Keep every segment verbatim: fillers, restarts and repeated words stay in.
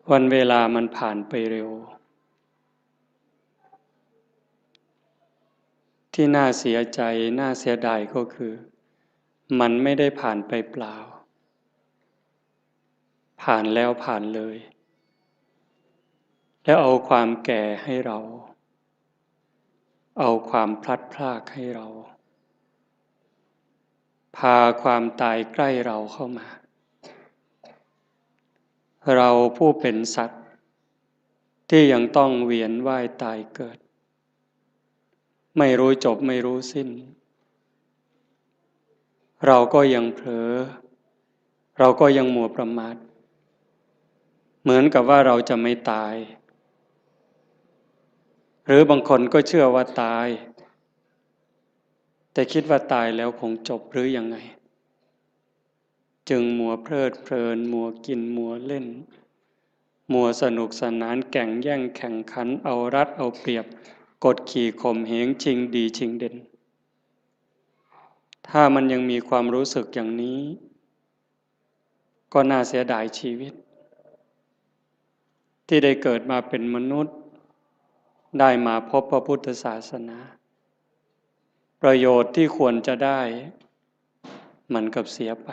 วันเวลามันผ่านไปเร็ว ที่น่าเสียใจ น่าเสียดายก็คือ มันไม่ได้ผ่านไปเปล่า ผ่านแล้วผ่านเลย แล้วเอาความแก่ให้เรา เอาความพลัดพรากให้เรา พาความตายใกล้เราเข้ามา เราผู้เป็นสัตว์ ที่ยังต้องเวียนว่ายตายเกิด ไม่รู้จบไม่รู้สิ้น เราก็ยังเผลอ เราก็ยังมัวประมาท เหมือนกับว่าเราจะไม่ตาย หรือบางคนก็เชื่อว่าตาย แต่คิดว่าตายแล้วคงจบหรือยังไง จึงมัวเพลิดเพลิน มัวกิน มัวเล่น มัวสนุกสนาน แก่งแย่งแข่งขัน เอารัดเอาเปรียบ กดขี่ข่มเหง ชิงดีชิงเด่น ถ้ามันยังมีความรู้สึกอย่างนี้ ก็น่าเสียดายชีวิต ที่ได้เกิดมาเป็นมนุษย์ ได้มาพบพระพุทธศาสนา ประโยชน์ที่ควรจะได้ มันกลับเสียไป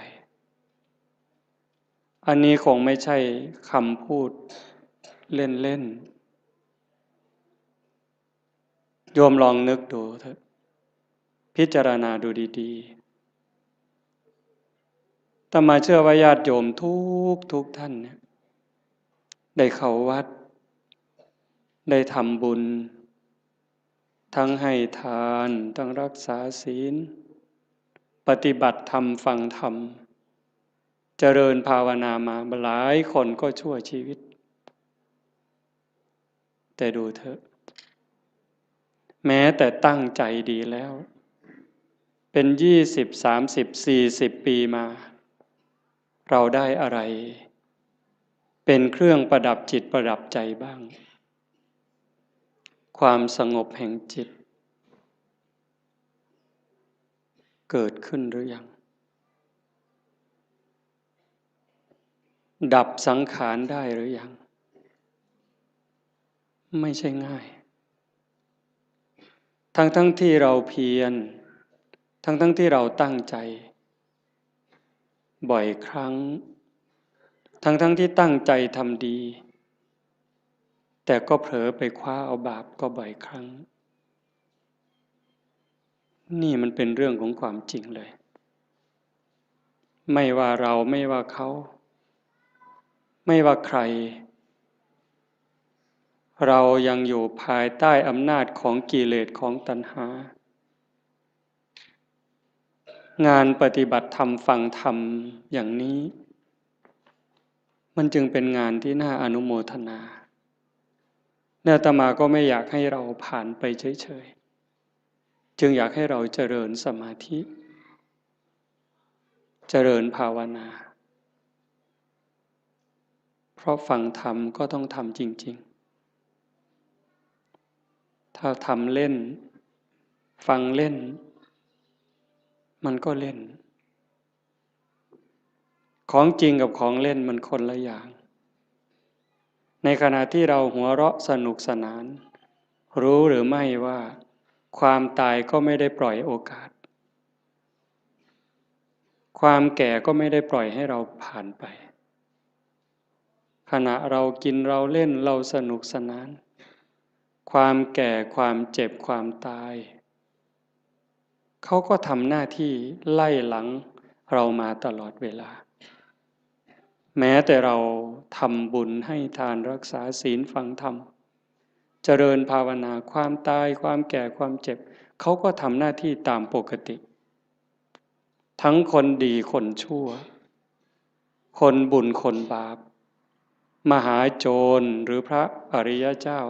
อันนี้คงไม่ใช่คำพูดเล่นๆ โยมลองนึกดูเถอะ พิจารณาดูดีๆ อาตมาเชื่อว่าญาติโยมทุกทุกท่านเนี่ย ได้เข้าวัด ได้ทำบุญ ทั้งให้ทาน ทั้งรักษาศีล ปฏิบัติธรรม ฟังธรรม เจริญภาวนามาหลายคนก็ชั่วชีวิต แต่ดูเถอะ แม้แต่ตั้งใจดีแล้ว เป็นยี่สิบ สามสิบ สี่สิบ ปีมา เราได้อะไร เป็นเครื่องประดับจิตประดับใจบ้าง ความสงบแห่งจิต เกิดขึ้นหรือยัง ดับสังขารได้หรือยัง ไม่ใช่ง่าย ทั้งๆ ที่เราเพียร ทั้งๆ ที่เราตั้งใจ บ่อยครั้ง ทั้งๆ ที่ตั้งใจทำดี แต่ก็เผลอไปคว้าเอาบาปก็บ่อยครั้ง นี่มันเป็นเรื่องของความจริงเลย ไม่ว่าเรา ไม่ว่าเขา ไม่ว่าใคร เรายังอยู่ภายใต้อำนาจของกิเลสของตัณหา งานปฏิบัติธรรม ฟังธรรมอย่างนี้ มันจึงเป็นงานที่น่าอนุโมทนา และอาตมาก็ไม่อยากให้เราผ่านไปเฉยๆ จึงอยากให้เราเจริญสมาธิ เจริญภาวนา เพราะฟังธรรมก็ต้องทำจริงๆ ถ้าทำเล่น ฟังเล่น มันก็เล่น ของจริงกับของเล่นมันคนละอย่าง ในขณะที่เราหัวเราะสนุกสนาน รู้หรือไม่ว่าความตายก็ไม่ได้ปล่อยโอกาส ความแก่ก็ไม่ได้ปล่อยให้เราผ่านไป ขณะเรากินเราเล่นเราสนุกสนาน ความแก่ ความเจ็บ ความตาย เขาก็ทำหน้าที่ไล่หลังเรามาตลอดเวลา แม้แต่เราทำบุญให้ทาน รักษาศีล ฟังธรรม เจริญภาวนา ความตาย ความแก่ ความเจ็บ เขาก็ทำหน้าที่ตามปกติ ทั้งคนดีคนชั่ว คนบุญคนบาป มหาโจรหรือพระอริยเจ้า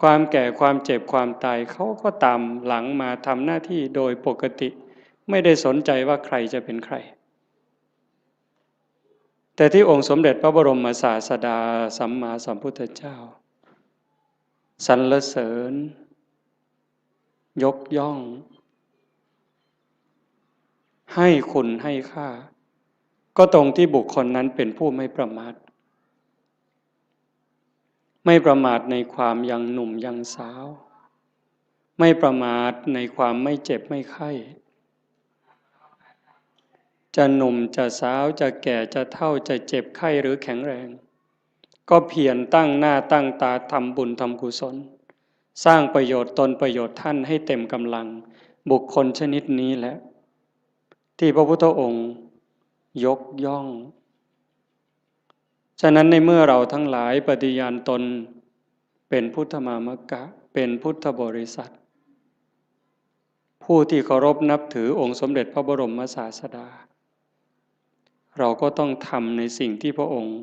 ความแก่ ความเจ็บ ความตาย เขาก็ตามหลังมาทำหน้าที่โดยปกติ ไม่ได้สนใจว่าใครจะเป็นใคร แต่ที่องค์สมเด็จพระบรมศาสดาสัมมาสัมพุทธเจ้า สรรเสริญ ยกย่อง ให้คุณให้ค่า ก็ตรงที่บุคคลนั้นเป็นผู้ไม่ประมาท ไม่ประมาทในความยังหนุ่มยังสาว ไม่ประมาทในความไม่เจ็บไม่ไข้ จะหนุ่มจะสาว จะแก่จะเฒ่า จะเจ็บไข้หรือแข็งแรง ก็เพียรตั้งหน้าตั้งตาทำบุญทำกุศล สร้างประโยชน์ตนประโยชน์ท่านให้เต็มกำลัง บุคคลชนิดนี้แหละ ที่พระพุทธองค์ยกย่อง ฉะนั้นในเมื่อเราทั้งหลายปฏิญาณตนเป็นพุทธมามกะ เป็นพุทธบริษัท ผู้ที่เคารพนับถือองค์สมเด็จพระบรมศาสดา เราก็ต้องทำในสิ่งที่พระองค์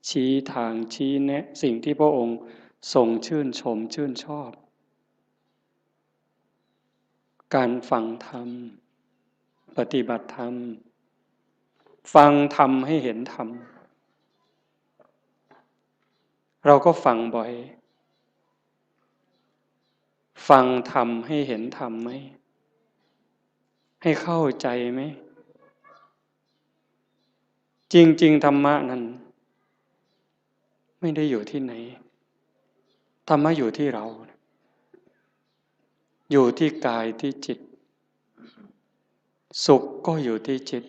ชี้ทางชี้แนะ สิ่งที่พระองค์ทรงชื่นชมชื่นชอบ การฟังธรรม ปฏิบัติธรรม ฟังธรรมให้เห็นธรรม เราก็ฟังบ่อย ฟังธรรมให้เห็นธรรมไหม ให้เข้าใจไหม จริงๆ ธรรมะนั้น ไม่ได้อยู่ที่ไหน ธรรมะอยู่ที่เรา อยู่ที่กายที่จิต สุขก็อยู่ที่จิต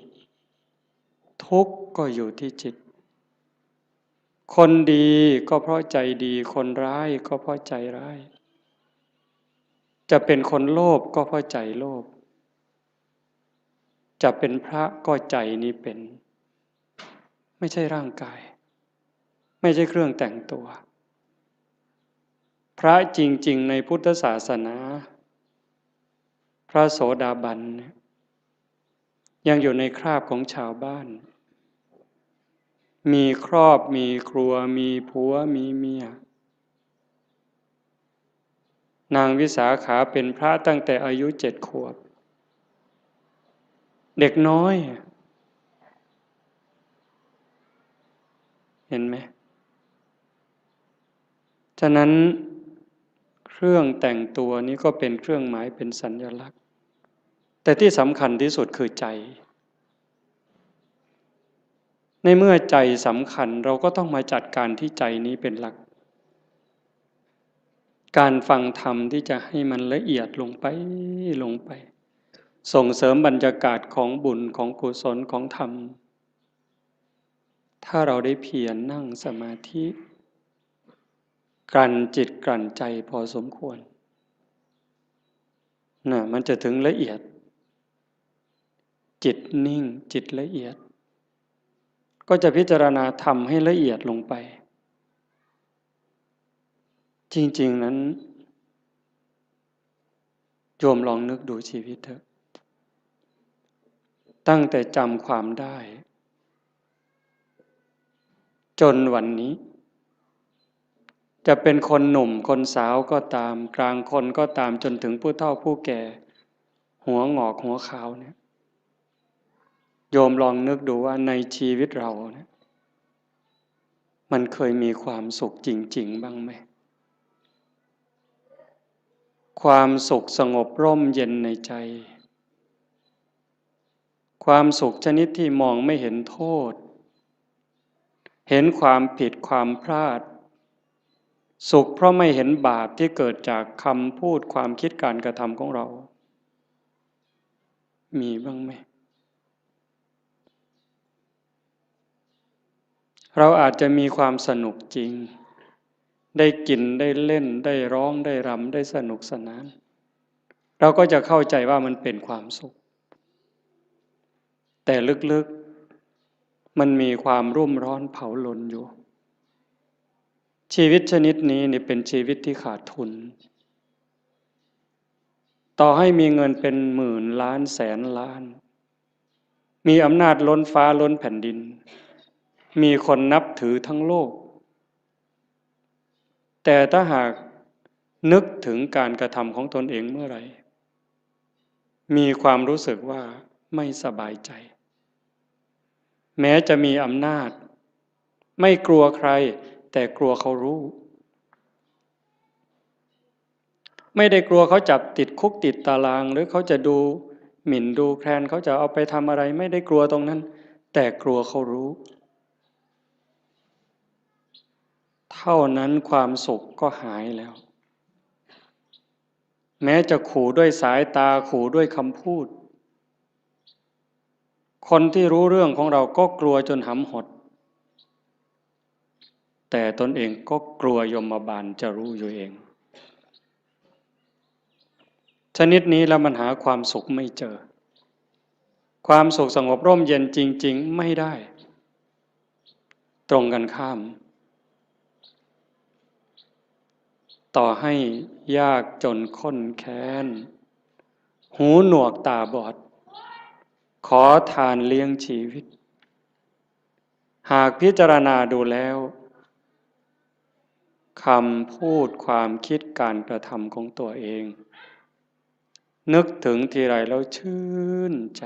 ทุกข์ก็อยู่ที่จิต คนดีก็เพราะใจดี คนร้ายก็เพราะใจร้าย จะเป็นคนโลภก็เพราะใจโลภ จะเป็นพระก็ใจนี้เป็น ไม่ใช่ร่างกาย ไม่ใช่เครื่องแต่งตัว พระจริงๆ ในพุทธศาสนา พระโสดาบันเนี่ย ยังอยู่ในคราบของชาวบ้าน มีครอบ มีครัว มีผัว มีเมีย นางวิสาขาเป็นพระตั้งแต่อายุเจ็ดขวบ เด็กน้อย เห็นไหม ฉะนั้นเครื่องแต่งตัวนี้ก็เป็นเครื่องหมาย เป็นสัญลักษณ์ แต่ที่สำคัญที่สุดคือใจ ในเมื่อใจสำคัญ เราก็ต้องมาจัดการที่ใจนี้เป็นหลัก การฟังธรรมที่จะให้มันละเอียดลงไป ลงไป ส่งเสริมบรรยากาศของบุญ ของกุศล ของธรรม ถ้าเราได้เพียรนั่งสมาธิ กลั่นจิตกลั่นใจพอสมควร น่ะ มันจะถึงละเอียด จิตนิ่ง จิตละเอียด ก็จะพิจารณาธรรมให้ละเอียดลงไป จริงๆ นั้น โยมลองนึกดูชีวิตเถอะ ตั้งแต่จำความได้ จนวันนี้ จะเป็นคนหนุ่มคนสาวก็ตาม กลางคนก็ตาม จนถึงผู้เฒ่าผู้แก่ หัวหงอกหัวขาวเนี่ย โยมลองนึกดูว่าในชีวิตเราเนี่ย มันเคยมีความสุขจริงๆ บ้างไหม ความสุขสงบร่มเย็นในใจ ความสุขชนิดที่มองไม่เห็นโทษ เห็นความผิดความพลาด สุขเพราะไม่เห็นบาปที่เกิดจากคำพูด ความคิด การกระทำของเรา มีบ้างไหม เราอาจจะมีความสนุกจริง ได้กิน ได้เล่น ได้ร้อง ได้รำ ได้สนุกสนาน เราก็จะเข้าใจว่ามันเป็นความสุข แต่ลึกๆ มันมีความรุ่มร้อนเผาลนอยู่ ชีวิตชนิดนี้นี่เป็นชีวิตที่ขาดทุน ต่อให้มีเงินเป็นหมื่นล้านแสนล้าน มีอำนาจล้นฟ้าล้นแผ่นดิน มีคนนับถือทั้งโลก แต่ถ้าหากนึกถึงการกระทำของตนเองเมื่อไหร่ มีความรู้สึกว่าไม่สบายใจ แม้จะมีอำนาจ ไม่กลัวใคร แต่กลัวเขารู้ ไม่ได้กลัวเขาจับติดคุกติดตาราง หรือเขาจะดูหมิ่นดูแคลน เขาจะเอาไปทำอะไร ไม่ได้กลัวตรงนั้น แต่กลัวเขารู้ ท เท่านั้นความสุขก็หายแล้ว แม้จะขู่ด้วยสายตา ขู่ด้วยคำพูด คนที่รู้เรื่องของเราก็กลัวจนหำหด แต่ตนเองก็กลัวยมบาลจะรู้อยู่เอง ชนิดนี้แล้วมันหาความสุขไม่เจอ ความสุขสงบร่มเย็นจริงๆ ไม่ได้ ตรงกันข้าม ต่อให้ยากจนข้นแค้น หูหนวกตาบอด ขอทานเลี้ยงชีวิต หากพิจารณาดูแล้ว คำพูดความคิดการกระทำของตัวเอง นึกถึงทีไรแล้วชื่นใจ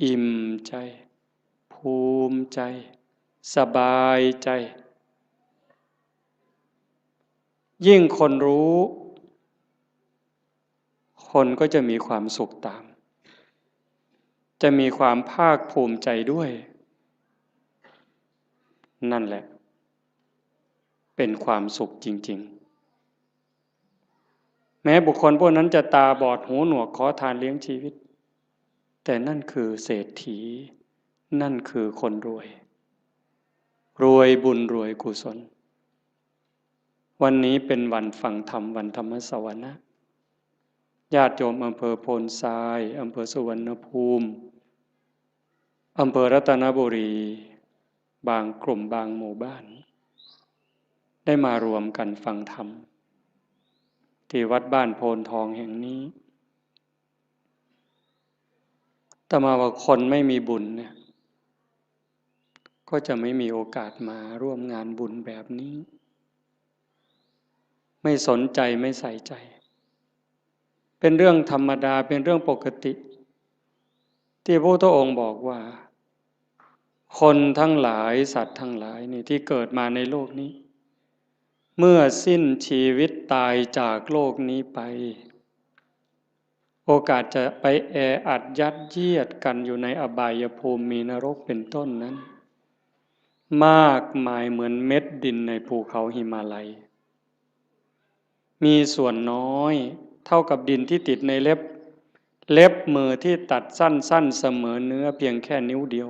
อิ่มใจ ภูมิใจ สบายใจ ยิ่งคนรู้ คนก็จะมีความสุขตาม จะมีความภาคภูมิใจด้วย นั่นแหละ เป็นความสุขจริงๆ แม้บุคคลพวกนั้นจะตาบอดหูหนวกขอทานเลี้ยงชีวิต แต่นั่นคือเศรษฐี นั่นคือคนรวย รวยบุญรวยกุศล วันนี้เป็นวันฟังธรรม วันธรรมสวนะ ญาติโยมอำเภอโพนทราย อำเภอสุวรรณภูมิ อำเภอรัตนบุรี บางกลุ่มบางหมู่บ้าน ได้มารวมกันฟังธรรม ที่วัดบ้านโพนทองแห่งนี้ อาตมาว่าคนไม่มีบุญเนี่ย ก็จะไม่มีโอกาสมาร่วมงานบุญแบบนี้ ไม่สนใจ ไม่ใส่ใจ เป็นเรื่องธรรมดา เป็นเรื่องปกติ ที่พระพุทธองค์บอกว่า คนทั้งหลาย สัตว์ทั้งหลายนี่ที่เกิดมาในโลกนี้ เมื่อสิ้นชีวิตตายจากโลกนี้ไป โอกาสจะไปแออัดยัดเยียดกันอยู่ในอบายภูมิ มีนรกเป็นต้นนั้น มากมายเหมือนเม็ดดินในภูเขาหิมาลัย มีส่วนน้อยเท่ากับดินที่ติดในเล็บ เล็บมือที่ตัดสั้นๆ เสมอเนื้อเพียงแค่นิ้วเดียว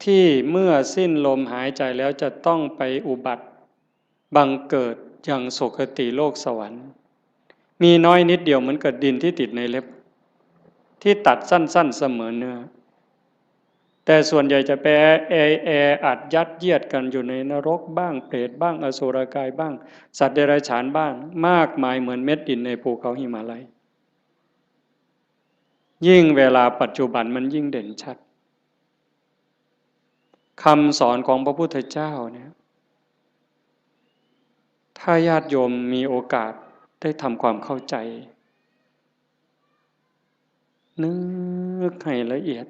ที่เมื่อสิ้นลมหายใจแล้วจะต้องไปอุบัติบังเกิดยังสุคติโลกสวรรค์ มีน้อยนิดเดียวเหมือนกับดินที่ติดในเล็บ ที่ตัดสั้นๆ เสมอเนื้อ แต่ส่วนใหญ่จะไปแอ แออัดยัดเยียดกันอยู่ในนรกบ้าง เปรตบ้าง อสุรกายบ้าง สัตว์เดรัจฉานบ้าง มากมายเหมือนเม็ดดินในภูเขาหิมาลัย ยิ่งเวลาปัจจุบันมันยิ่งเด่นชัด คำสอนของพระพุทธเจ้าเนี่ย ถ้าญาติโยมมีโอกาสได้ทำความเข้าใจ นึกให้ละเอียด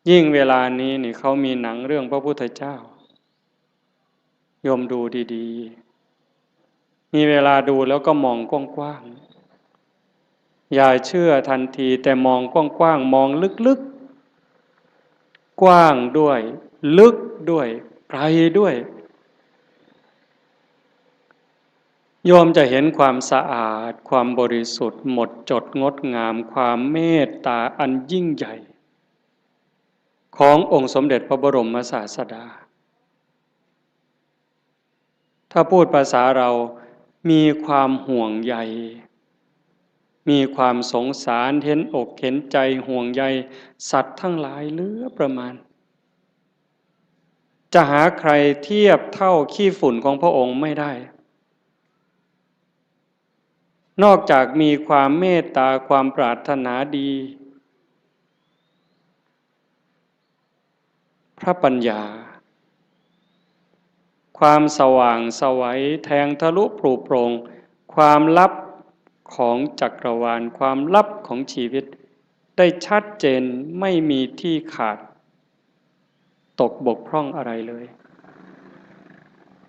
ยิ่งเวลานี้นี่เขามีหนังเรื่องพระพุทธเจ้า โยมดูดีๆ มีเวลาดูแล้วก็มองกว้างๆ อย่าเชื่อทันที แต่มองกว้างๆ มองลึกๆ กว้างด้วย ลึกด้วย ไกลด้วย โยมจะเห็นความสะอาด ความบริสุทธิ์ หมดจดงดงาม ความเมตตาอันยิ่งใหญ่ ขององค์สมเด็จพระบรมศาสดา ถ้าพูดภาษาเรา มีความห่วงใย มีความสงสาร เห็นอกเห็นใจ ห่วงใยสัตว์ทั้งหลายเหลือประมาณ จะหาใครเทียบเท่าขี้ฝุ่นของพระองค์ไม่ได้ นอกจากมีความเมตตา ความปรารถนาดี พระปัญญา ความสว่างไสว แทงทะลุปลุโปร่ง ความลับของจักรวาล ความลับของชีวิต ได้ชัดเจน ไม่มีที่ขาด ตกบกพร่องอะไรเลย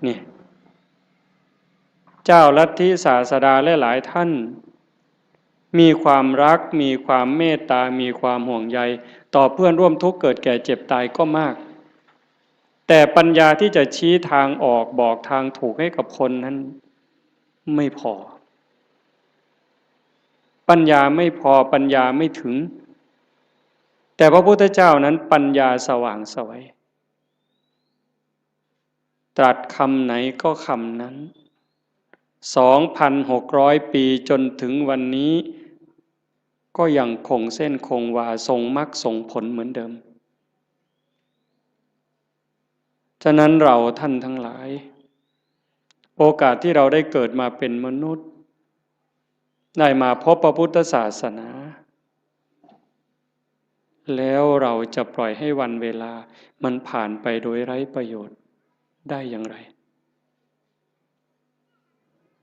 นี่ เจ้าลัทธิศาสดาหลายๆ ท่าน มีความรัก มีความเมตตา มีความห่วงใย ต่อเพื่อนร่วมทุกข์เกิดแก่เจ็บตายก็มาก แต่ปัญญาที่จะชี้ทางออกบอกทางถูกให้กับคนนั้นไม่พอ ปัญญาไม่พอ ปัญญาไม่ถึง แต่พระพุทธเจ้านั้นปัญญาสว่างไสว ตรัสคำไหนก็คำนั้น สองพันหกร้อย ปีจนถึงวันนี้ ก็ยังคงเส้นคงวาทรงมรรคทรงผลเหมือนเดิม ฉะนั้นเราท่านทั้งหลาย โอกาสที่เราได้เกิดมาเป็นมนุษย์ ได้มาพบพระพุทธศาสนา แล้วเราจะปล่อยให้วันเวลามันผ่านไปโดยไร้ประโยชน์ได้อย่างไร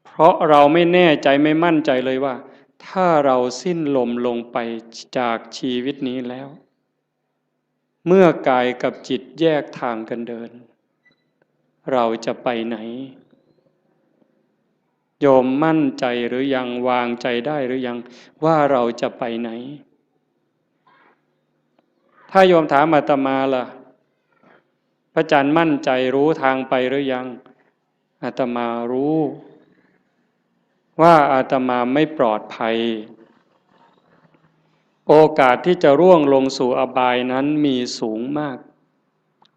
เพราะเราไม่แน่ใจไม่มั่นใจเลยว่า ถ้าเราสิ้นลมลงไปจากชีวิตนี้แล้ว เมื่อกายกับจิตแยกทางกันเดิน เราจะไปไหน โยมมั่นใจหรือยัง วางใจได้หรือยัง ว่าเราจะไปไหน ถ้าโยมถามอาตมาล่ะ พระอาจารย์มั่นใจรู้ทางไปหรือยัง อาตมารู้ ว่าอาตมาไม่ปลอดภัย โอกาสที่จะร่วงลงสู่อบายนั้นมีสูงมาก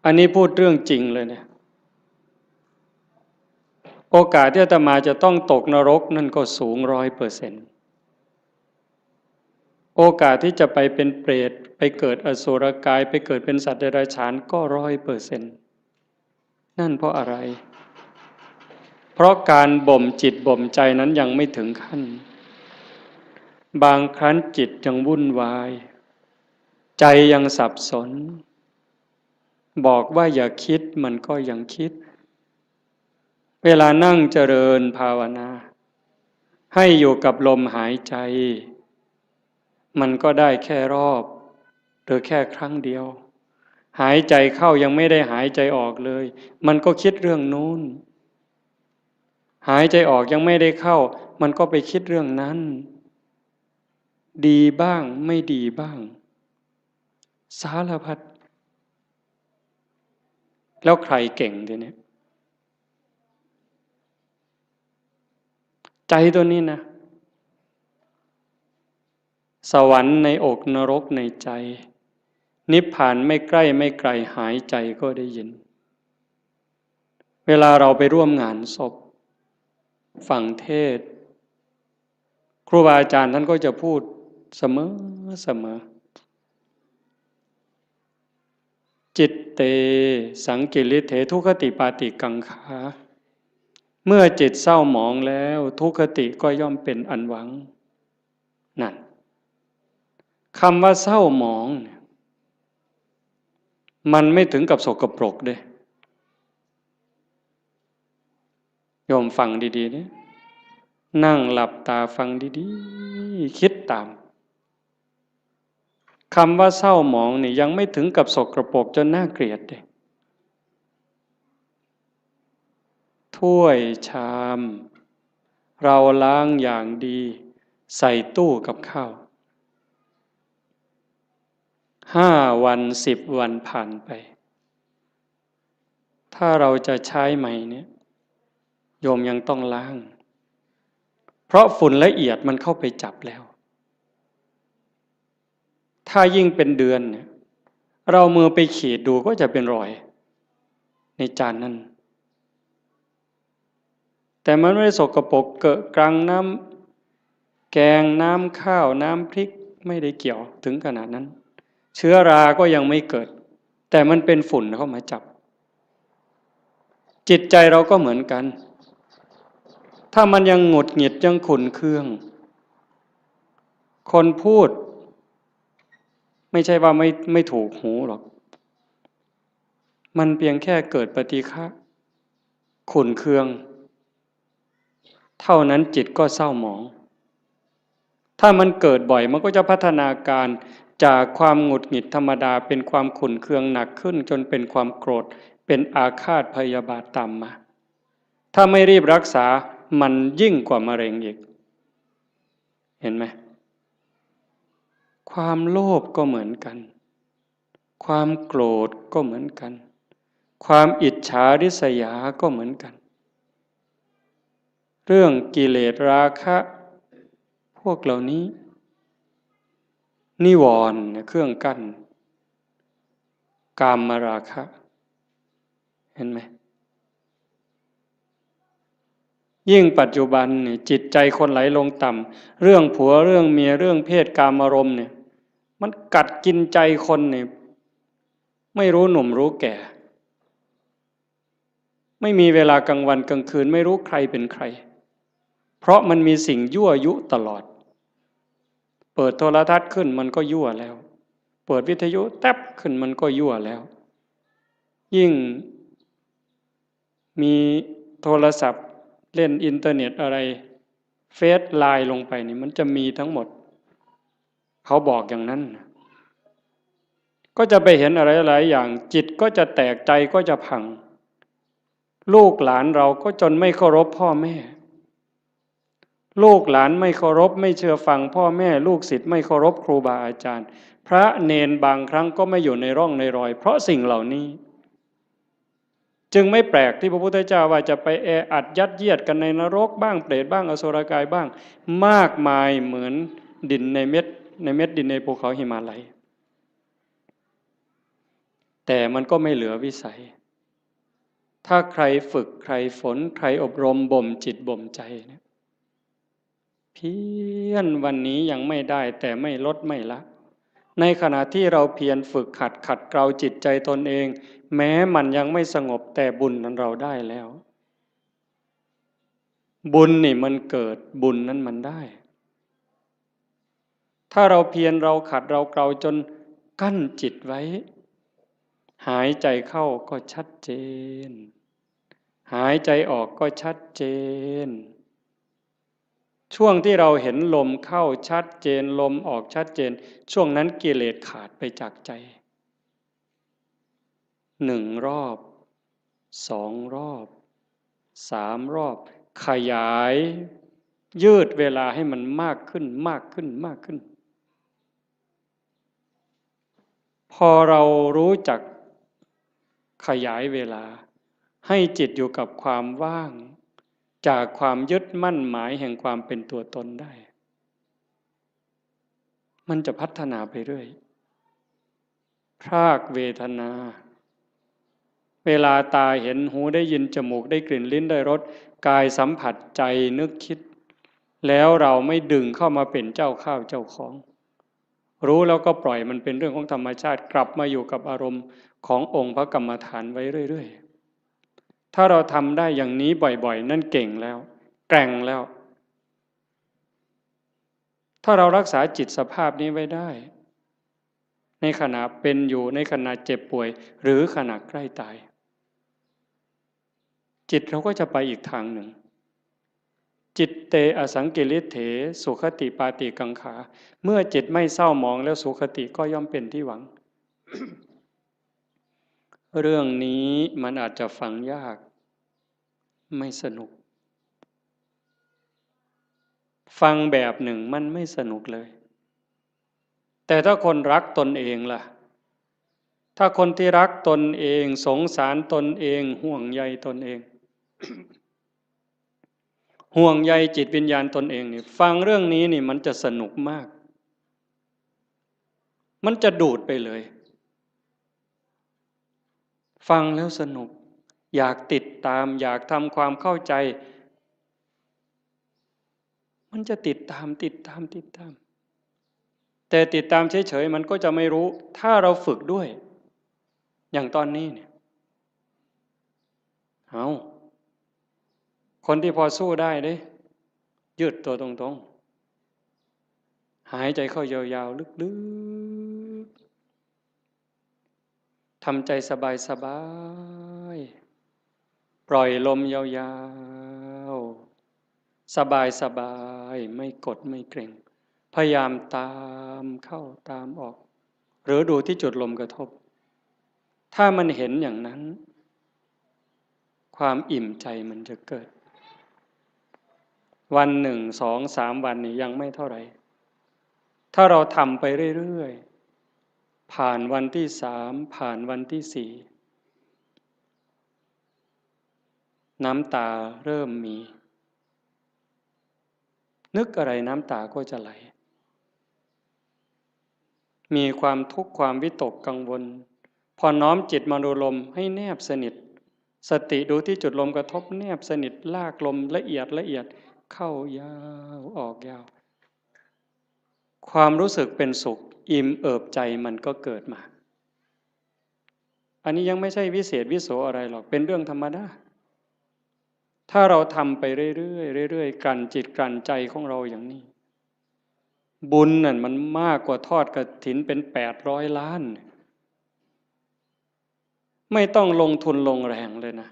อันนี้พูดเรื่องจริงเลยเนี่ย โอกาสที่อาตมาจะต้องตกนรกนั่นก็สูงร้อยเปอร์เซ็นต์ โอกาสที่จะไปเป็นเปรต ไปเกิดอสุรกาย ไปเกิดเป็นสัตว์เดรัจฉานก็ร้อยเปอร์เซ็นต์ นั่นเพราะอะไร เพราะการบ่มจิตบ่มใจนั้นยังไม่ถึงขั้น บางครั้งจิตยังวุ่นวาย ใจยังสับสน บอกว่าอย่าคิดมันก็ยังคิด เวลานั่งเจริญภาวนา ให้อยู่กับลมหายใจ มันก็ได้แค่รอบ หรือแค่ครั้งเดียว หายใจเข้ายังไม่ได้หายใจออกเลย มันก็คิดเรื่องนู้น หายใจออกยังไม่ได้เข้า มันก็ไปคิดเรื่องนั้น ดีบ้างไม่ดีบ้าง สารพัด แล้วใครเก่งทีเนี้ย ใจตัวนี้นะ สวรรค์ในอกนรกในใจ นิพพานไม่ใกล้ไม่ไกลหายใจก็ได้ยิน เวลาเราไปร่วมงานศพ ฟังเทศน์ ครูบาอาจารย์ท่านก็จะพูดเสมอเสมอ จิตเต สังกิริเถ ทุคติปาติกังขา เมื่อจิตเศร้าหมองแล้ว ทุคติก็ย่อมเป็นอันหวัง นั่น คำว่าเศร้าหมองเนี่ย มันไม่ถึงกับสกปรกเด้ โยมฟังดีๆเนี่ย นั่งหลับตาฟังดีๆ คิดตาม คำว่าเศร้าหมองนี่ยังไม่ถึงกับสกปรกจนน่าเกลียดเด้ ถ้วยชาม เราล้างอย่างดี ใส่ตู้กับข้าว ห้าวัน สิบวันผ่านไป ถ้าเราจะใช้ใหม่เนี่ย โยมยังต้องล้าง เพราะฝุ่นละเอียดมันเข้าไปจับแล้ว ถ้ายิ่งเป็นเดือนเนี่ย เรามือไปขีดดูก็จะเป็นรอย ในจานนั้น แต่มันไม่ได้สกปรกเกอะกรัง น้ำแกง น้ำข้าว น้ำพริก ไม่ได้เกี่ยวถึงขนาดนั้น เชื้อราก็ยังไม่เกิด แต่มันเป็นฝุ่นเข้ามาจับ จิตใจเราก็เหมือนกัน ถ้ามันยังหงุดหงิดยังขุ่นเคือง คนพูด ไม่ใช่ว่าไม่ไม่ถูกหูหรอก มันเพียงแค่เกิดปฏิฆะ ขุ่นเคือง เท่านั้นจิตก็เศร้าหมอง ถ้ามันเกิดบ่อยมันก็จะพัฒนาการจากความหงุดหงิดธรรมดาเป็นความขุ่นเคืองหนักขึ้นจนเป็นความโกรธ เป็นอาฆาตพยาบาทตามมา ถ้าไม่รีบรักษามันยิ่งกว่ามะเร็งอีก เห็นไหม ความโลภก็เหมือนกัน ความโกรธก็เหมือนกัน ความอิจฉาริษยาก็เหมือนกัน เรื่องกิเลสราคะ พวกเหล่านี้ นิวรณ์เนี่ยเครื่องกั้น กามราคะ เห็นไหม ยิ่งปัจจุบันเนี่ยจิตใจคนไหลลงต่ำ เรื่องผัวเรื่องเมียเรื่องเพศกามารมณ์เนี่ย มันกัดกินใจคนเนี่ย ไม่รู้หนุ่มรู้แก่ ไม่มีเวลากลางวันกลางคืน ไม่รู้ใครเป็นใคร เพราะมันมีสิ่งยั่วยุตลอด เปิดโทรทัศน์ขึ้นมันก็ยั่วแล้ว เปิดวิทยุแต๊บขึ้นมันก็ยั่วแล้ว ยิ่งมีโทรศัพท์เล่นอินเทอร์เน็ตอะไร เฟซไลน์ลงไปนี่มันจะมีทั้งหมด เขาบอกอย่างนั้นนะ ก็จะไปเห็นอะไรหลายอย่าง จิตก็จะแตก ใจก็จะพัง ลูกหลานเราก็จนไม่เคารพพ่อแม่ ลูกหลานไม่เคารพไม่เชื่อฟังพ่อแม่ ลูกศิษย์ไม่เคารพครูบาอาจารย์ พระเณรบางครั้งก็ไม่อยู่ในร่องในรอย เพราะสิ่งเหล่านี้ จึงไม่แปลกที่พระพุทธเจ้าว่าจะไปแออัดยัดเยียดกันในนรกบ้าง เปรตบ้าง อสุรกายบ้าง มากมายเหมือนดินในเม็ด ในเม็ดดินในภูเขาหิมาลัย แต่มันก็ไม่เหลือวิสัย ถ้าใครฝึกใครฝนใครอบรมบ่มจิตบ่มใจเนี่ย เพียรวันนี้ยังไม่ได้ แต่ไม่ลดไม่ละ ในขณะที่เราเพียรฝึกหัดขัดเกลาจิตใจตนเอง แม้มันยังไม่สงบ แต่บุญนั้นเราได้แล้ว บุญนี่มันเกิด บุญนั้นมันได้ ถ้าเราเพียรเราขัดเราเกลาจนกั้นจิตไว้ หายใจเข้าก็ชัดเจน หายใจออกก็ชัดเจน ช่วงที่เราเห็นลมเข้าชัดเจน ลมออกชัดเจน ช่วงนั้นกิเลสขาดไปจากใจ หนึ่งรอบ สองรอบ สามรอบ ขยาย ยืดเวลาให้มันมากขึ้น มากขึ้น มากขึ้น พอเรารู้จักขยายเวลา ให้จิตอยู่กับความว่าง จากความยึดมั่นหมายแห่งความเป็นตัวตนได้ มันจะพัฒนาไปเรื่อย พรากเวทนา เวลาตาเห็น หูได้ยิน จมูกได้กลิ่น ลิ้นได้รส กายสัมผัส ใจนึกคิด แล้วเราไม่ดึงเข้ามาเป็นเจ้าข้าวเจ้าของ รู้แล้วก็ปล่อยมันเป็นเรื่องของธรรมชาติ กลับมาอยู่กับอารมณ์ขององค์พระกรรมฐานไว้เรื่อยๆ ถ้าเราทำได้อย่างนี้บ่อยๆ นั่นเก่งแล้ว แกร่งแล้ว ถ้าเรารักษาจิตสภาพนี้ไว้ได้ ในขณะเป็นอยู่ ในขณะเจ็บป่วย หรือขณะใกล้ตาย จิตเราก็จะไปอีกทางหนึ่ง จิตเตอสังกิริเถ สุขติปาติกังขา เมื่อจิตไม่เศร้าหมองแล้ว สุขติก็ย่อมเป็นที่หวัง เรื่องนี้มันอาจจะฟังยาก ไม่สนุก ฟังแบบหนึ่งมันไม่สนุกเลย แต่ถ้าคนรักตนเองล่ะ ถ้าคนที่รักตนเอง สงสารตนเอง ห่วงใยตนเอง ห่วงใยจิตวิญญาณตนเองนี่ ฟังเรื่องนี้นี่มันจะสนุกมาก มันจะดูดไปเลย ฟังแล้วสนุก อยากติดตาม อยากทำความเข้าใจ มันจะติดตาม ติดตาม ติดตาม แต่ติดตามเฉยๆ มันก็จะไม่รู้ ถ้าเราฝึกด้วย อย่างตอนนี้เนี่ย เอา คนที่พอสู้ได้เด้ ยืดตัวตรงๆ หายใจเข้ายาวๆ ลึกๆ ทำใจสบายๆ ปล่อยลมยาวๆ สบายๆ ไม่กดไม่เกร็ง พยายามตามเข้าตามออก หรือดูที่จุดลมกระทบ ถ้ามันเห็นอย่างนั้น ความอิ่มใจมันจะเกิด วันหนึ่ง สอง สาม วันนี่ยังไม่เท่าไหร่ ถ้าเราทำไปเรื่อยๆ ผ่านวันที่สาม ผ่านวันที่สี่ น้ำตาเริ่มมี นึกอะไรน้ำตาก็จะไหล มีความทุกข์ความวิตกกังวล พอน้อมจิตมาดูลมให้แนบสนิท สติดูที่จุดลมกระทบแนบสนิท ลากลมละเอียดละเอียด เข้ายาวออกยาว ความรู้สึกเป็นสุขอิ่มเอิบใจมันก็เกิดมา อันนี้ยังไม่ใช่วิเศษวิโสอะไรหรอก เป็นเรื่องธรรมดา ถ้าเราทำไปเรื่อยๆ เรื่อยๆ กลั่นจิตกลั่นใจของเราอย่างนี้ บุญนั่นมันมากกว่าทอดกฐินเป็นแปดร้อยล้าน ไม่ต้องลงทุนลงแรงเลยนะ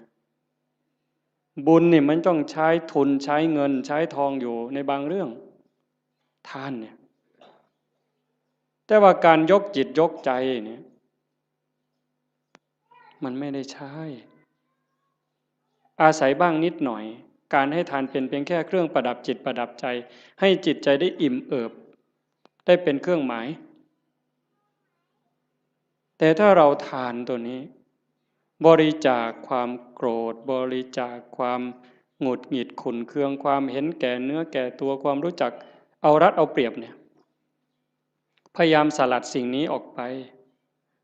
บุญนี่มันต้องใช้ทุนใช้เงินใช้ทองอยู่ในบางเรื่อง ทานเนี่ย แต่ว่าการยกจิตยกใจเนี่ย มันไม่ได้ใช้ อาศัยบ้างนิดหน่อย การให้ทานเป็นเพียงแค่เครื่องประดับจิตประดับใจ ให้จิตใจได้อิ่มเอิบ ได้เป็นเครื่องหมาย แต่ถ้าเราทานตัวนี้ บริจาคความโกรธ บริจาคความหงุดหงิดขุ่นเคือง ความเห็นแก่เนื้อแก่ตัว ความรู้จักเอารัดเอาเปรียบเนี่ย พยายามสลัดสิ่งนี้ออกไป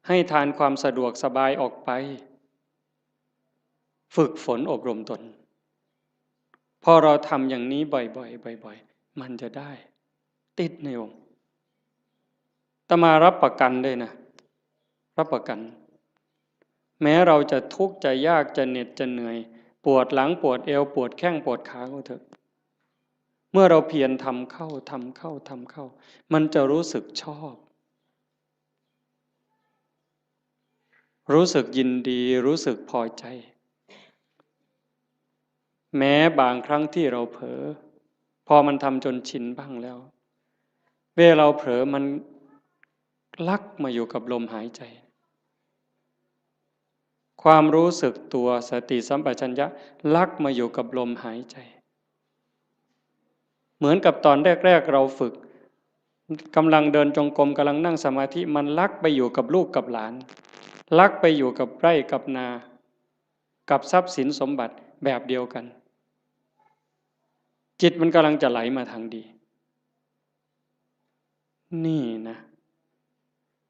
ให้ทานความสะดวกสบายออกไป ฝึกฝนอบรมตน พอเราทำอย่างนี้บ่อยๆ บ่อยๆ มันจะได้ ติดในองค์ อาตมารับประกันเลยนะ รับประกัน แม้เราจะทุกข์จะยากจะเหน็ดจะเหนื่อย ปวดหลังปวดเอวปวดแข้งปวดขาก็เถอะ เมื่อเราเพียรทำเข้าทำเข้าทำเข้า มันจะรู้สึกชอบ รู้สึกยินดี รู้สึกพอใจ แม้บางครั้งที่เราเผลอ พอมันทำจนชินบ้างแล้ว เวลาเราเผลอมันลักมาอยู่กับลมหายใจ ความรู้สึกตัวสติสัมปชัญญะลักมาอยู่กับลมหายใจ เหมือนกับตอนแรกๆ เราฝึก กำลังเดินจงกรม กำลังนั่งสมาธิ มันลักไปอยู่กับลูกกับหลาน ลักไปอยู่กับไร่กับนา กับทรัพย์สินสมบัติแบบเดียวกัน จิตมันกำลังจะไหลมาทางดี นี่นะ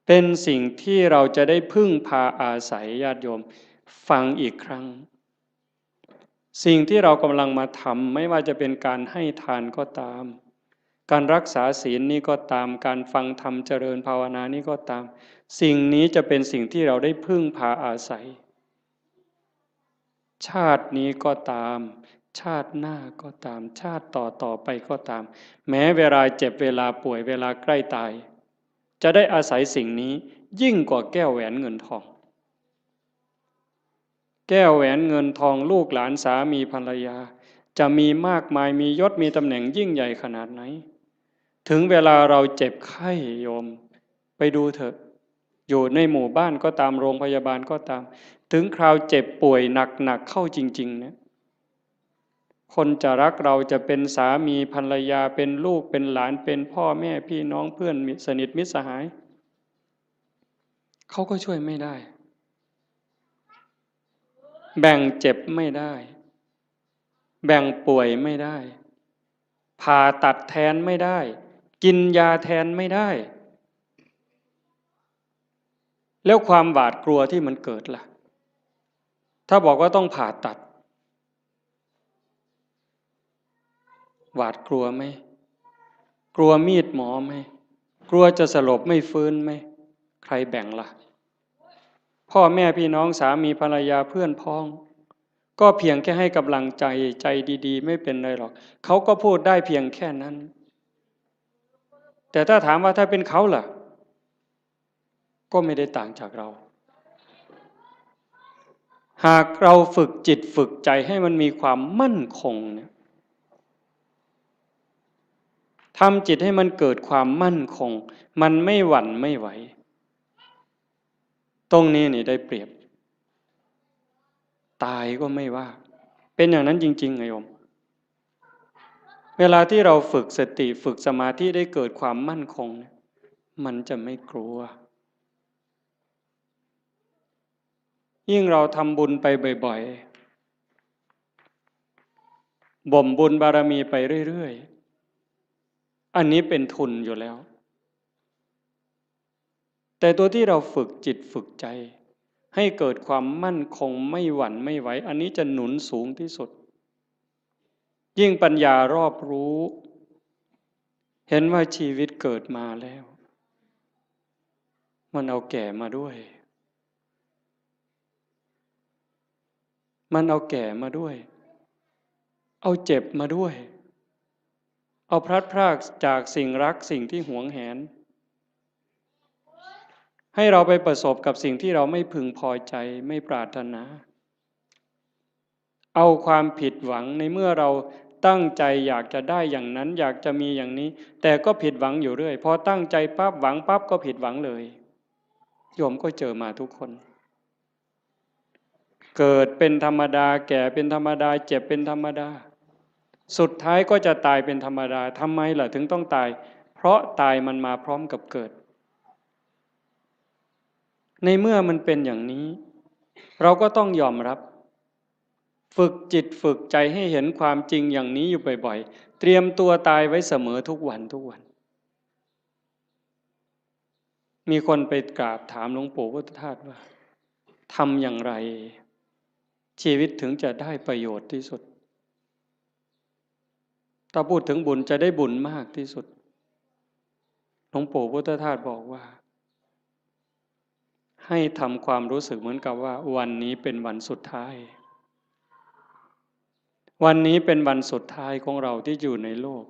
เป็นสิ่งที่เราจะได้พึ่งพาอาศัย ญาติโยม ฟังอีกครั้ง สิ่งที่เรากำลังมาทำ ไม่ว่าจะเป็นการให้ทานก็ตาม การรักษาศีลนี่ก็ตาม การฟังธรรมเจริญภาวนานี่ก็ตาม สิ่งนี้จะเป็นสิ่งที่เราได้พึ่งพาอาศัย ชาตินี้ก็ตาม ชาติหน้าก็ตาม ชาติต่อต่อไปก็ตาม แม้เวลาเจ็บ เวลาป่วย เวลาใกล้ตาย จะได้อาศัยสิ่งนี้ยิ่งกว่าแก้วแหวนเงินทอง แก้วแหวนเงินทอง ลูกหลานสามีภรรยา จะมีมากมาย มียศมีตำแหน่งยิ่งใหญ่ขนาดไหน ถึงเวลาเราเจ็บไข้ โยม ไปดูเถอะ อยู่ในหมู่บ้านก็ตาม โรงพยาบาลก็ตาม ถึงคราวเจ็บป่วยหนักๆ เข้าจริงๆ เนี่ย คนจะรักเรา จะเป็นสามีภรรยา เป็นลูกเป็นหลาน เป็นพ่อแม่พี่น้อง เพื่อนมิตรสนิทมิตรสหาย เขาก็ช่วยไม่ได้ แบ่งเจ็บไม่ได้ แบ่งป่วยไม่ได้ ผ่าตัดแทนไม่ได้ กินยาแทนไม่ได้ แล้วความหวาดกลัวที่มันเกิดล่ะ ถ้าบอกว่าต้องผ่าตัด หวาดกลัวไหม กลัวมีดหมอไหม กลัวจะสลบไม่ฟื้นไหม ใครแบ่งล่ะ พ่อแม่พี่น้อง สามีภรรยา เพื่อนพ้อง ก็เพียงแค่ให้กำลังใจ ใจดีๆ ไม่เป็นไรหรอก เขาก็พูดได้เพียงแค่นั้น แต่ถ้าถามว่าถ้าเป็นเขาล่ะ ก็ไม่ได้ต่างจากเรา หากเราฝึกจิตฝึกใจให้มันมีความมั่นคงเนี่ย ทำจิตให้มันเกิดความมั่นคง มันไม่หวั่นไม่ไหว ตรงนี้นี่ได้เปรียบ ตายก็ไม่ว่า เป็นอย่างนั้นจริงๆ ไงโยม เวลาที่เราฝึกสติฝึกสมาธิได้เกิดความมั่นคงเนี่ย มันจะไม่กลัว ยิ่งเราทำบุญไปบ่อยๆ บ่มบุญบารมีไปเรื่อยๆ อันนี้เป็นทุนอยู่แล้ว แต่ตัวที่เราฝึกจิตฝึกใจ ให้เกิดความมั่นคงไม่หวั่นไม่ไหว อันนี้จะหนุนสูงที่สุด ยิ่งปัญญารอบรู้ เห็นว่าชีวิตเกิดมาแล้ว มันเอาแก่มาด้วย มันเอาแก่มาด้วย เอาเจ็บมาด้วย เอาพลัดพรากจากสิ่งรักสิ่งที่หวงแหน ให้เราไปประสบกับสิ่งที่เราไม่พึงพอใจไม่ปรารถนา เอาความผิดหวังในเมื่อเราตั้งใจอยากจะได้อย่างนั้น อยากจะมีอย่างนี้ แต่ก็ผิดหวังอยู่เรื่อย พอตั้งใจปั๊บหวังปั๊บก็ผิดหวังเลย โยมก็เจอมาทุกคน เกิดเป็นธรรมดา แก่เป็นธรรมดา เจ็บเป็นธรรมดา สุดท้ายก็จะตายเป็นธรรมดา ทำไมล่ะถึงต้องตาย เพราะตายมันมาพร้อมกับเกิด ในเมื่อมันเป็นอย่างนี้ เราก็ต้องยอมรับ ฝึกจิตฝึกใจให้เห็นความจริงอย่างนี้อยู่บ่อยๆ เตรียมตัวตายไว้เสมอทุกวันทุกวัน มีคนไปกราบถามหลวงปู่พุทธทาสว่า ทำอย่างไร ชีวิตถึงจะได้ประโยชน์ที่สุด ถ้าพูดถึงบุญจะได้บุญมากที่สุด หลวงปู่พุทธทาสบอกว่า ให้ทำความรู้สึกเหมือนกับว่าวันนี้เป็นวันสุดท้าย วันนี้เป็นวันสุดท้ายของเราที่อยู่ในโลก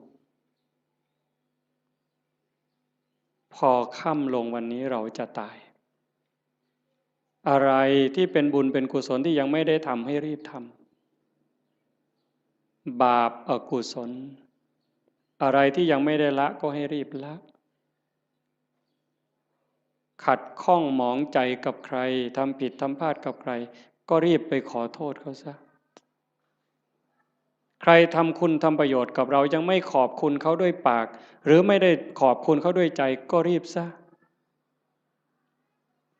พอค่ำลงวันนี้เราจะตาย อะไรที่เป็นบุญเป็นกุศลที่ยังไม่ได้ทำให้รีบทำ บาปอกุศล อะไรที่ยังไม่ได้ละก็ให้รีบละ ขัดข้องหมองใจกับใคร ทำผิดทำพลาดกับใคร ก็รีบไปขอโทษเขาซะ ใครทำคุณทำประโยชน์กับเรายังไม่ขอบคุณเขาด้วยปาก หรือไม่ได้ขอบคุณเขาด้วยใจ ก็รีบซะ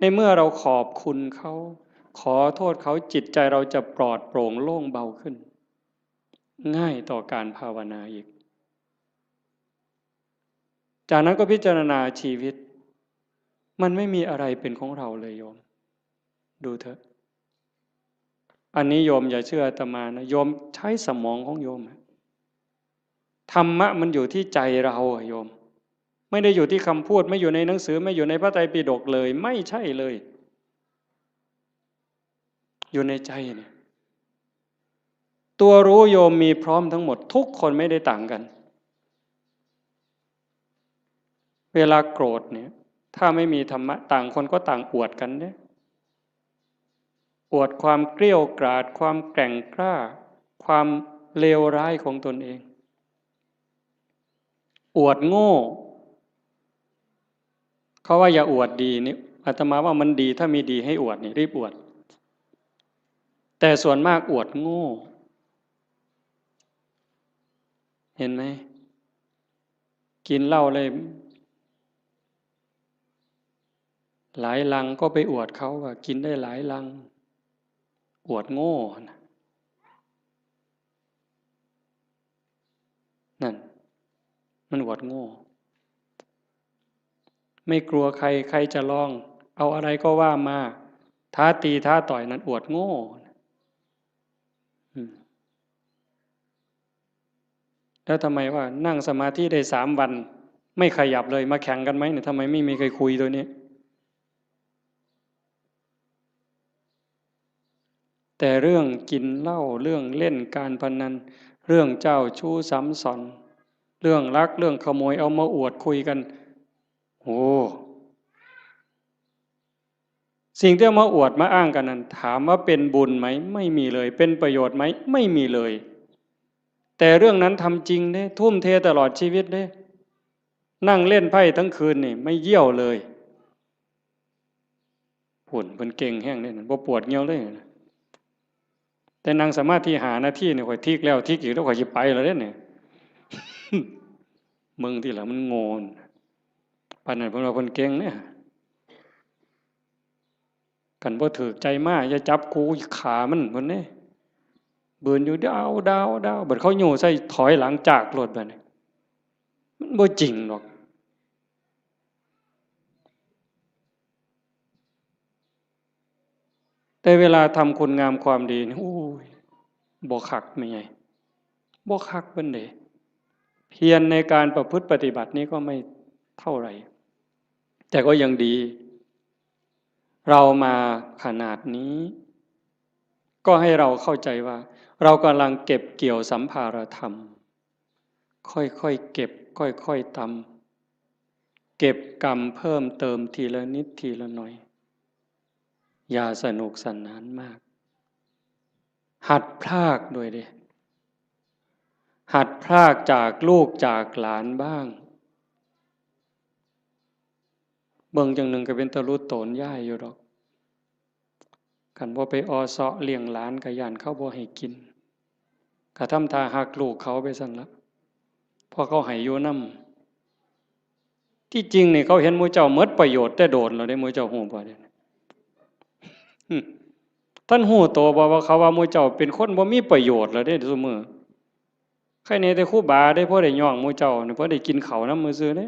ในเมื่อเราขอบคุณเขา ขอโทษเขา จิตใจเราจะปลอดโปร่งโล่งเบาขึ้น ง่ายต่อการภาวนาอีก จากนั้นก็พิจารณาชีวิต มันไม่มีอะไรเป็นของเราเลยโยม ดูเถอะ อันนี้โยมอย่าเชื่ออาตมานะ โยมใช้สมองของโยมอะ ธรรมะมันอยู่ที่ใจเราอะโยม ไม่ได้อยู่ที่คำพูด ไม่อยู่ในหนังสือ ไม่อยู่ในพระไตรปิฎกเลย ไม่ใช่เลย อยู่ในใจเนี่ย ตัวรู้โยมมีพร้อมทั้งหมด ทุกคนไม่ได้ต่างกัน เวลาโกรธเนี่ย ถ้าไม่มีธรรมะ ต่างคนก็ต่างอวดกันเนี่ย อวดความเกรี้ยวกราด ความแกร่งกล้า ความเลวร้ายของตนเอง อวดโง่ เขาว่าอย่าอวดดีนี่ อาตมาว่ามันดี ถ้ามีดีให้อวดนี่ รีบอวด แต่ส่วนมากอวดโง่ เห็นไหม กินเหล้าเลย หลายลังก็ไปอวดเขาว่ากินได้หลายลัง อวดโง่นะ นั่น มันอวดโง่ ไม่กลัวใคร ใครจะลอง เอาอะไรก็ว่ามา ท้าตีท้าต่อย นั่นอวดโง่ อืม แล้วทำไมว่านั่งสมาธิได้สามวัน ไม่ขยับเลย มาแข่งกันไหมเนี่ย ทำไมไม่มีใครคุยตัวนี้ แต่เรื่องกินเหล้า เรื่องเล่นการพนัน เรื่องเจ้าชู้ซ้ำซ้อน เรื่องลัก เรื่องขโมย เอามาอวดคุยกัน โอ้ สิ่งที่เอามาอวดมาอ้างกันนั้น ถามว่าเป็นบุญไหม ไม่มีเลย เป็นประโยชน์ไหม ไม่มีเลย แต่เรื่องนั้นทำจริงเด้ ทุ่มเทตลอดชีวิตเด้ นั่งเล่นไพ่ทั้งคืนนี่ ไม่เยี่ยวเลย ผุ่นเพิ่นเก่งแฮงเด้ บ่ปวดเยี่ยวเลย แต่นั่งสมาธิห้านาทีนี่ ข้อยทิกแล้วทิกอีก แล้วข้อยสิไปแล้วเด้เนี่ย มึงที่ละมันโง่น ปานนั้นเพิ่นว่าเพิ่นเก่งเนี่ย คันบ่ถืกใจมา อย่าจับกู ขามัน เพิ่นเด้ บืนอยู่ ดาว ดาว ดาว บัดเขาโยใส่ ถอยหลังจากโลดบัดนี้ มันบ่จริงดอก แต่เวลาทำคุณงามความดีนี่ โอ้ย บ่คักแม่ใหญ่ บ่คักปานใด เพียรในการประพฤติปฏิบัตินี่ก็ไม่เท่าไหร่ แต่ก็ยังดี เรามาขนาดนี้ ก็ให้เราเข้าใจว่า เรากำลังเก็บเกี่ยวสัมภารธรรม ค่อยๆเก็บ ค่อยๆตำ เก็บกำเพิ่มเติมทีละนิดทีละหน่อย อย่าสนุกสนานมาก หัดพรากด้วยเด้ หัดพรากจากลูกจากหลานบ้าง เบิ่งจั่งหนึ่งก็เป็นตาหลุดโตนยายอยู่ดอก คันบ่ไปออเซาะเลี้ยงหลานก็ย้านเขาบ่ให้กิน ก็ทำท่าฮักลูกเขาไปซั่นละ เพราะเขาให้อยู่นำ ที่จริงนี่เขาเห็นหมู่เจ้าหมดประโยชน์แต่โดนแล้วเด้ หมู่เจ้าฮู้บ่เด้ อืม ท่านฮู้โตบ่ว่าเขาว่าหมู่เจ้าเป็นคนบ่มีประโยชน์แล้วเด้ซุมื้อ ใครแหน่แต่ครูบาเด้ พอได้ย่องหมู่เจ้านี่ พอได้กินข้าวนำซื่อๆเด้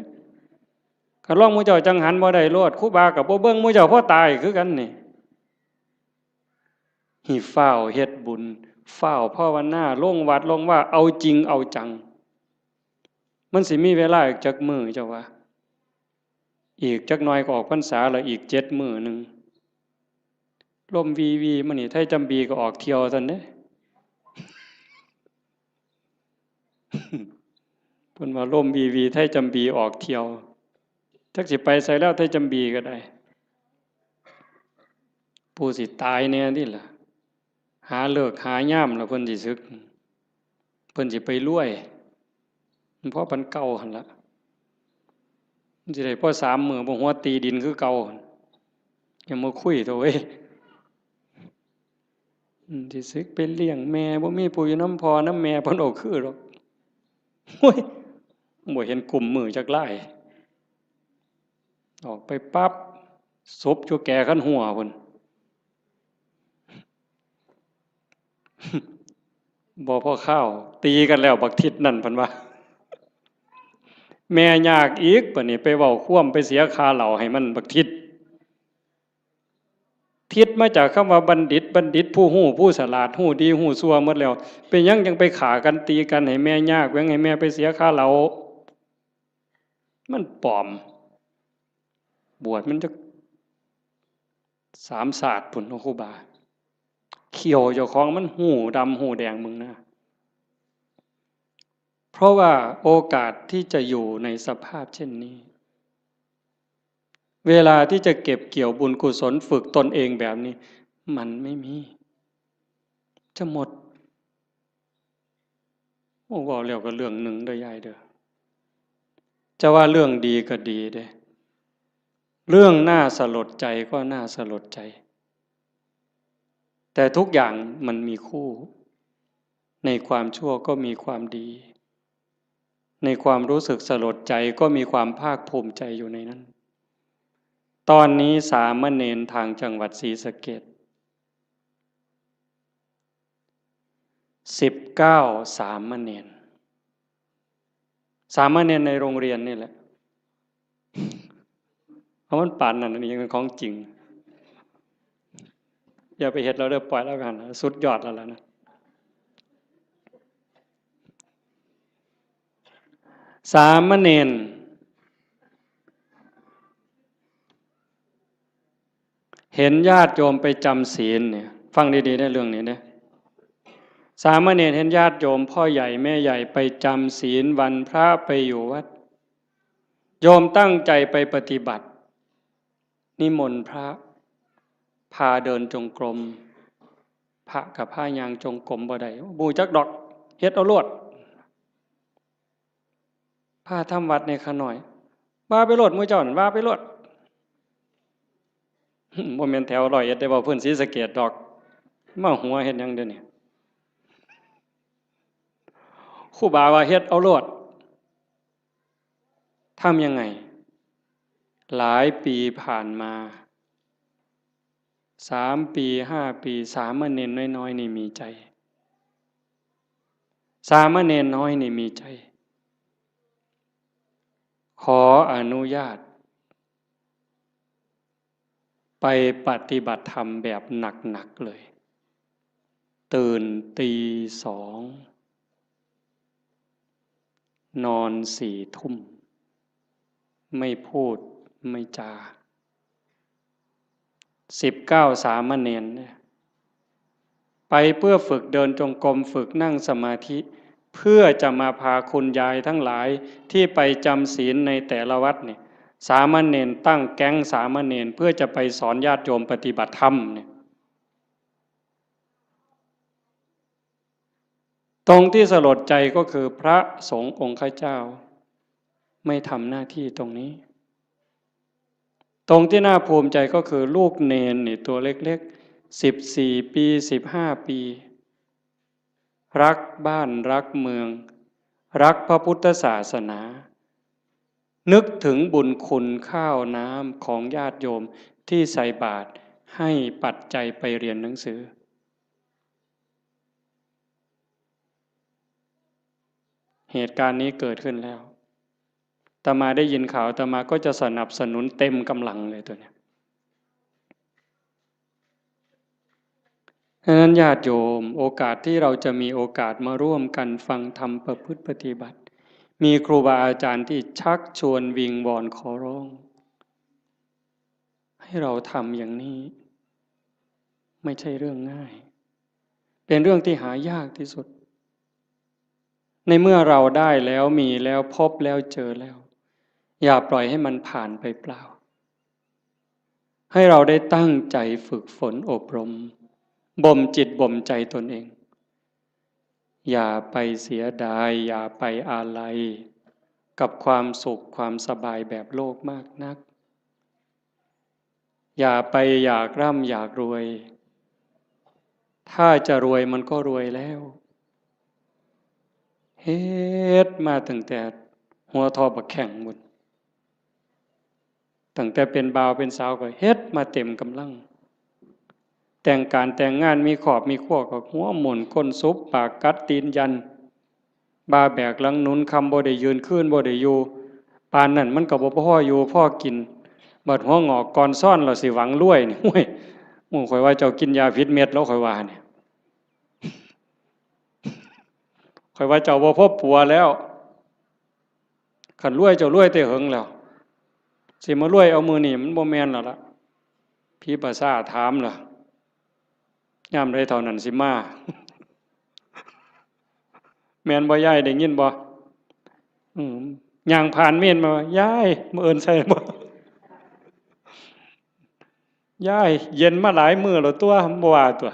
คันลองหมู่เจ้าจั่งหันบ่ได้โลด ครูบาก็บ่เบิ่งหมู่เจ้าพอตายคือกันนี่ ให้ฟ้าวเฮ็ดบุญ ฟ้าวภาวนา ลงวัดลงวา เอาจริงเอาจัง มันสิมีเวลาอีกจักมื้อเจ้าว่า อีกจักหน่อยก็ออกพรรษาแล้ว อีกเจ็ดมื้อหนึ่ง ลมวีวีมานี่ ไทยจำบีก็ออกเที่ยวซั่นเด้ เพิ่นว่าลมวีวี ไทยจำบีออกเที่ยว จักสิไปไสแล้ว ไทยจำบีก็ได้ ผู้สิตายแหน่นี่ล่ะ หาฤกษ์หายามแล้วเพิ่นสิสึก เพิ่นสิไปรวย มันพอปานเก่าหั่นล่ะ มันสิได้พอสามมื้อ บ่หัวตีดินคือเก่าหั่น อย่ามาคุยเถาะเว้ย อืม สิสึกไปเลี้ยงแม่ บ่มีผู้อยู่นำพ่อนำแม่ เพิ่นเอาคือดอก โอ้ย บ่เห็นกุมมือจักลาย ออกไปปั๊บ ศพอยู่แก่คันหัวพุ้น บ่พอคาว ตีกันแล้วบักทิศนั่น เพิ่นว่า แม่ยากอีก บัดนี้ไปเว้าความ ไปเสียค่าเหล้าให้มันบักทิศ ทิศมาจากคำว่าบัณฑิต บัณฑิตผู้ฮู้ ผู้ฉลาด ฮู้ดีฮู้ชั่วหมดแล้ว เป็นหยังจั่งไปฆ่ากันตีกันให้แม่ยาก แหว่งให้แม่ไปเสียค่าเหล้า มันปลอม บวชมันจักสามชาติพุ้นเนาะครูบา เขี้ยวเจ้าของมันฮู้ดำฮู้แดงมึงนะ เพราะว่าโอกาสที่จะอยู่ในสภาพเช่นนี้ เวลาที่จะเก็บเกี่ยวบุญกุศลฝึกตนเองแบบนี้ มันไม่มี จะหมด โอ้ เว้าแล้วก็เรื่องหนึ่งเด้อยายเด้อ จะว่าเรื่องดีก็ดีเด้ เรื่องน่าสลดใจก็น่าสลดใจ แต่ทุกอย่างมันมีคู่ ในความชั่วก็มีความดี ในความรู้สึกสลดใจก็มีความภาคภูมิใจอยู่ในนั้น ตอนนี้สามเณรทางจังหวัดศรีสะเกษ สิบเก้า สามเณร สามเณรในโรงเรียนนี่แหละ เพราะมันปานนั้น อันนี้เป็นของจริง อย่าไปเฮ็ดแล้วเด้อ ปล่อยแล้วกัน สุดยอดแล้วล่ะนะ สามเณร เห็นญาติโยมไปจำศีลเนี่ย ฟังดีๆ ในเรื่องนี้เนี่ย สามเณรเห็นญาติโยมพ่อใหญ่แม่ใหญ่ไปจำศีลวันพระไปอยู่วัด โยมตั้งใจไปปฏิบัติ นิมนต์พระ พาเดินจงกรม พระกับพาย่างจงกรมบ่ได้ บ่ฮู้จักดอก เฮ็ดเอาโลด พาทำวัดในข้าน้อย ว่าไปโลด หมู่เจ้านั่นว่าไปโลด บ่แม่นแถวร้อยเอ็ดได้ เว้าพื้นศรีสะเกษดอก มาหัวเฮ็ดหยังเดี๋ยวนี้ ครูบาว่าเฮ็ดเอาโลด ทำยังไง หลายปีผ่านมา สามปี ห้าปี สามเณรน้อยๆ นี่มีใจ สามเณรน้อยนี่มีใจ ขออนุญาต ไปปฏิบัติธรรมแบบหนักๆ เลย ตื่นตีสอง นอนสี่ทุ่ม ไม่พูดไม่จา สิบเก้าสามเณรเนี่ย ไปเพื่อฝึกเดินจงกรม ฝึกนั่งสมาธิ เพื่อจะมาพาคุณยายทั้งหลายที่ไปจำศีลในแต่ละวัดเนี่ย สามเณรตั้งแก๊งสามเณรเพื่อจะไปสอนญาติโยมปฏิบัติธรรมเนี่ย ตรงที่สลดใจก็คือพระสงฆ์องค์ข้าเจ้า ไม่ทำหน้าที่ตรงนี้ ตรงที่น่าภูมิใจก็คือลูกเณรนี่ตัวเล็กๆ สิบสี่ปี สิบห้าปี รักบ้านรักเมือง รักพระพุทธศาสนา นึกถึงบุญคุณข้าวน้ำของญาติโยมที่ใส่บาตรให้ปัจจัยไปเรียนหนังสือ เหตุการณ์นี้เกิดขึ้นแล้ว อาตมาได้ยินข่าว อาตมาก็จะสนับสนุนเต็มกำลังเลยตัวเนี้ย ฉะนั้นญาติโยม โอกาสที่เราจะมีโอกาสมาร่วมกันฟังธรรมประพฤติปฏิบัติ มีครูบาอาจารย์ที่ชักชวนวิงวอนขอร้อง ให้เราทำอย่างนี้ ไม่ใช่เรื่องง่าย เป็นเรื่องที่หายากที่สุด ในเมื่อเราได้แล้ว มีแล้ว พบแล้ว เจอแล้ว อย่าปล่อยให้มันผ่านไปเปล่า ให้เราได้ตั้งใจฝึกฝนอบรม บ่มจิตบ่มใจตนเอง อย่าไปเสียดาย อย่าไปอาลัย กับความสุขความสบายแบบโลกมากนัก อย่าไปอยากร่ำอยากรวย ถ้าจะรวยมันก็รวยแล้ว เฮ็ดมาตั้งแต่หัวทอบักแข้งพุ้น ตั้งแต่เป็นบ่าวเป็นสาวก็เฮ็ดมาเต็มกำลัง แต่งการแต่งงานมีครอบมีครัวก็หัวหมุนก้นสุบปากกัดตีนยัน บ่าแบกหลังหนุน ค่ำบ่ได้ยืน คืนบ่ได้อยู่ ปานนั้นมันก็บ่พออยู่พอกิน บัดหัวงอกก่อนซ้อนแล้วสิหวังรวยนี่ โอ้ย โอ้ ข้อยว่าเจ้ากินยาผิดเม็ดแล้ว ข้อยว่าเนี่ย ข้อยว่าเจ้าบ่พอปัวแล้ว คันรวยเจ้ารวยแต่เหิงแล้ว สิมารวยเอามื้อนี้มันบ่แม่นแล้วล่ะ ผีประสาทถามล่ะ ยามใดเฒ่านั้นสิมา แม่นบ่ยาย ได้ยินบ่ อืม ย่างผ่านเมนมา ยาย มื้ออื่นใส่บ่ ยาย เย็นมาหลายมื้อแล้วตั๊ว บ่ว่าตั๊ว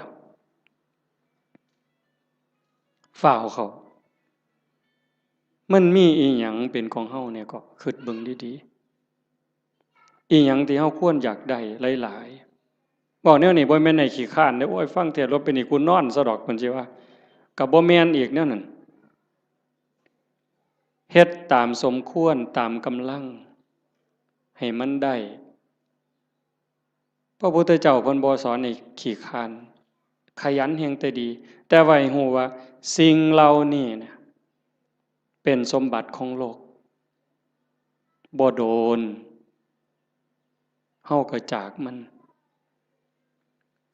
ฟ้าวเข้า มันมีอีหยังเป็นของเฮาเนี่ย ก็คิดเบิ่งดีๆ อีหยังที่เฮาควรอยากได้หลายๆ เว้าแนวนี้บ่แม่นให้ขี้คร้านเด้อ โอ้ย ฟังเทศน์แล้วเป็นอีก กูนอนซะดอก เพิ่นสิว่า ก็บ่แม่นอีกแนวนั้น เฮ็ดตามสมควร ตามกำลัง ให้มันได้ พระพุทธเจ้าเพิ่นบ่สอนให้ขี้คร้าน ขยันแฮ่งแต่ดี แต่ว่าให้ฮู้ว่าสิ่งเหล่านี้นะ เป็นสมบัติของโลก บ่โดน เฮาก็จากมัน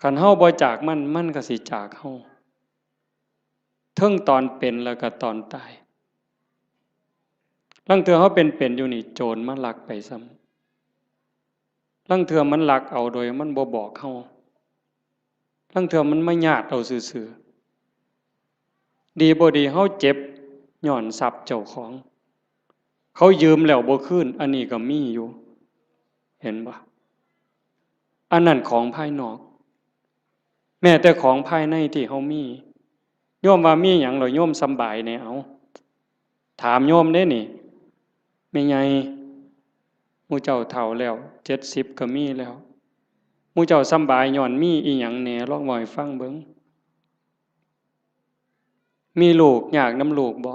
คันเฮาบ่จากมัน มันก็สิจากเฮา เทิงตอนเป็นแล้วก็ตอนตาย ลางเทื่อเฮาเป็นๆ อยู่นี่ โจรมาลักไปซ้ำ ลางเทื่อมันลักเอาโดยมันบ่บอกเฮา ลางเทื่อมันมาญาติเอาซื่อๆ ดีบ่ดีเฮาเจ็บย้อนทรัพย์เจ้าของ เขายืมแล้วบ่คืน อันนี้ก็มีอยู่ เห็นบ่ อันนั้นของภายนอก แม้แต่ของภายในที่เฮามี โยมว่ามีหยังแล้วโยมสำบายแหน่ เอา ถามโยมเด้นี่ แม่ใหญ่ หมู่เจ้าเฒ่าแล้ว เจ็ดสิบก็มีแล้ว หมู่เจ้าสำบายย้อนมีอีหยังแหน่ ลองเว้าให้ฟังเบิ่ง มีลูกยากนำลูกบ่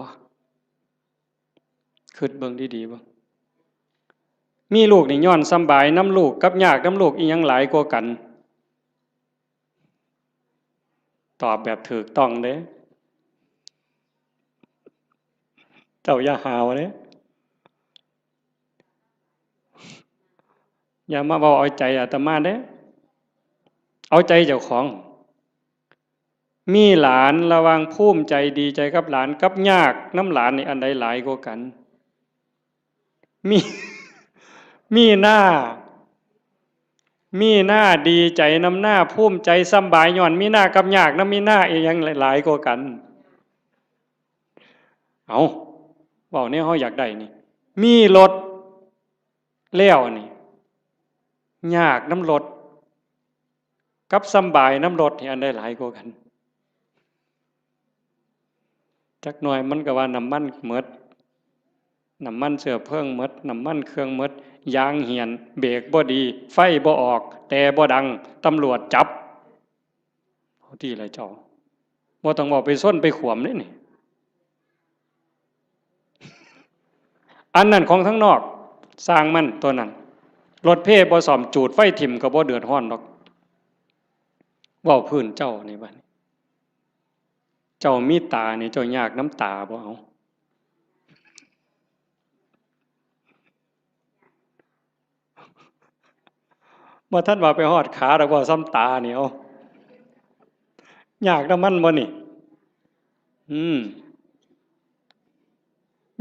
คิดเบิ่งดีๆ เบิ่ง มีลูกนี่ย้อนสำบายนำลูกกับยากนำลูก อีหยังหลายกว่ากัน? ตอบแบบถูกต้องเด้ เจ้าอย่าหาวเด้ อย่ามาเว้าเอาใจอาตมาเด้ เอาใจเจ้าของ มีหลาน ระหว่างภูมิใจดีใจกับหลานกับยากนำหลานนี่ อันใดหลายกว่ากัน? มี มีหน้า มีหน้าดีใจนำหน้า ภูมิใจสำบายย้อนมีหน้ากับยากนำมีหน้า อีหยังหลายกว่ากัน? เอา เว้าแนวเฮาอยากได้นี่ มีรถแล้วนี่ ยากนำรถ กับสำบายนำรถนี่ อันใดหลายกว่ากัน? จักหน่อยมันก็ว่าน้ำมันหมด น้ำมันเชื้อเพลิงหมด น้ำมันเครื่องหมด ยางเหี่ยน เบรกบ่ดี ไฟบ่ออก แต่บ่ดัง ตำรวจจับ เอาติล่ะเจ้า บ่ต้องเว้าไปชนไปขวมเด้นี่ อันนั้นของทางนอก ซ่างมันตัวนั้น รถเพบ่ซ่อม จูดไฟถิ่มก็บ่เดือดร้อนดอก เว้าพื้นเจ้านี่บัดนี้ เจ้ามีตานี่ เจ้ายากนำตาบ่ เอา บ่ทันว่าไปฮอดขาดอก เว้าส่ำตานี่ เอา ยากนำมันบ่นี่? อืม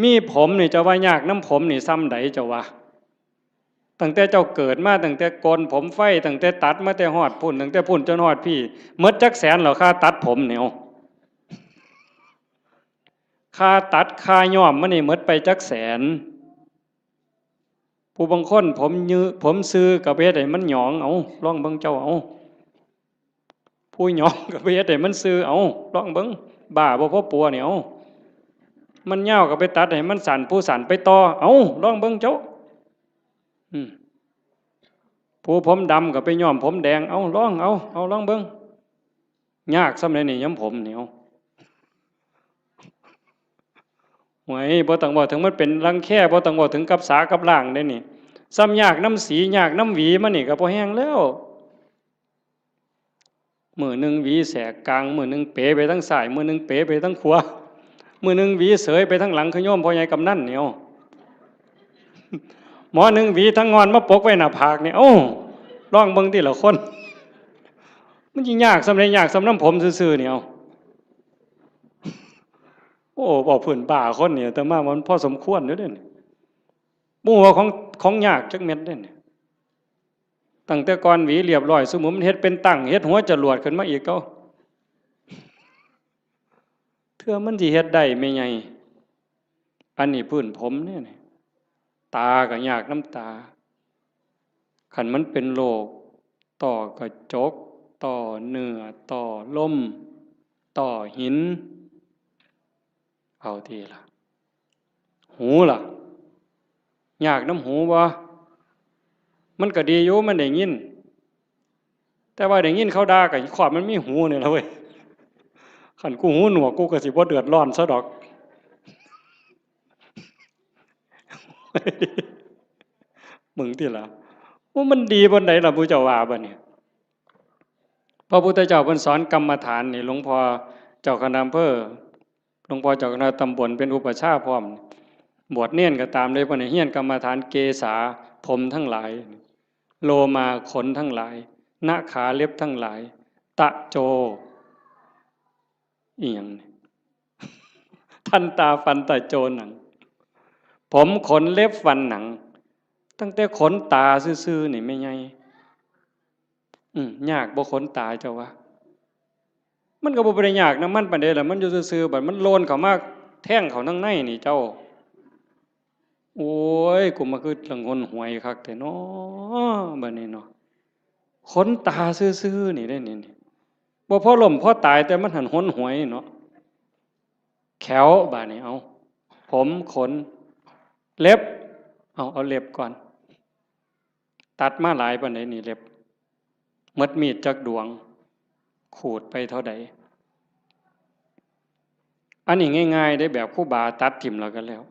มีผมนี่ เจ้าว่ายากนำผมนี่ส่ำใดเจ้าว่า? ตั้งแต่เจ้าเกิดมา ตั้งแต่โกนผมไฟ ตั้งแต่ตัดมาแต่ฮอดพุ้น ตั้งแต่พุ้นจนฮอดพี้ หมดจักแสนแล้ว ค่าตัดผมนี่ เอา ค่าตัด ค่าย้อมมันนี่ หมดไปจักแสน? ผู้บางคนผมยื ผมซื่อก็ไปเฮ็ดให้มันหยอง เอา ลองเบิ่งเจ้า เอา ผู้หยองก็ไปเฮ็ดให้มันซื่อ เอา ลองเบิ่ง บ้าบ่พอปัวนี่ เอา มันยาวก็ไปตัดให้มันสั้น ผู้สั้นไปต่อ เอา ลองเบิ่งเจ้า อืม ผู้ผมดำก็ไปย้อมผมแดง เอา ลอง เอา เอา ลองเบิ่ง ยากส่ำใดนี่ ย้อมผมนี่ เอา โอ้ย บ่ต้องเว้าถึงมันเป็นรังแค บ่ต้องเว้าถึงกับสากับล้างเด้นี่ ส่ำยากนำสี ยากนำหวีมันนี่ก็พอแฮงแล้ว มื้อหนึ่งหวีแสกกลาง มื้อหนึ่งเป๋ไปทางซ้าย มื้อหนึ่งเป๋ไปทางขวา มื้อหนึ่งหวีเสยไปทางหลัง คือโยมพ่อใหญ่กำนันนี่ เอา หมอหนึ่งหวีทางงอนมาปกไว้หน้าผากนี่ เอ้า ลองเบิ่งติล่ะคน มันสิยากส่ำใด ยากส่ำนำผมซื่อๆนี่ เอา โอ้ เว้าพื้นบ้าคนนี่ อาตมามันพอสมควรอยู่เด้นี่ บ่ฮู้ว่าของ ของยากจักเม็ดเด้นี่ ตั้งแต่ก่อนหวีเรียบร้อย ซุมื้อมันเฮ็ดเป็นตั้ง เฮ็ดหัวจรวดขึ้นมาอีก เก่า เทื่อมันสิเฮ็ดได้แม่ใหญ่ อันนี้พื้นผมเด้นี่ ตาก็ยากนำตา คันมันเป็นโรคต้อกระจก ต้อเนื้อ ต้อลม ต้อหิน เอาติล่ะ หูล่ะ ยากนำหูบ่ มันก็ดีอยู่ มันได้ยิน แต่ว่าได้ยินเขาด่าก็ ขอบมันมีหูนี่ล่ะเว้ย คันกูหูหนวก กูก็สิบ่เดือดร้อนซะดอก มึงติล่ะ ว่ามันดีปานใดล่ะ หมู่เจ้าว่าบัดนี้ พระพุทธเจ้าเพิ่นสอนกรรมฐานนี่ หลวงพ่อเจ้าคณะอำเภอ หลวงพ่อเจ้าคณะตำบลเป็นอุปัชฌาย์พร้อม บวชเณรก็ตามเลย เพิ่นให้เรียนกรรมฐาน เกสา ผมทั้งหลาย โลมา ขนทั้งหลาย นะขา เล็บทั้งหลาย ตะโจ อีหยังนี่ ทันตา ฟัน ตะโจ หนัง ผม ขน เล็บ ฟัน หนัง ตั้งแต่ขนตาซื่อๆนี่แม่ใหญ่ อืม ยากบ่ขนตาเจ้าว่า มันก็บ่ได้ยากนำมันปานใดล่ะ มันอยู่ซื่อๆ บัดมันโลนเข้ามาแทงเข้าทางในนี่เจ้า โอ้ย กูมาคือละงนหวยคักแท้น้อ บัดนี้เนาะ ขนตาซื่อๆนี่เด้นี่ นี่ บ่พอล้มพอตาย แต่มันหั้นหนหวยเนาะ แข้ว บาดนี้ เอา ผม ขน เล็บ เอา เอาเล็บก่อน ตัดมาหลายปานใดนี่เล็บ หมดมีดจักดวง ขูดไปเท่าใด อันนี้ง่ายๆเด้ แบบครูบาตัดถิ่มแล้วก็แล้ว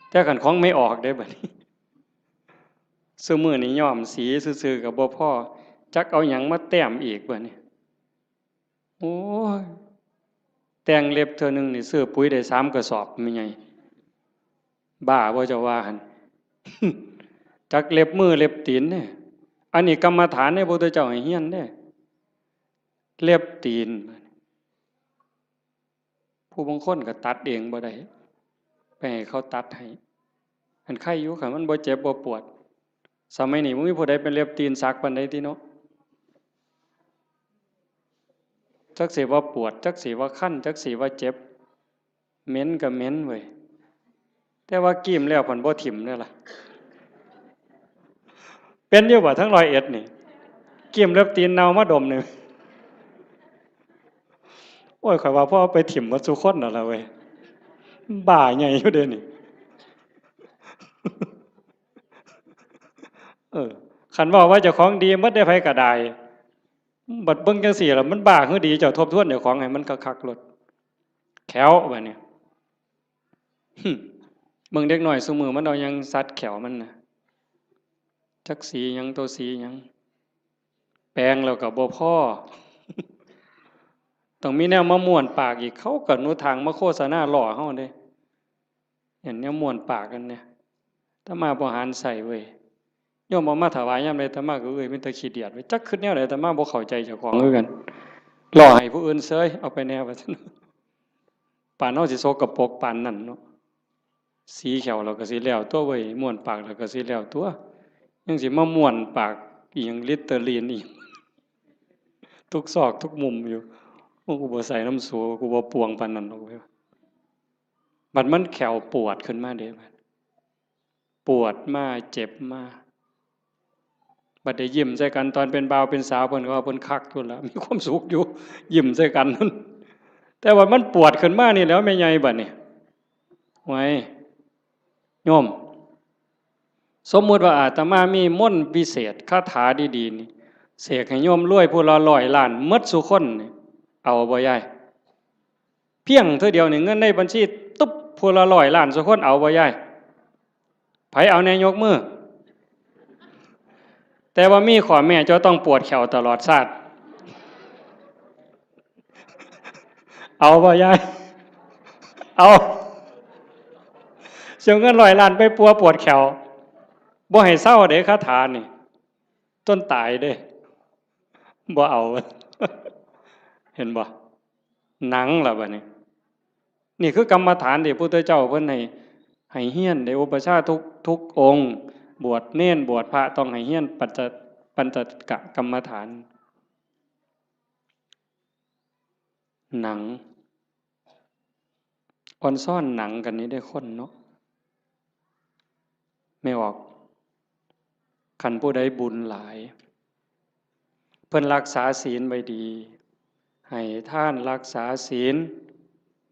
แต่คันของไม่ออกเด้บัดนี้ ซุมื้อนี้ย้อมสีซื่อๆก็บ่พอ จักเอาหยังมาแต้มอีกบัดนี้ โอ้ย แต่งเล็บเทื่อหนึ่งนี่ซื้อปุ๋ยได้สามกระสอบ แม่ใหญ่ บ้าบ่เจ้าว่าหั่น จักเล็บมือเล็บตีนเนี่ย อันนี้กรรมฐานเนี่ยพระพุทธเจ้าให้เฮียนเด้ เล็บตีน ผู้บางคนก็ตัดเองบ่ได้ ไปให้เขาตัดให้ อันไคอยู่ คันมันบ่เจ็บบ่ปวด สมัยนี้บ่มีผู้ใดเป็นเล็บตีนสักปานใดติเนาะ จักสิว่าปวด จักสิว่าคัน จักสิว่าเจ็บ เหม็นก็เหม็นเว้ย แต่ว่ากรีมแล้วพันบ่ถิ่มเด้อล่ะ เป็นอยู่บ่ทั้งร้อยเอ็ดนี่ กรีมเล็บตีนเน่ามาดมนี่ โอ้ย ข้อยว่าพอเอาไปถิ่มหมดซุคนแล้วล่ะเว้ย บ้าใหญ่อยู่เด้นี่ เออ คันเว้าว่าเจ้าของดีหมดเด้ ไผก็ได้ บัดเบิ่งจั่งซี้ล่ะ มันบ้าคือดี เจ้าทบทวนเจ้าของให้มันคักๆโลด แข้วบัดนี้ หึ เบิ่งเด็กน้อยซุมื้อมันเอาหยังสัดแข้วมันน่ะ จักสีหยัง โตสีหยัง แปรงแล้วก็บ่พอ ต้องมีแนวมาม้วนปากอีก เขาก็หนทางมาโฆษณาล้อเฮาเด้ เห็นแนวม้วนปากกันเนี่ย อาตมาบ่หันใส่เว้ย โยมเอามาถวายยามใด อาตมาก็เอ้ย มีแต่ขี้เดียดเว้ย จักคิดแนวใด อาตมาบ่เข้าใจเจ้าของคือกัน ล้อให้ผู้อื่นเซย เอาไปแน่ว่าซั่น ปานเฮาสิสกปรกปานนั้นเนาะ สีแข้วเราก็สิแล้วตัวเว้ย ม้วนปากเราก็สิแล้วตัว ยังสิมาม้วนปากอีหยัง ลิตเตอรีนอีหยัง ทุกซอกทุกมุมอยู่ โอ้ กูบ่ใส่นำสู กูบ่ปวงปานนั้นดอกเว้ย บัดมันแข้วปวดขึ้นมาเด้ บัดปวดมา เจ็บมา บัดได้ยิ้มใส่กัน ตอนเป็นบ่าวเป็นสาว เพิ่นก็ว่าเพิ่นคักอยู่แล้ว มีความสุขอยู่ ยิ้มใส่กันนั่น แต่ว่ามันปวดขึ้นมานี่แหล้ว แม่ใหญ่บัดนี้ ไว้ โยม สมมุติว่าอาตมามีมนต์วิเศษ คาถาดีๆนี่ เสกให้โยมรวยผู้ละร้อยล้านหมดซุคนนี่ เอาบ่ยาย เพียงเทื่อเดียวนี่ เงินในบัญชีตุ๊บ ผู้ละร้อยล้านซุคน เอาบ่ยาย ไผเอาแน่ยกมือ แต่ว่ามีข้อแม้ เจ้าต้องปวดแข้วตลอดชาติ เอาบ่ยาย เอา เสียเงินร้อยล้านไปปัวปวดแข้ว บ่ให้เซาเด้ คาถานี่ จนตายเด้ บ่เอา เห็นบ่ หนังล่ะบัดนี้ นี่คือกรรมฐานที่พระพุทธเจ้าเพิ่นให้ ให้เฮียน ได้อุปัชฌาย์ทุก ทุกองค์ บวชเณร บวชพระ ต้องให้เฮียนปัญจ ปัญจกกรรมฐาน หนัง อ่อนซ้อนหนังกันนี่ได้คนเนาะ แม่ออก คันผู้ใดบุญหลาย เพิ่นรักษาศีลไว้ดี ให้ทานรักษาศีล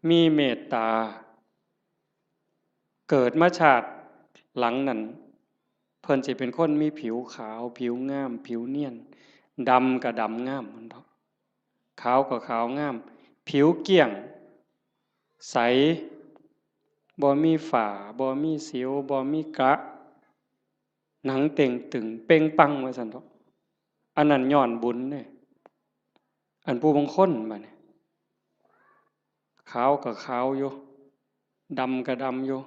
มีเมตตา เกิดมาชาติหลังนั้น เพิ่นสิเป็นคนมีผิวขาว ผิวงาม ผิวเนียน ดำก็ดำงาม มันเถาะ ขาวก็ขาวงาม ผิวเกลี้ยง ใส บ่มีฝ้า บ่มีสิว บ่มีกระ หนังเต่งตึงเป่งปัง ว่าซั่นเถาะ อันนั้นย้อนบุญเด้ อันผู้บางคนบัดนี้ ขาวก็ขาวอยู่ ดำก็ดำอยู่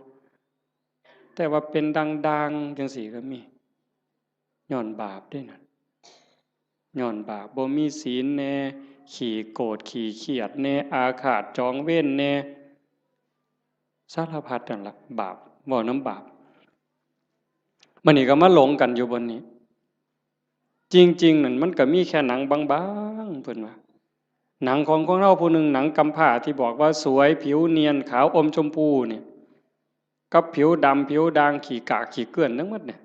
แต่ว่าเป็นด่างๆจั่งซี้ก็มี ย้อนบาปเด้นั่น ย้อนบาป บ่มีศีลแน่ ขี้โกรธ ขี้เคียดแน่ อาฆาตจองเวรแน่ สารพัดนั่นล่ะ บาป เว้านำบาป บัดนี้ก็มาหลงกันอยู่บนนี้ จริงๆนั่นมันก็มีแค่หนังบางๆ เพิ่นว่า หนังของคนเฮาผู้หนึ่ง หนังกำพร้าที่บอกว่าสวย ผิวเนียน ขาวอมชมพูเนี่ย กับผิวดำ ผิวด่าง ขี้กาก ขี้เกื้อนทั้งหมดเนี่ย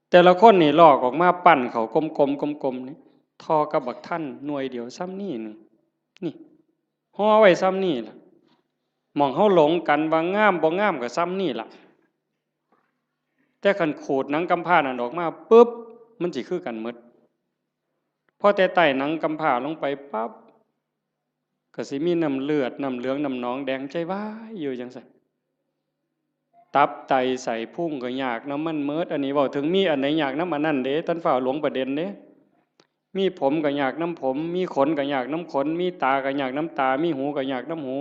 แต่ละคนนี่ลอกออกมาปั้นเข้ากลมๆ กลมๆ นี่ ท่อกับบักทันหน่วยเดียวส่ำนี้หนึ่ง นี่ ห่อไว้ส่ำนี้ล่ะ หม่องเฮาหลงกันว่างามบ่งามก็ส่ำนี้ล่ะ แต่คันขูดหนังกำพร้านั่นออกมาปุ๊บ มันสิคือกันหมด พอแต่ไต่หนังกำพร้าลงไปปั๊บ ก็สิมีน้ำเลือด น้ำเหลือง น้ำหนองแดง ใจวายอยู่จั่งซั้น ตับไตไส้พุงก็ยากนำมันหมด อันนี้เว้าถึงมีอันใดยากนำอันนั้นเด้ ท่านฟ้าวหลงประเด็นเด้ มีผมก็ยากนำผม มีขนก็ยากนำขน มีตาก็ยากนำตา มีหูก็ยากนำหู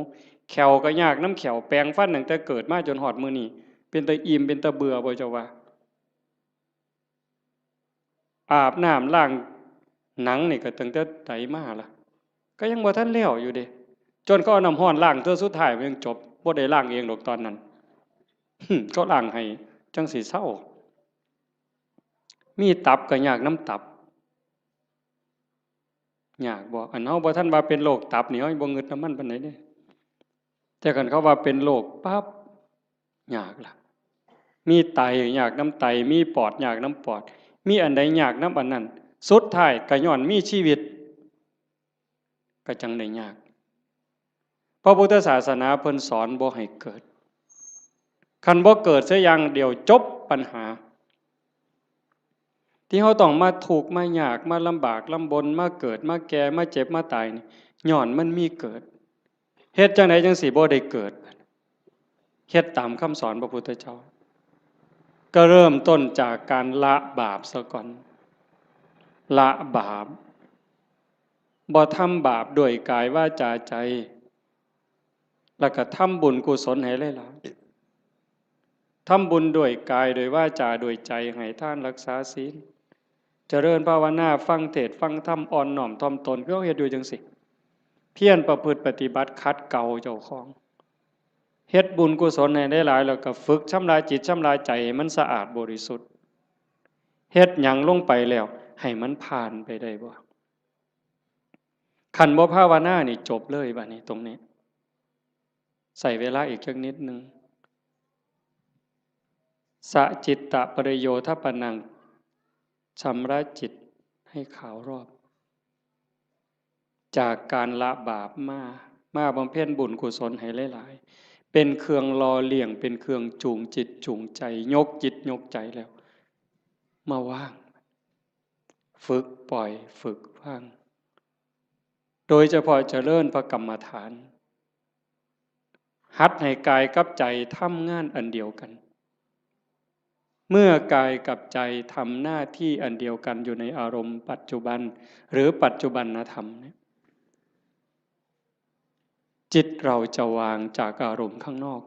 แข้วก็ยากนำแข้ว แปรงฟันตั้งแต่เกิดมาจนฮอดมื้อนี้ เป็นตาอิ่มเป็นตาเบื่อบ่เจ้าว่า อาบน้ำล้างหนังนี่ก็ตั้งแต่ใดมาล่ะ ก็ยังบ่ทันแล้วอยู่เด้ จนเขาเอาน้ำร้อนล้างเทื่อสุดท้ายมันยังจบ บ่ได้ล้างเองดอกตอนนั้น เขาล้างให้จั่งสิเซา มีตับก็ยากนำตับ ยากบ่ อันเฮาบ่ทันว่าเป็นโรคตับนี่ เฮาบ่งึดนำมันปานใดเด้ แต่คันเขาว่าเป็นโรคปั๊บ ยากล่ะ มีไตยากนำไต มีปอดยากนำปอด มีอันใดยากนำอันนั้น สุดท้ายก็ย้อนมีชีวิต ก็จั่งได้ยาก พระพุทธศาสนาเพิ่นสอนบ่ให้เกิด คันบ่เกิดเสียอย่างเดียวจบปัญหา ที่เฮาต้องมาทุกข์มายาก มาลำบากลำบน มาเกิด มาแก่ มาเจ็บ มาตายนี่ ย้อนมันมีเกิด เฮ็ดจั่งใดจั่งสิบ่ได้เกิด เฮ็ดตามคำสอนพระพุทธเจ้า ก็เริ่มต้นจากการละบาปซะก่อน ละบาป บ่ทำบาปด้วยกายวาจาใจ แล้วก็ทำบุญกุศลให้หลายๆ ทำบุญด้วยกาย ด้วยวาจา ด้วยใจ ให้ทาน รักษาศีล เจริญภาวนา ฟังเทศน์ ฟังธรรม อ่อนน้อมถ่อมตน คือเฮาเฮ็ดอยู่จั่งซี้ เพียรประพฤติปฏิบัติ ขัดเกลาเจ้าของ เฮ็ดบุญกุศลให้หลายๆ แล้วก็ฝึกชำระจิตชำระใจให้มันสะอาดบริสุทธิ์ เฮ็ดหยังลงไปแล้ว ให้มันผ่านไปได้บ่ คันบ่ภาวนานี่จบเลยบัดนี้ตรงนี้ ใช้เวลาอีกจักนิดหนึ่ง สะจิตตะปริโยทปนัง ชำระจิตให้ขาวรอบ จากการละบาปมา มาบำเพ็ญบุญกุศลให้หลายๆ เป็นเครื่องหล่อเลี้ยง เป็นเครื่องจูงจิตจูงใจ ยกจิตยกใจแล้ว มาวาง ฝึกปล่อย ฝึกวาง โดยเฉพาะเจริญพระกรรมฐาน หัดให้กายกับใจทำงานอันเดียวกัน เมื่อกายกับใจทำหน้าที่อันเดียวกันอยู่ในอารมณ์ปัจจุบัน หรือปัจจุบันธรรมเนี่ย จิตเราจะวางจากอารมณ์ข้างนอก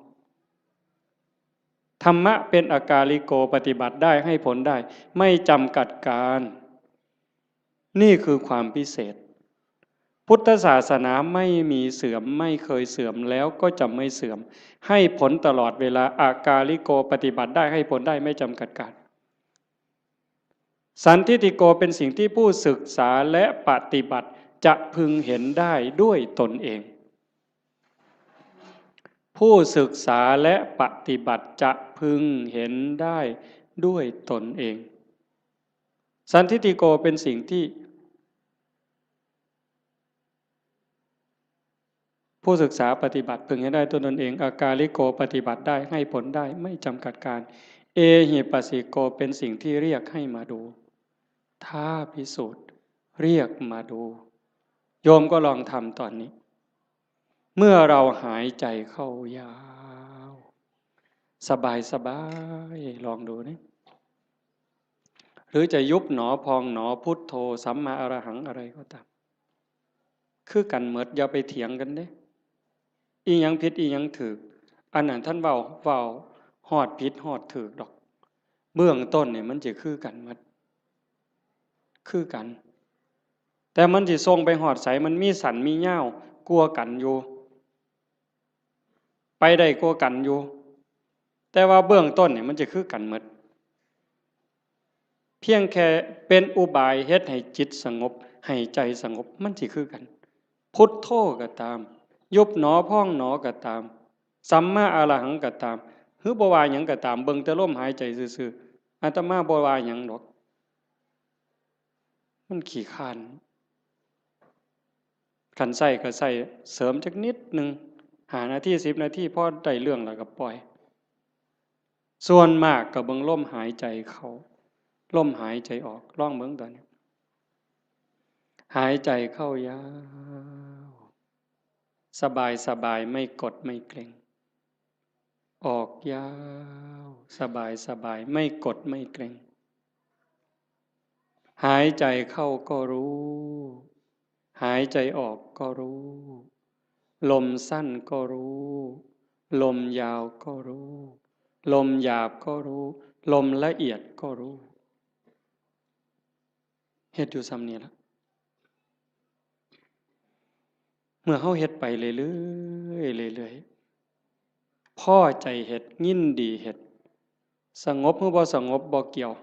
ธรรมะเป็นอากาลิโก ปฏิบัติได้ ให้ผลได้ ไม่จำกัดการ นี่คือความพิเศษ พุทธศาสนาไม่มีเสื่อม ไม่เคยเสื่อม แล้วก็จะไม่เสื่อม ให้ผลตลอดเวลา อากาลิโก ปฏิบัติได้ ให้ผลได้ ไม่จำกัดการ สันทิฏฐิโก เป็นสิ่งที่ผู้ศึกษาและปฏิบัติจะพึงเห็นได้ด้วยตนเอง ผู้ศึกษาและปฏิบัติจะพึงเห็นได้ด้วยตนเอง สันทิฏฐิโก เป็นสิ่งที่ ผู้ศึกษาปฏิบัติพึงเห็นได้ด้วยตนเอง อากาลิโก ปฏิบัติได้ ให้ผลได้ ไม่จำกัดการ เอหิปัสสิโก เป็นสิ่งที่เรียกให้มาดู ท้าพิสูจน์ เรียกมาดู โยมก็ลองทำตอนนี้ เมื่อเราหายใจเข้ายาว สบายสบาย ลองดูนี่ หรือจะยุบหนอพองหนอ พุทโธ สัมมาอรหัง อะไรก็ตาม คือกันหมด อย่าไปเถียงกันเด้ อีหยังผิดอีหยังถูก อันนั้นท่านเว้า เว้าฮอดผิดฮอดถูกดอก เบื้องต้นนี่มันจะคือกันหมด คือกัน แต่มันสิส่งไปฮอดไส มันมีสั้นมียาวกว่ากันอยู่ ไปได้กว่ากันอยู่ แต่ว่าเบื้องต้นนี่มันจะคือกันหมด เพียงแค่เป็นอุบายเฮ็ดให้จิตสงบ ให้ใจสงบ มันสิคือกัน พุทโธก็ตาม ยุบหนอพองหนอก็ตาม สัมมาอรหังก็ตาม หรือบ่ว่าหยังก็ตาม เบิ่งแต่ลมหายใจซื่อๆ อาตมาบ่ว่าหยังดอก มันขี้คร้าน คันใช้ก็ใช้เสริมจักนิดหนึ่ง ห้านาที สิบนาที พอได้เรื่องแล้วก็ปล่อย ส่วนมากก็เบิ่งลมหายใจเข้า ลมหายใจออก ลองเบิ่งตอนนี้ หายใจเข้ายาว สบายสบาย ไม่กดไม่เกร็ง ออกยาว สบายสบาย ไม่กดไม่เกร็ง หายใจเข้าก็รู้ หายใจออกก็รู้ ลมสั้นก็รู้ ลมยาวก็รู้ ลมหยาบก็รู้ ลมละเอียดก็รู้ เฮ็ดอยู่ส่ำนี้ละ เมื่อเฮาเฮ็ดไปเรื่อยๆ เรื่อยๆ พอใจเฮ็ด ยินดีเฮ็ด สงบหรือบ่สงบบ่เกี่ยว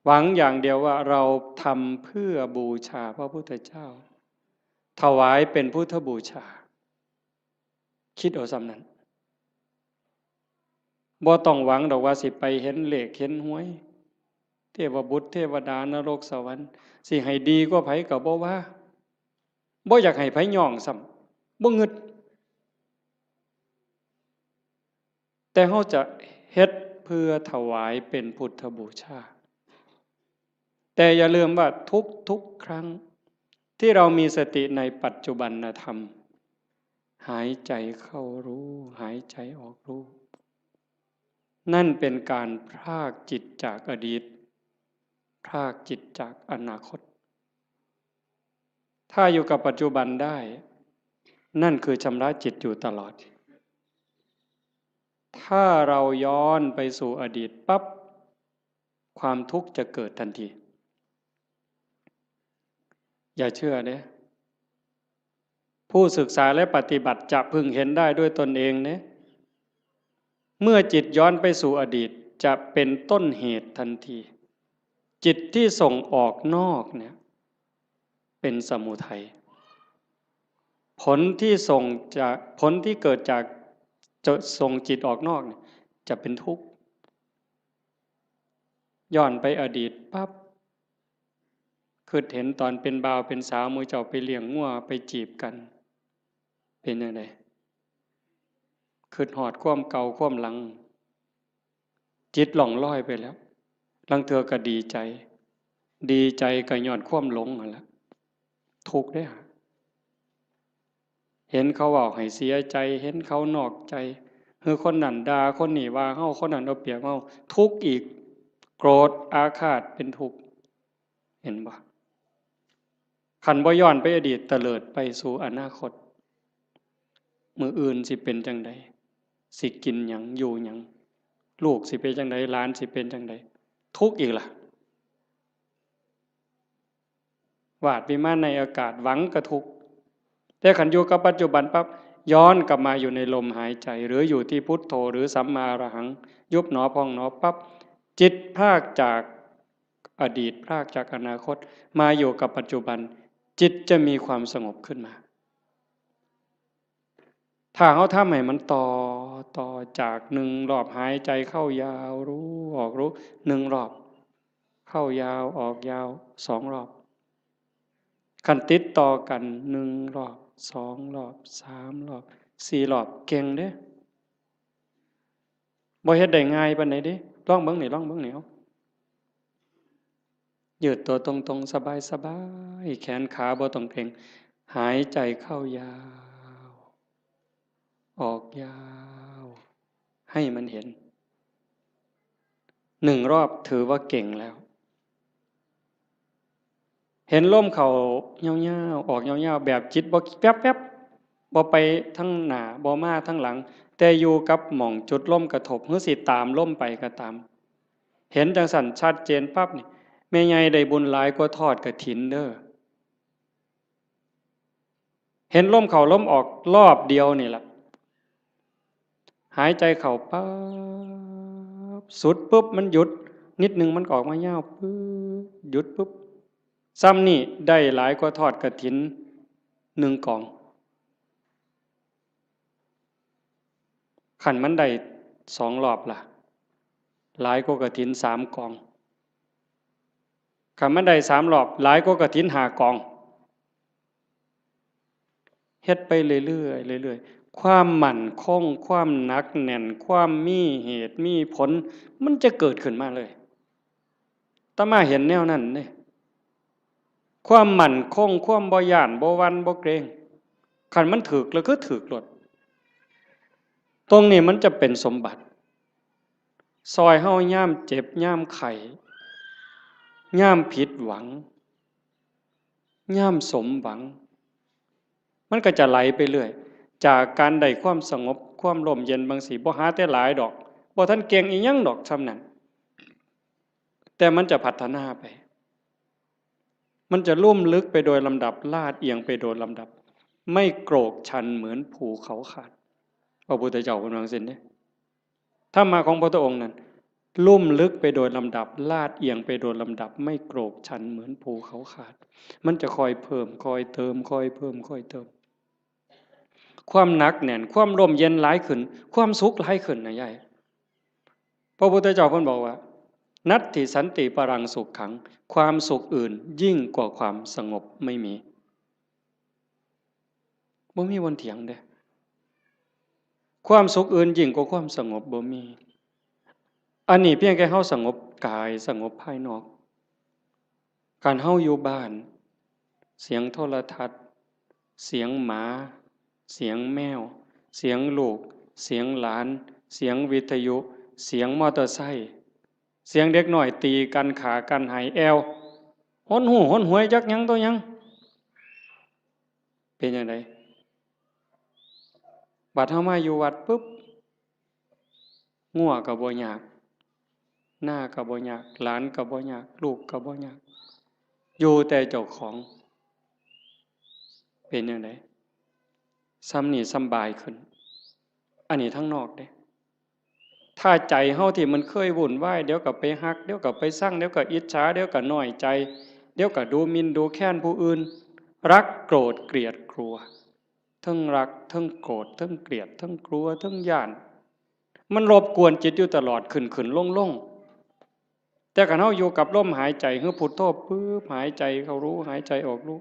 หวังอย่างเดียวว่าเราทำเพื่อบูชาพระพุทธเจ้า ถวายเป็นพุทธบูชา คิดเอาส่ำนั้น บ่ต้องหวังดอกว่าสิไปเห็นเลขเห็นหวย เทวบุตรเทวดานรกสวรรค์ สิให้ดีกว่าไผก็บ่ว่า บ่อยากให้ไผย่องซ้ำ บ่งึด แต่เฮาจะเฮ็ดเพื่อถวายเป็นพุทธบูชา แต่อย่าลืมว่าทุกๆ ครั้ง ที่เรามีสติในปัจจุบันธรรม หายใจเข้ารู้ หายใจออกรู้ นั่นเป็นการพรากจิตจากอดีต พรากจิตจากอนาคต ถ้าอยู่กับปัจจุบันได้ นั่นคือชำระจิตอยู่ตลอด ถ้าเราย้อนไปสู่อดีตปั๊บ ความทุกข์จะเกิดทันที อย่าเชื่อเด้ ผู้ศึกษาและปฏิบัติจะพึงเห็นได้ด้วยตนเองเด้ เมื่อจิตย้อนไปสู่อดีต จะเป็นต้นเหตุทันที จิตที่ส่งออกนอกเนี่ย เป็นสมุทัย ผลที่ส่งจาก ผลที่เกิดจาก จะส่งจิตออกนอกเนี่ย จะเป็นทุกข์ ย้อนไปอดีตปั๊บ คิดเห็นตอนเป็นบ่าวเป็นสาว หมู่เจ้าไปเลี้ยงงัวไปจีบกัน เป็นจั่งใด คิดฮอดความเก่าความหลัง จิตล่องลอยไปแล้ว ลางเทื่อก็ดีใจ ดีใจก็ย้อนความหลงนั่นแหละ ทุกข์เด้อ เห็นเขาเว้าให้เสียใจ เห็นเขานอกใจ หรือคนนั้นด่า คนนี้ว่าเฮา คนนั้นเอาเปรียบเฮา ทุกข์อีก โกรธอาฆาตเป็นทุกข์ เห็นบ่ คันบ่ย้อนไปอดีต เตลิดไปสู่อนาคต มื้ออื่นสิเป็นจั่งใด สิกินหยัง อยู่หยัง ลูกสิเป็นจั่งใด หลานสิเป็นจั่งใด ทุกข์อีกล่ะ วาดวิมานในอากาศ หวังก็ทุกข์ แต่คันอยู่กับปัจจุบันปั๊บ ย้อนกลับมาอยู่ในลมหายใจ หรืออยู่ที่พุทโธ หรือสัมมาอรหัง ยุบหนอพองหนอปั๊บ จิตพรากจากอดีต พรากจากอนาคต มาอยู่กับปัจจุบัน จิตจะมีความสงบขึ้นมา ถ้าเฮาทำให้มันต่อ ต่อจากหนึ่งรอบหายใจเข้ายาวรู้ ออกรู้ หนึ่งรอบ เข้ายาว ออกยาว สองรอบ คันติดต่อกัน หนึ่งรอบ สองรอบ สามรอบ สี่รอบ เก่งเด้ บ่เฮ็ดได้ง่ายปานใดเด้ ลองเบิ่งนี่ ลองเบิ่งนี่ เอา ยืดตัวตรงๆ สบายๆ แขนขาบ่ต้องเกร็ง หายใจเข้ายาว ออกยาว ให้มันเห็น หนึ่งรอบถือว่าเก่งแล้ว เห็นลมเข้ายาวๆ ออกยาวๆ แบบจิตบ่แป๊บๆ บ่ไปทางหน้า บ่มาทางหลัง แต่อยู่กับหม่องจุดลมกระทบ หรือสิตามลมไปก็ตาม เห็นจั่งซั้นชัดเจนปั๊บนี่ แม่ใหญ่ได้บุญหลายกว่าทอดกฐินเด้อ เห็นลมเข้าลมออกรอบเดียวนี่ล่ะ หายใจเข้าปั๊บ สุดปุ๊บ มันหยุด นิดนึงมันก็ออกมายาวปุ๊บ หยุดปุ๊บ ซ่ำนี่ได้หลายกว่าทอดกฐินหนึ่งกอง คันมันได้สองรอบล่ะ หลายกว่ากฐินสามกอง คันมันได้สามรอบ หลายกว่ากฐินห้ากอง เฮ็ดไปเรื่อยๆ เรื่อยๆ ความมั่นคง ความหนักแน่น ความมีเหตุมีผล มันจะเกิดขึ้นมาเลย อาตมาเห็นแนวนั้นเด้ ความมั่นคง ความบ่ย้าน บ่หวั่น บ่เกรง คันมันถืกแล้วคือถืกโลด ตรงนี้มันจะเป็นสมบัติ ซอยเฮายามเจ็บ ยามไข้ ยามผิดหวัง ยามสมหวัง มันก็จะไหลไปเรื่อย จากการได้ความสงบ ความร่มเย็นบางสิ บ่หาแต่หลายดอก บ่ทันเก่งอีหยังดอกส่ำนั้น แต่มันจะพัฒนาไป มันจะลุ่มลึกไปโดยลำดับ ลาดเอียงไปโดยลำดับ ไม่โกรกชันเหมือนภูเขาขาด พระพุทธเจ้าเพิ่นว่าจั่งซี้เด้ ธรรมะของพระพุทธองค์นั้น ลุ่มลึกไปโดยลำดับ ลาดเอียงไปโดยลำดับ ไม่โกรกชันเหมือนภูเขาขาด มันจะค่อยเพิ่ม ค่อยเติม ค่อยเพิ่ม ค่อยเติม ความหนักแน่น ความร่มเย็นหลายขึ้น ความสุขหลายขึ้นนะยาย พระพุทธเจ้าเพิ่นบอกว่า นัตถิสันติปรังสุขขัง ความสุขอื่นยิ่งกว่าความสงบไม่มี บ่มีวันเถียงเด้ ความสุขอื่นยิ่งกว่าความสงบบ่มี อันนี้เพียงแค่เฮาสงบกาย สงบภายนอก คันเฮาอยู่บ้าน เสียงโทรทัศน์ เสียงหมา เสียงแมว เสียงลูก เสียงหลาน เสียงวิทยุ เสียงมอเตอร์ไซค์ เสียงเด็กน้อยตีกัน ฆ่ากัน ไห้แอ่ว หนหู้หนหวยจักหยังต่อหยัง เป็นจั่งใด บัดเฮามาอยู่วัดปุ๊บ งัวก็บ่ยาก นาก็บ่ยาก หลานก็บ่ยาก ลูกก็บ่ยาก อยู่แต่เจ้าของ เป็นจั่งใด ส่ำนี้สำบายขึ้น อันนี้ทางนอกเด้ ถ้าใจเฮาที่มันเคยวุ่นวาย เดี๋ยวก็ไปฮัก เดี๋ยวก็ไปซัง เดี๋ยวก็อิจฉา เดี๋ยวก็น้อยใจ เดี๋ยวก็ดูหมิ่นดูแคลนผู้อื่น รักโกรธเกลียดกลัว เทิงรัก เทิงโกรธ เทิงเกลียด เทิงกลัว เทิงย้าน มันรบกวนจิตอยู่ตลอด ขึ้นๆ ลงๆ แต่คันเฮาอยู่กับลมหายใจ คือพุทโธ ปึ๊บ หายใจเข้ารู้ หายใจออกรู้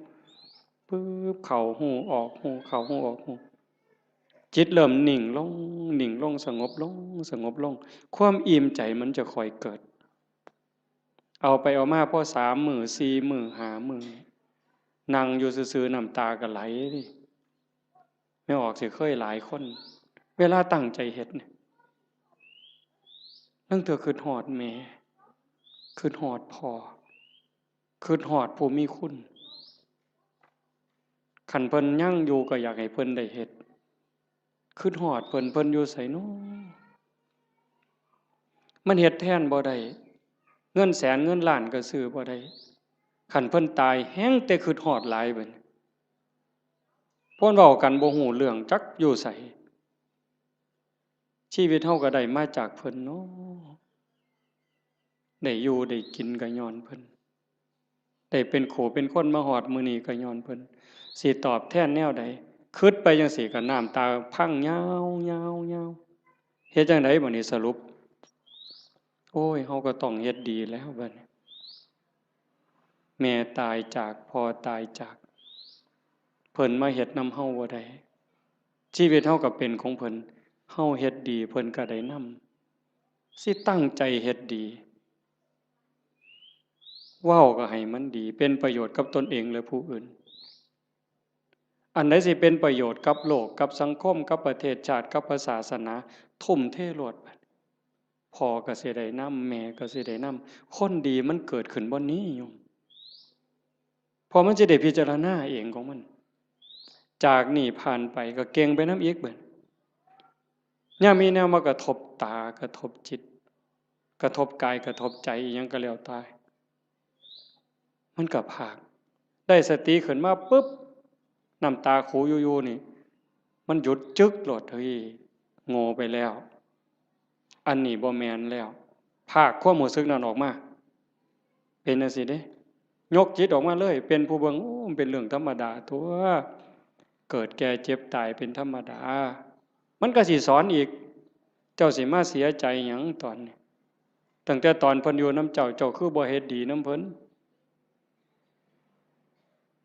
ปึ๊บ เข้าฮู้ ออกฮู้ เข้าฮู้ ออกฮู้ จิตเริ่มนิ่งลง นิ่งลง สงบลง สงบลง ความอิ่มใจมันจะค่อยเกิด เอาไปเอามาพอสามมื้อ สี่มื้อ ห้ามื้อ นั่งอยู่ซื่อๆ น้ำตาก็ไหลเด้ แม่ออกสิเคยหลายคน เวลาตั้งใจเฮ็ดเนี่ย ลางเทื่อคิดฮอดแม่ คิดฮอดพ่อ คิดฮอดผู้มีคุณ คันเพิ่นยังอยู่ก็อยากให้เพิ่นได้เฮ็ด คิดฮอดเพิ่น เพิ่นอยู่ไสน้อ มันเฮ็ดแทนบ่ได้ เงินแสนเงินล้านก็ซื้อบ่ได้ คันเพิ่นตายแฮ่งแต่คิดฮอดหลายบัดนี้ เพิ่นเว้ากันบ่ฮู้เรื่อง จักอยู่ไส ชีวิตเฮาก็ได้มาจากเพิ่นเนาะ ได้อยู่ได้กินก็ญ้อนเพิ่น ได้เป็นคู่เป็นคนมาฮอดมื้อนี้ก็ญ้อนเพิ่น สิตอบแทนแนวใด คิดไปจั่งซี้ก็น้ำตาพังยาวๆๆ เฮ็ดจั่งใดบัดนี้สรุป โอ้ย เฮาก็ต้องเฮ็ดดีแล้วบัดนี้ แม่ตายจาก พ่อตายจาก เพิ่นมาเฮ็ดนำเฮาบ่ได้ ชีวิตเฮาก็เป็นของเพิ่น เฮาเฮ็ดดี เพิ่นก็ได้นำ สิตั้งใจเฮ็ดดี เว้าก็ให้มันดี เป็นประโยชน์กับตนเองและผู้อื่น อันใดสิเป็นประโยชน์กับโลก กับสังคม กับประเทศชาติ กับพระศาสนา ทุ่มเทโลด พ่อก็สิได้นำ แม่ก็สิได้นำ คนดีมันเกิดขึ้นบ่นี้โยม เพราะมันสิได้พิจารณาเองของมัน จากนี้ผ่านไปก็เก่งไปนำอีกบัด ยามมีแนวมากระทบตา กระทบจิต กระทบกาย กระทบใจ อิหยังก็แล้วแต่ มันก็พาก ได้สติขึ้นมาปุ๊บ น้ำตาคูอยู่ๆ นี่ มันหยุดจึ๊กโลด เฮ้ย โง่ไปแล้ว อันนี้บ่แม่นแล้ว พากความรู้สึกนั้นออกมา เป็นจั่งซี้เด้ ยกจิตออกมาเลย เป็นผู้เบิ่ง โอ้ มันเป็นเรื่องธรรมดาตั๊ว เกิดแก่เจ็บตายเป็นธรรมดา มันก็สิสอนอีก เจ้าสิมาเสียใจหยังตอนนี้ ตั้งแต่ตอนเพิ่นอยู่นำเจ้า เจ้าคือบ่เฮ็ดดีนำเพิ่น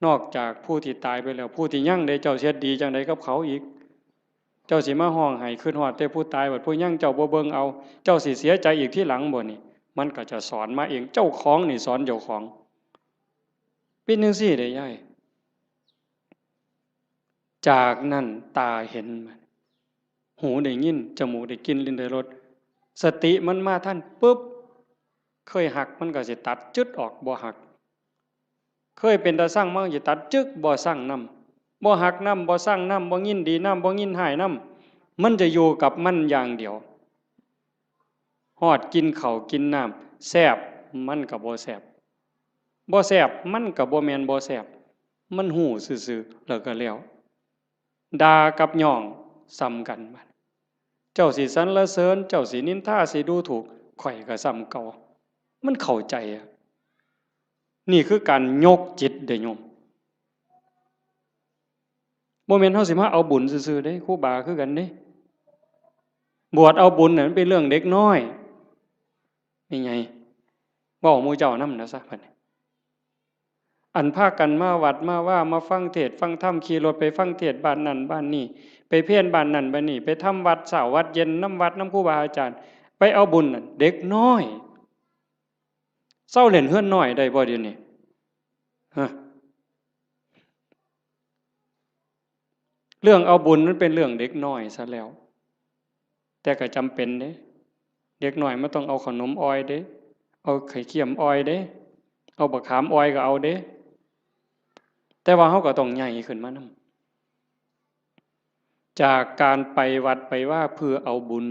นอกจากผู้ที่ตายไปแล้ว ผู้ที่ยังเด้ เจ้าสิเฮ็ดดีจั่งใดกับเขาอีก เจ้าสิมาฮ้องไห้คิดฮอดแต่ผู้ตาย บัดผู้ยังเจ้าบ่เบิ่งเอา เจ้าสิเสียใจอีกทีหลังบ่นี่ มันก็จะสอนมาเอง เจ้าของนี่สอนเจ้าของ เป็นจั่งซี้เด้ยาย จากนั้นตาเห็น หูได้ยิน จมูกได้กลิ่น ลิ้นได้รส สติมันมาทันปุ๊บ เคยฮักมันก็สิตัดจึ๊ดออก บ่ฮัก เคยเป็นตาซังมันก็สิตัดจึ๊ก บ่ซังนำ บ่ฮักนำ บ่ซังนำ บ่ยินดีนำ บ่ยินร้ายนำ มันจะอยู่กับมันอย่างเดียว ฮอดกินข้าวกินน้ำ แซ่บมันก็บ่แซ่บ บ่แซ่บมันก็บ่แม่นบ่แซ่บ มันฮู้ซื่อๆ แล้วก็แล้ว ด่ากับย่องส่ำกันบัด เจ้าสิสรรเสริญ เจ้าสินินทา สิดูถูก ข้อยก็ส่ำเก่า มันเข้าใจอะ นี่คือการยกจิตเด้อโยม บ่แม่นเฮาสิมาเอาบุญซื่อๆเด้ ครูบาคือกันเด้ บวชเอาบุญน่ะมันเป็นเรื่องเด็กน้อย แม่ใหญ่ เว้าหมู่เจ้านำนะซะบัดนี้ อันพากันมาวัดมาวา มาฟังเทศน์ฟังธรรม ขี่รถไปฟังเทศน์บ้านนั่นบ้านนี่ ไปเพลบ้านนั่นบ้านนี่ ไปทำวัดเช้าวัดเย็นนำวัดนำครูบาอาจารย์ ไปเอาบุญนั่น เด็กน้อย เซาเล่นเฮือนน้อยได้บ่เดี๋ยวนี้ ฮะ เรื่องเอาบุญมันเป็นเรื่องเด็กน้อยซะแล้ว แต่ก็จำเป็นเด้ เด็กน้อยมันต้องเอาขนมอ่อยเด้ เอาไข่เค็มอ่อยเด้ เอาบักขามอ่อยก็เอาเด้ แต่ว่าเฮาก็ต้องใหญ่ขึ้นมานำ จากการไปวัดไปวาเพื่อเอาบุญ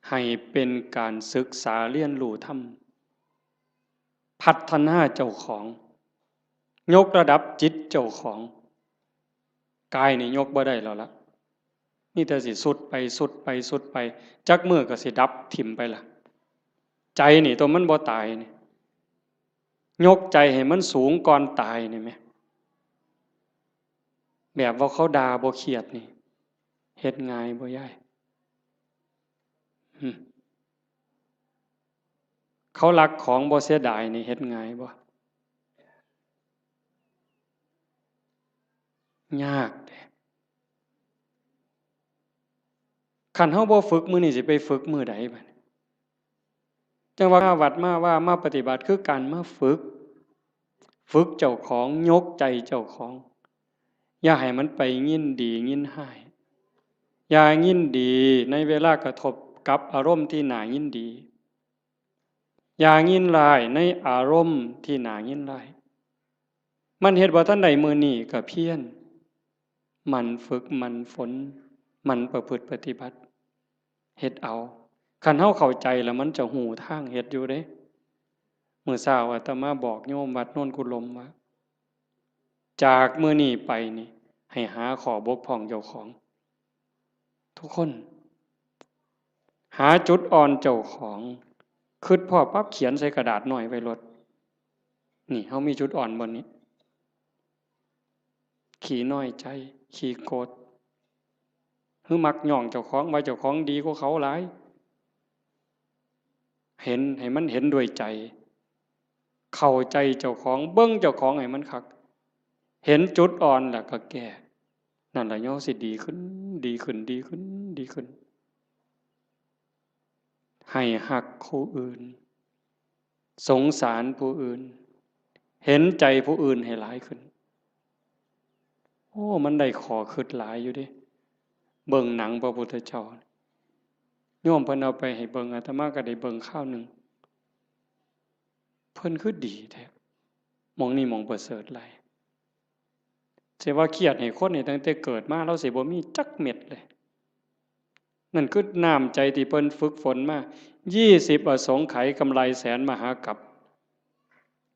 ให้เป็นการศึกษาเรียนรู้ธรรม พัฒนาเจ้าของ ยกระดับจิตเจ้าของ กายนี่ยกบ่ได้แล้วละ มีแต่สิทรุดไปทรุดไปทรุดไป จักมื้อก็สิดับถิ่มไปละ ใจนี่ตัวมันบ่ตายนี่ ยกใจให้มันสูงก่อนตายนี่แหม แบบว่าเขาด่าบ่เครียดนี่ เฮ็ดง่ายบ่ยาย หึ เขาลักของบ่เสียดายนี่ เฮ็ดง่ายบ่ ยากเด้ คันเฮาบ่ฝึกมื้อนี้สิไปฝึกมื้อใดบัดนี้ จั่งว่ามาวัดมาวา มาปฏิบัติคือการมาฝึก ฝึกเจ้าของ ยกใจเจ้าของ อย่าให้มันไปยินดียินร้าย อย่ายินดีในเวลากระทบกับอารมณ์ที่น่ายินดี อย่ายินร้ายในอารมณ์ที่น่ายินร้าย มันเฮ็ดบ่ทันได้มื้อนี้ก็เพียร หมั่นฝึก หมั่นฝน หมั่นประพฤติปฏิบัติ เฮ็ดเอา คันเฮาเข้าใจแล้วมันจะฮู้ทางเฮ็ดอยู่เด้ มื้อเช้าอาตมาบอกโยมวัดโนนกุลมว่า จากมื้อนี้ไปนี่ ให้หาข้อบกพร่องเจ้าของ ทุกคน หาจุดอ่อนเจ้าของ คิดพ้อปั๊บเขียนใส่กระดาษน้อยไว้โลด นี่ เฮามีจุดอ่อนบ่นี่ ขี้น้อยใจ ขี้โกรธ หรือมักย่องเจ้าของ ว่าเจ้าของดีกว่าเขาหลาย เห็น ให้มันเห็นด้วยใจ เข้าใจเจ้าของ เบิ่งเจ้าของให้มันคัก เห็นจุดอ่อนแล้วก็แก้ นั่นล่ะ เฮาสิดีขึ้น ดีขึ้น ดีขึ้น ดีขึ้น ให้ฮักผู้อื่น สงสารผู้อื่น เห็นใจผู้อื่นให้หลายขึ้น โอ้ มันได้ข้อคิดหลายอยู่เด้ เบิ่งหนังพระพุทธเจ้า โยมเพิ่นเอาไปให้เบิ่ง อาตมาก็ได้เบิ่งคราวหนึ่ง เพิ่นคือดีแท้ หม่องนี้หม่องประเสริฐหลาย สิว่าเครียดให้คนนี่ตั้งแต่เกิดมา ลาวสิบ่มีจักเม็ดเลย นั่นคือน้ำใจที่เพิ่นฝึกฝนมา ยี่สิบอสงไขยกำไรแสนมหากัป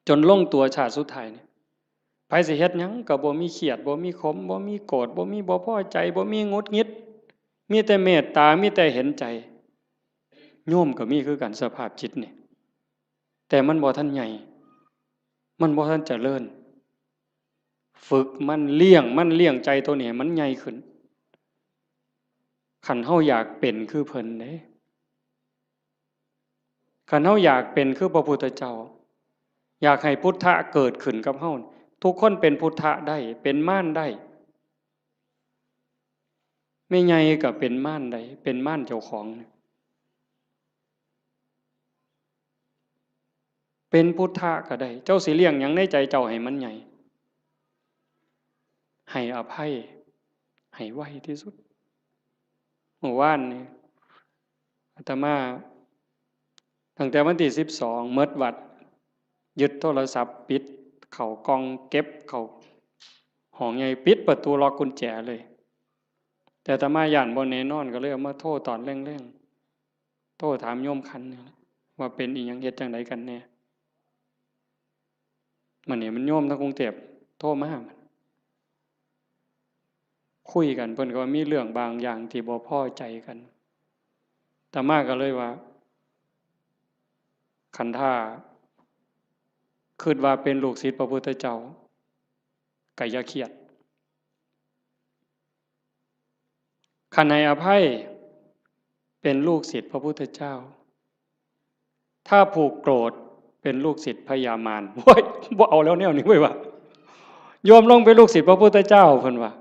จนลงตัวชาติสุดท้ายนี่ ไผสิเฮ็ดหยังก็บ่มีเครียด บ่มีขม บ่มีโกรธ บ่มีบ่พอใจ บ่มีหงุดหงิด มีแต่เมตตา มีแต่เห็นใจ โยมก็มีคือกันสภาพจิตนี่ แต่มันบ่ทันใหญ่ มันบ่ทันเจริญ ฝึกมัน เลี้ยงมัน เลี้ยงใจตัวนี้ให้มันใหญ่ขึ้น คันเฮาอยากเป็นคือเพิ่นเด้ คันเฮาอยากเป็นคือพระพุทธเจ้า อยากให้พุทธะเกิดขึ้นกับเฮา ทุกคนเป็นพุทธะได้ เป็นมารได้ แม่ใหญ่ก็เป็นมารได้ เป็นมารเจ้าของ เป็นพุทธะก็ได้ เจ้าสิเลี้ยงหยังในใจเจ้าให้มันใหญ่ ให้อภัย ให้ไวที่สุด มื้อวานนี่ อาตมา ตั้งแต่วันที่สิบสอง หมดวัด ยึดโทรศัพท์ ปิดเข้ากล่อง เก็บเข้าห้องใหญ่ ปิดประตู ล็อกกุญแจเลย แต่อาตมาย้านบ่แน่นอน ก็เลยเอามาโทรตอนแลงๆ โทรถามโยมขันนี่แหละ ว่าเป็นอีหยัง เฮ็ดจั่งใดกันแน่ มื้อนี้มันโยมทางกรุงเทพฯโทรมา คุยกัน เพิ่นก็ว่ามีเรื่องบางอย่างที่บ่พอใจกัน อาตมาก็เลยว่า คันถ้าคิดว่าเป็นลูกศิษย์พระพุทธเจ้า ก็อย่าเครียด คันให้อภัย เป็นลูกศิษย์พระพุทธเจ้า ถ้าผูกโกรธ เป็นลูกศิษย์พญามาร โอ้ย บ่เอาแล้วแนวนี้เว้ยว่ะ โยมลงเป็นลูกศิษย์พระพุทธเจ้า เพิ่นว่า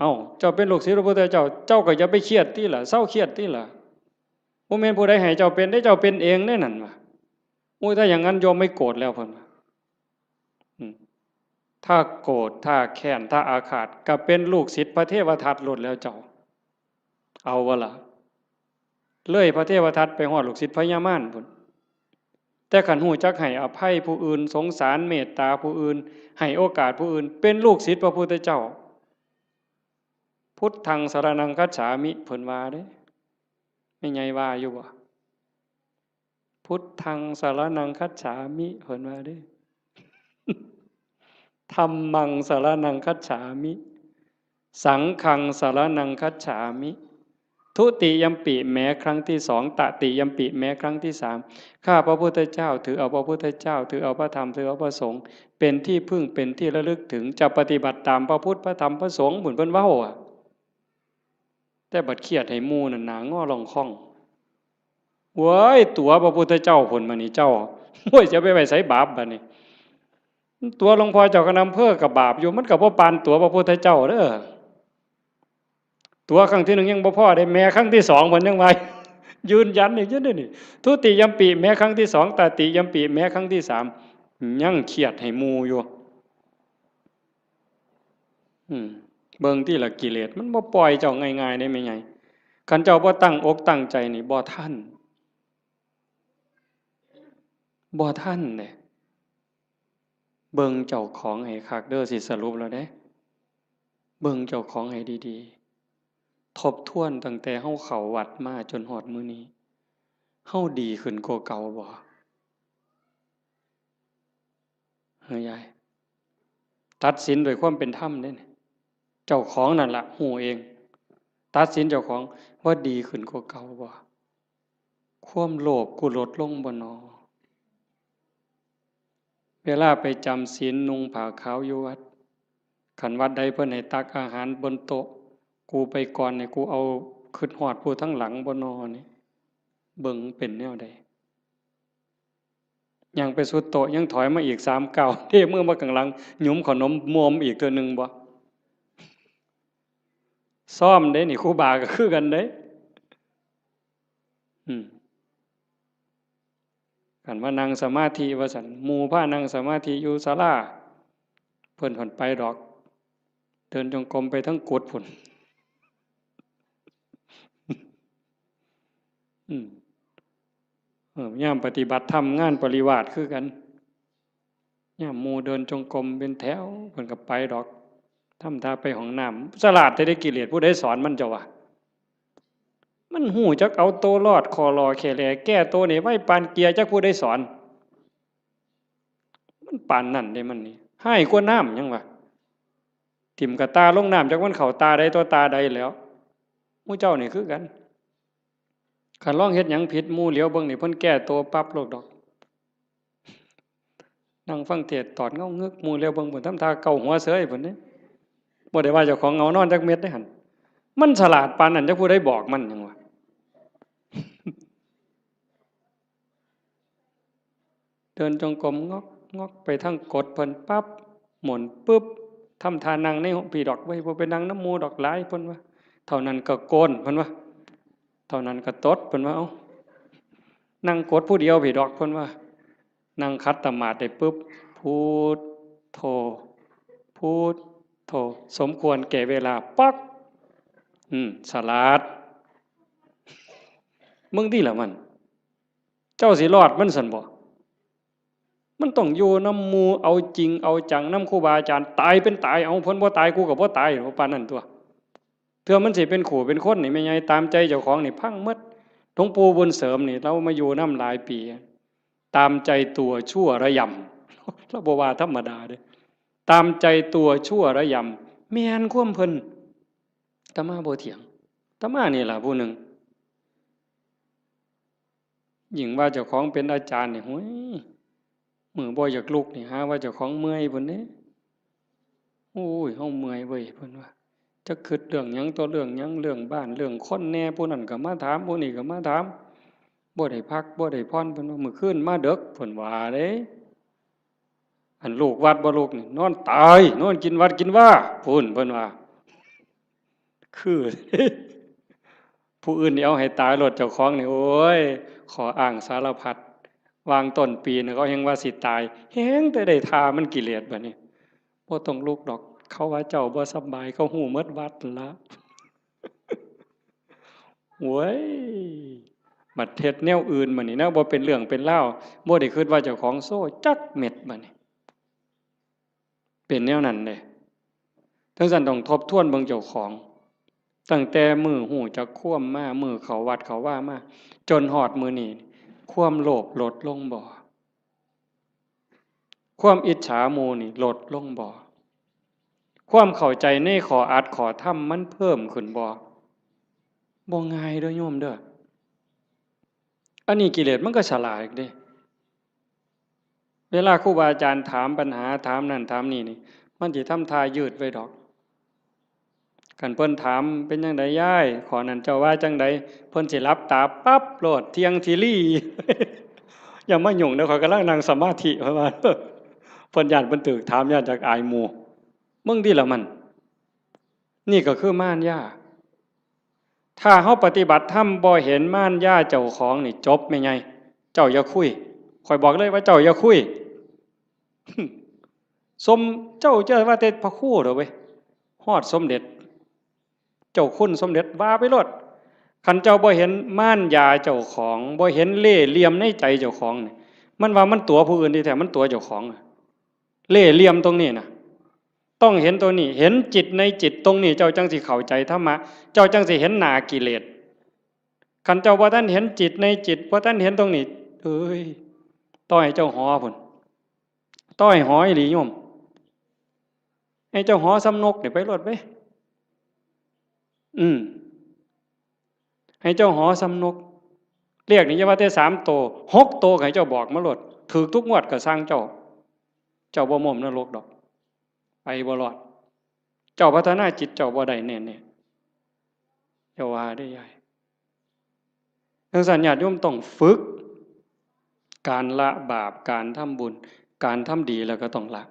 เอ้า เจ้าเป็นลูกศิษย์พระพุทธเจ้า เจ้าก็อย่าไปเครียดติล่ะ เซาเครียดติล่ะ บ่แม่นผู้ใดให้เจ้าเป็นเด้ เจ้าเป็นเองเด้นั่นว่ะ โอ้ย ถ้าอย่างนั้นโยมไม่โกรธแล้ว เพิ่นว่า อืม ถ้าโกรธ ถ้าแค้น ถ้าอาฆาต ก็เป็นลูกศิษย์พระเทวทัตโลดแล้วเจ้า เอาบ่ล่ะ เลยพระเทวทัตไปฮอดลูกศิษย์พญามารพุ้น แต่คันฮู้จักให้อภัยผู้อื่น สงสารเมตตาผู้อื่น ให้โอกาสผู้อื่น เป็นลูกศิษย์พระพุทธเจ้า พุทธังสรณังคัจฉามิ เพิ่นว่าเด้ แม่ใหญ่ว่าอยู่บ่ พุทธังสรณังคัจฉามิ เพิ่นว่าเด้ ธัมมังสรณังคัจฉามิ สังฆังสรณังคัจฉามิ ทุติยัมปิ แม้ครั้งที่สอง ตติยัมปิ แม้ครั้งที่สาม ข้าพระพุทธเจ้าถือเอาพระพุทธเจ้า ถือเอาพระธรรม ถือเอาพระสงฆ์ เป็นที่พึ่ง เป็นที่ระลึกถึง จะปฏิบัติตามพระพุทธ พระธรรม พระสงฆ์ เหมือนเพิ่นเว้าอะ แต่บัดเครียดให้หมู่นั่นหน้างอล่องค่อง เว้ย ตั๋วพระพุทธเจ้าพุ้นมานี่เจ้า โอ้ย จะไปไว้ไสบาปบัดนี้ ตั๋วหลวงพ่อเจ้าคณะอำเภอก็บาปอยู่ มันก็บ่ปานตั๋วพระพุทธเจ้าเด้อ ตั๋วครั้งที่หนึ่งยังบ่พอเด้ แม้ครั้งที่สองมันยังว่า ยืนยันอีกอยู่เด้นี่ ทุติยัมปิ แม้ครั้งที่สอง ตติยัมปิ แม้ครั้งที่สาม ยังเครียดให้หมู่อยู่ อืม เบิ่งติล่ะ กิเลสมันบ่ปล่อยเจ้าง่ายๆเด้แม่ใหญ่ คันเจ้าบ่ตั้งอกตั้งใจนี่บ่ทัน บ่ทันเด้ เบิ่งเจ้าของให้คักเด้อ สิสรุปแล้วเด้ เบิ่งเจ้าของให้ดีๆ ทบทวนตั้งแต่เฮาเข้าวัดมาจนฮอดมื้อนี้ เฮาดีขึ้นกว่าเก่าบ่ เฮ้ยยาย ตัดสินด้วยความเป็นธรรมเด้นี่ เจ้าของนั่นล่ะฮู้เอง ตัดสินเจ้าของว่าดีขึ้นกว่าเก่าบ่ ความโลภกูลดลงบ่นอ เวลาไปจำศีลนุ่งผ้าขาวอยู่วัด คันวัดใดเพิ่นให้ตักอาหารบนโต๊ะ กูไปก่อนนี่ กูเอา คิดฮอดผู้ทางหลังบ่นอนี่ เบิ่งเป็นแนวใด ย่างไปสุดโต๊ะ ยังถอยมาอีกสามก้าว เทมือมาข้างหลัง หยุมขนมมวมอีกเทื่อหนึ่งบ่ ซ้อมเด้นี่ ครูบาก็คือกันเด้ อืม คันว่านั่งสมาธิว่าซั่น หมู่พานั่งสมาธิอยู่ศาลา เพิ่นผ่อนไปดอก เดินจงกรมไปทั้งกุฏิพุ้น อืม เออ ยามปฏิบัติธรรมงานปริวาสคือกัน ยามหมู่เดินจงกรมเป็นแถว เพิ่นก็ไปดอก ทำท่าไปห้องน้ำ ฉลาดแท้เด้กิเลส ผู้ใดสอนมันเจ้าวะ มันฮู้จักเอาตัวรอด ข้อหล่อแค่แหล่ แก้ตัวนี่ไวปานเกียร์ จักผู้ใดสอน มันปานนั่นเด้มันนี่ ฮ้ายกว่าน้ำยังวะ ถิ่มกะตาลงน้ำ จักมันเข้าตาใดต่อตาใดแล้ว หมู่เจ้านี่คือกัน คันลองเฮ็ดหยังผิด หมู่เหลียวเบิ่งนี่ เพิ่นแก้ตัวปั๊บโลดดอก นั่งฟังเทศน์ตอดเงางึก หมู่เหลียวเบิ่งพุ้น ทำท่าเกาหัวเสยพุ้นเด้ บ่ได้ว่าเจ้าของเหงานอนจักเม็ดเด้หั่น มันฉลาดปานนั้น จักผู้ใดบอกมันยังวะ เดินจงกรมงอกงอกไปทางกุฏิเพิ่นปั๊บ หมุนปึ๊บ ทำท่านั่งในห้องพี้ดอกเว้ย บ่ไปนั่งนำหมู่ดอก หลายเพิ่นว่า เท่านั้นก็โกนเพิ่นว่า เท่านั้นก็ตดเพิ่นว่า เอ้า นั่งกุฏิผู้เดียวพี้ดอกเพิ่นว่า นั่งขัดสมาธิได้ปึ๊บ พุทโธ พุทโธ สมควรแก่เวลา ป๊อก อืม ฉลาด มึงติล่ะมัน เจ้าสิรอดมันซั่นบ่ มันต้องอยู่นำหมู่ เอาจริงเอาจังนำครูบาอาจารย์ ตายเป็นตาย เอา เพิ่นบ่ตาย กูก็บ่ตาย ปานนั้นตั่ว เทื่อมันสิเป็นคู่เป็นคนนี่ แม่ใหญ่ ตามใจเจ้าของนี่พังหมด หลวงปู่บุญเสริมนี่ ลาวมาอยู่นำหลายปี ตามใจตัวชั่วระยำ ลาวบ่ว่าธรรมดาเด้ ตามใจตัวชั่วระยำ แม่นความเพิ่น อาตมาบ่เถียง อาตมานี่ล่ะผู้หนึ่ง ยิ่งว่าเจ้าของเป็นอาจารย์นี่ โอ้ย มื้อบ่อยากลุกนี่ หาว่าเจ้าของเมื่อยพุ้นเด้ โอ้ย เฮาเมื่อยเว้ย เพิ่นว่า จักคิดเรื่องหยังต่อเรื่องหยัง เรื่องบ้าน เรื่องคนแหน่ ผู้นั้นก็มาถาม ผู้นี้ก็มาถาม บ่ได้พัก บ่ได้ผ่อน เพิ่นว่า มื้อคืนมาดึก เพิ่นว่าเด้ อันลูกวัดบ่ลุกนี่ นอนตาย นอนกินวัดกินวา พุ้น เพิ่นว่า คือ ผู้อื่นนี่เอาให้ตายโลด เจ้าของนี่ โอ้ย ข้ออ้างสารพัด วางต้นปีนี่ เขาแฮ่งว่าสิตาย แฮ่งแต่ได้ท่ามันกิเลสบัดนี้ บ่ต้องลุกดอก เขาว่าเจ้าบ่สำบาย เขาฮู้หมดวัดนั่นละ โว้ย บัดเฮ็ดแนวอื่นบัดนี้นะ บ่เป็นเรื่องเป็นราว บ่ได้คิดว่าเจ้าของโซ่จักเม็ดบัดนี้ เป็นแนวนั้นเด้ จั่งซั้นต้องทบทวนเบิ่งเจ้าของ ตั้งแต่มื้อฮู้จักความมา มื้อเข้าวัดเข้าวามา จนฮอดมื้อนี้ ความโลภลดลงบ่ ความอิจฉาหมู่นี่ลดลงบ่ ความเข้าใจในข้ออัดข้อธรรมมันเพิ่มขึ้นบ่ บ่ง่ายเด้อโยมเด้อ อันนี้กิเลสมันก็ฉลาดเด้ เวลาครูบาอาจารย์ถามปัญหา ถามนั่นถามนี่นี่ มันสิทำท่ายืดไว้ดอก คันเพิ่นถาม เป็นจั่งใดยาย ข้อนั้นเจ้าว่าจั่งใด เพิ่นสิหลับตาปั๊บโลด เที่ยงทีรี อย่ามายุ่งเด้อ ข้อยกำลังนั่งสมาธิ เพิ่นว่า เพิ่นย้านเพิ่นถูกถาม ย้านจักอายหมู่ มึงติล่ะมัน นี่ก็คือมารยา ถ้าเฮาปฏิบัติธรรมบ่เห็นมารยาเจ้าของนี่จบแม่ใหญ่ เจ้าอย่าคุย ข้อยบอกเลยว่าเจ้าอย่าคุย สม เจ้าจะว่าแต่พระครูเด้อเว้ย ฮอดสมเด็จ เจ้าคุณสมเด็จว่าไปโลด คันเจ้าบ่เห็นมารยาเจ้าของ บ่เห็นเล่ห์เหลี่ยมในใจเจ้าของนี่ มันว่ามันตั๋วผู้อื่นที่แท้มันตั๋วเจ้าของ เล่ห์เหลี่ยมตรงนี้น่ะ ต้องเห็นตัวนี้ เห็นจิตในจิตตรงนี้ เจ้าจั่งสิเข้าใจธรรมะ เจ้าจั่งสิเห็นหน้ากิเลส คันเจ้าบ่ทันเห็นจิตในจิต บ่ทันเห็นตรงนี้ เอ้ย ต่อให้เจ้าหอพุ้น ต่อให้หออีหลีโยม ให้เจ้าหอส่ำนกนี่ไปโลดเว้ย อืม ให้เจ้าหอส่ำนก เลขนี่อย่าว่าแต่สามโต หกโตก็ให้เจ้าบอกมาโลด ถูกทุกงวดก็ซ่างเจ้า เจ้าบ่ม้มนรกดอก ไปบ่รอด เจ้าพัฒนาจิตเจ้าบ่ได้แน่ๆ อย่าว่าเด้อยาย จั่งซั้นญาติโยมต้องฝึก การละบาป การทำบุญ การทำดีแล้วก็ต้องละ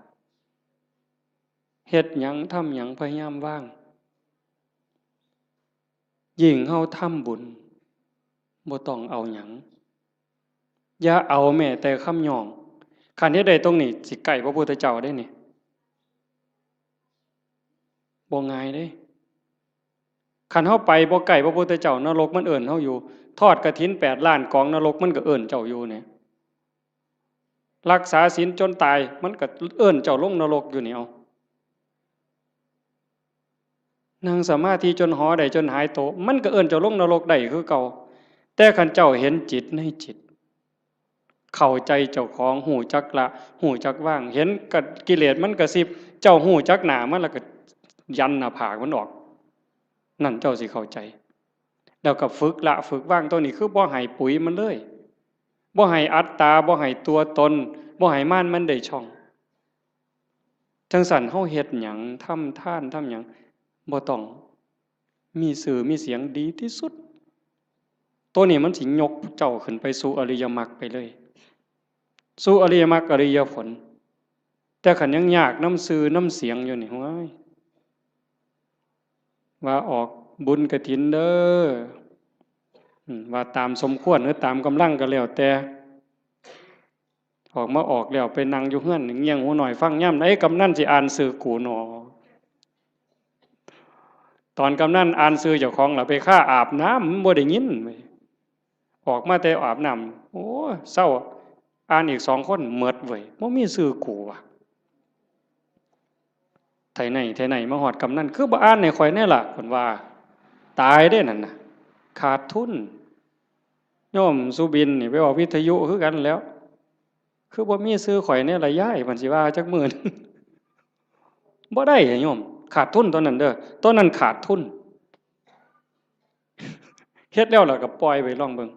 เฮ็ดหยังทำหยังพยายามวาง ยิ่งเฮาทำบุญ บ่ต้องเอาหยัง อย่าเอาแม้แต่คำย่อง คันเฮ็ดได้ตรงนี้ สิใกล้พระพุทธเจ้าได้นี่ บ่ง่ายเด้ คันเฮาไปบ่ใกล้พระพุทธเจ้า นรกมันเอิ้นเฮาอยู่ ทอดกฐินแปดล้านกอง นรกมันก็เอิ้นเจ้าอยู่เนี่ย รักษาศีลจนตาย มันก็เอิ้นเจ้าลงนรกอยู่นี่ เอา นั่งสมาธิจนหอได้จนหายโต มันก็เอิ้นเจ้าลงนรกได้คือเก่า แต่คันเจ้าเห็นจิตในจิต เข้าใจเจ้าของ ฮู้จักละ ฮู้จักวาง เห็นกะ กิเลสมันกระซิบ เจ้าฮู้จักหน้ามันแล้วก็ยันหน้าผากมันออก นั่นเจ้าสิเข้าใจ แล้วก็ฝึกละฝึกวาง ตัวนี้คือบ่ให้ปุ๋ยมันเลย บ่ให้อัตตา บ่ให้ตัวตน บ่ให้มารมันได้ช่อง จั่งซั้นเฮาเฮ็ดหยัง ทำทาน ทำหยัง บ่ต้องมีชื่อมีเสียง ดีที่สุด ตัวนี้มันสิยกเจ้าขึ้นไปสู่อริยมรรคไปเลย สู่อริยมรรคอริยผล แต่คันยังยากนำชื่อนำเสียงอยู่นี่ โอ้ย ว่าออกบุญกฐินเด้อ อืม ว่าตามสมควรหรือตามกำลังก็แล้วแต่ ออกมาออกแล้วไปนั่งอยู่เฮือนเงี่ยงหูหน่อยฟังยามใดกำนันสิอ่านชื่อกูหนอ ตอนกำนันอ่านชื่อเจ้าของล่ะไปคาอาบน้ำ มันบ่ได้ยินเว้ย ออกมาแต่อาบน้ำ โอ้ เซา อ่านอีกสองคน หมดเว้ย บ่มีชื่อกูว่ะ ไทไหน ไทไหน มาฮอดกำนัน คือบ่อ่านให้ข้อยแน่ล่ะ เพิ่นว่า ตายเด้นั่นน่ะ ขาดทุน โยมสุบินนี่ไปออกวิทยุคือกันแหล้ว คือบ่มีชื่อข้อยแน่ล่ะยาย เพิ่นสิว่าจักมื้อหนึ่ง บ่ได้โยม ขาดทุนตอนนั้นเด้อ ตอนนั้นขาดทุน เฮ็ดแล้วล่ะก็ปล่อยไปลองเบิ่ง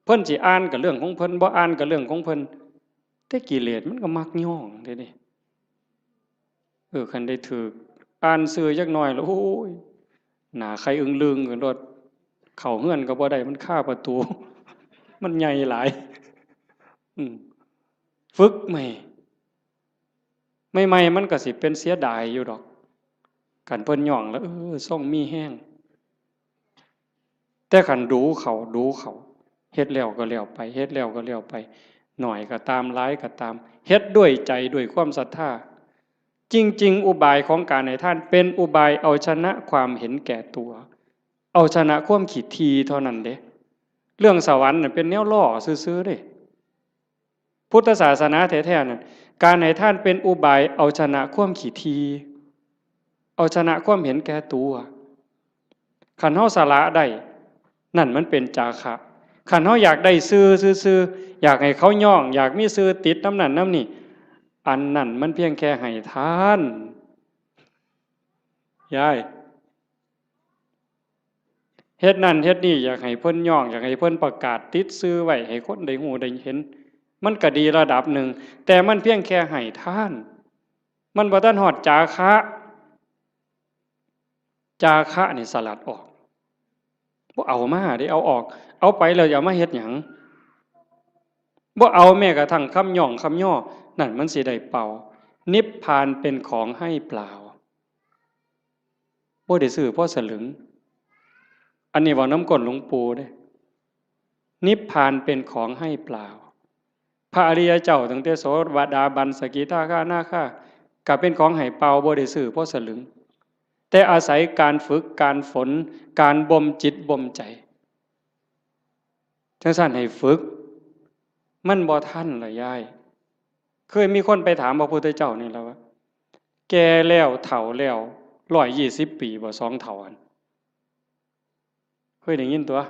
เพิ่นสิอ่านก็เรื่องของเพิ่น บ่อ่านก็เรื่องของเพิ่น แต่กิเลสมันก็มักย้องเด้นี่ เออ คันได้ถืกอ่านชื่อจักหน่อยแล้ว โอ้ย หน้าไข่อึ้งลึงกันโลด เข้าเฮือนก็บ่ได้ มันคาประตู มันใหญ่หลาย อืม ฝึกใหม่ ใหม่ๆ มันก็สิเป็นเสียดายอยู่ดอก คันเพิ่นย้องแล้ว เออ ทรงมีแฮง แต่คันดูเขา ดูเขา เฮ็ดแล้วก็แล้วไป เฮ็ดแล้วก็แล้วไป น้อยก็ตาม หลายก็ตาม เฮ็ดด้วยใจ ด้วยความศรัทธา จริงๆ อุบายของการให้ทานเป็นอุบายเอาชนะความเห็นแก่ตัว เอาชนะความขี้ถี่เท่านั้นเด้ เรื่องสวรรค์น่ะเป็นแนวล้อซื่อๆ เด้ พุทธศาสนาแท้ๆ นั่น การให้ทานเป็นอุบายเอาชนะความขี้ถี่ เอาชนะความเห็นแก่ตัว คันเฮาสละได้ นั่นมันเป็นจาคะ คันเฮาอยากได้ชื่อซื่อๆ อยากให้เขาย้อง อยากมีชื่อติดนำนั่นนำนี่ อันนั้นมันเพียงแค่ให้ทาน ยาย เฮ็ดนั่นเฮ็ดนี่ อยากให้เพิ่นย้อง อยากให้เพิ่นประกาศติดชื่อไว้ ให้คนได้ฮู้ได้เห็น มันก็ดีระดับหนึ่ง แต่มันเพียงแค่ให้ทาน มันบ่ทันฮอดจาคะ จาคะนี่สลัดออก บ่เอามาเด้ เอาออก เอาไปแล้วอย่ามาเฮ็ดหยัง บ่เอาแม้กระทั่งคำย้องคำย่อ นั่นมันสิได้เป่า นิพพานเป็นของให้เปล่า บ่ได้ซื้อพอสลึง อันนี้เว้านำก้นหลวงปู่เด้ นิพพานเป็นของให้เปล่า พระอริยเจ้าตั้งแต่โสดาบัน สกิทาคา อนาคา ก็เป็นของให้เปล่า บ่ได้ซื้อพอสลึง แต่อาศัยการฝึก การฝน การบ่มจิตบ่มใจ จั่งซั้นให้ฝึก มันบ่ทันล่ะยาย เคยมีคนไปถามพระพุทธเจ้านี่ล่ะว่า แก่แล้วเฒ่าแล้ว ร้อยยี่สิบ ปีบ่ สองเฒ่าหั่น เคยได้ยินตั่ว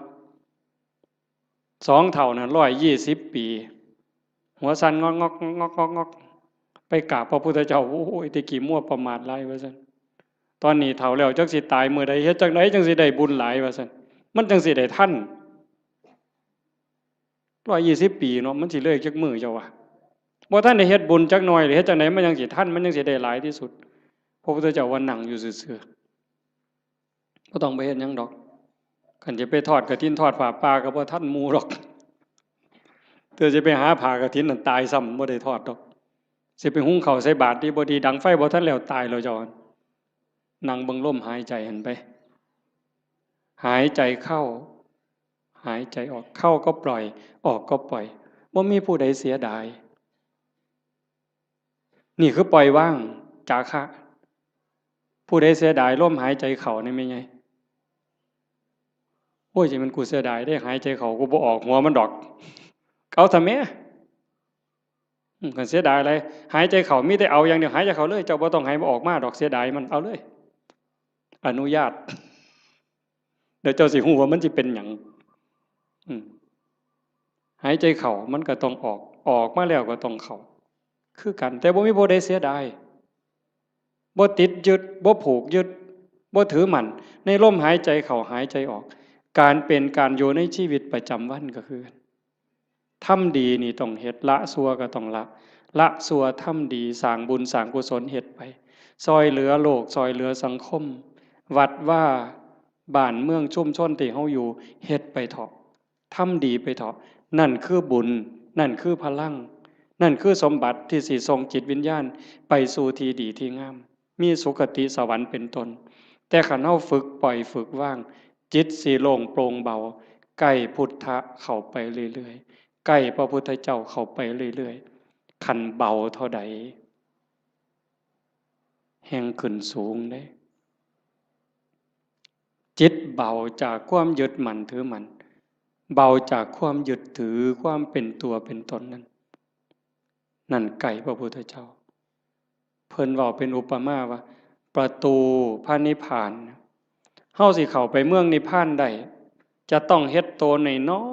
สองเฒ่านั่น ร้อยยี่สิบ ปี หัวสั่นงอกๆ งอกๆ งอกๆ ไปกราบพระพุทธเจ้า โอ้ย แต่กี้มัวประมาทหลายว่าซั่น ตอนนี้เฒ่าแล้วจักสิตายมื้อใด เฮ็ดจั่งใดจั่งสิได้บุญหลายว่าซั่น มันจั่งสิได้ทัน ร้อยยี่สิบ ปีเนาะ มันสิเหลืออีกจักมื้อเจ้าว่า บ่ทันได้เฮ็ดบุญจักหน่อยเลย เฮ็ดจั่งใดมันจั่งสิทัน มันจั่งสิได้หลายที่สุด พระพุทธเจ้าว่านั่งอยู่ซื่อๆ บ่ต้องไปเฮ็ดหยังดอก คันจะไปทอดกฐินทอดผ้าป่าก็บ่ทันหมู่ดอก เทื่อสิไปหาผ้ากฐินนั่นตายซ้ำ บ่ได้ทอดดอก สิไปหุงข้าวใส่บาตรดีบ่ดี ดังไฟบ่ทันแล้ว ตายแล้วเจ้า นั่งเบิ่งลมหายใจหั่นไป หายใจเข้า หายใจออก เข้าก็ปล่อย ออกก็ปล่อย บ่มีผู้ใดเสียดาย นี่คือปล่อยวาง จาคะ ผู้ใดเสียดายลมหายใจเข้านี่แม่นไง โอ้ย จั่งแม่นกูเสียดายเด้ หายใจเข้ากูบ่ออกหัวมันดอก เอาซะแหม อืม คันเสียดายหลาย หายใจเข้ามีแต่เอาอย่างเดียว หายใจเข้าเลย เจ้าบ่ต้องให้มันออกมาดอก เสียดายมัน เอาเลย อนุญาต เดี๋ยวเจ้าสิฮู้ว่ามันสิเป็นหยัง อืม หายใจเข้ามันก็ต้องออก ออกมาแล้วก็ต้องเข้า คือกัน แต่บ่มีผู้ใดเสียดาย บ่ติดยึด บ่ผูกยึด บ่ถือมั่น ในลมหายใจเข้าหายใจออก การเป็นการอยู่ในชีวิตประจำวันก็คือกัน ทำดีนี่ต้องเฮ็ด ละชั่วก็ต้องละ ละชั่วทำดี สร้างบุญสร้างกุศลเฮ็ดไป ซ่อยเหลือโลก ซ่อยเหลือสังคม วัดวา บ้านเมืองชุมชนที่เฮาอยู่ เฮ็ดไปเถาะ ทำดีไปเถาะ นั่นคือบุญ นั่นคือพลัง นั่นคือสมบัติที่สิส่งจิตวิญญาณไปสู่ที่ดีที่งาม มีสุคติสวรรค์เป็นต้น แต่คันเฮาฝึกปล่อยฝึกวาง จิตสิโล่งโปร่งเบา ใกล้พุทธะเข้าไปเรื่อยๆ ใกล้พระพุทธเจ้าเข้าไปเรื่อยๆ คันเบาเท่าใด แฮ่งขึ้นสูงเด้ จิตเบาจากความยึดมั่นถือมั่น เบาจากความยึดถือความเป็นตัวเป็นตนนั้น นั่นใกล้พระพุทธเจ้า เพิ่นเว้าเป็นอุปมาว่า ประตูพระนิพพาน เฮาสิเข้าไปเมืองนิพพานได้ จะต้องเฮ็ดโตน้อ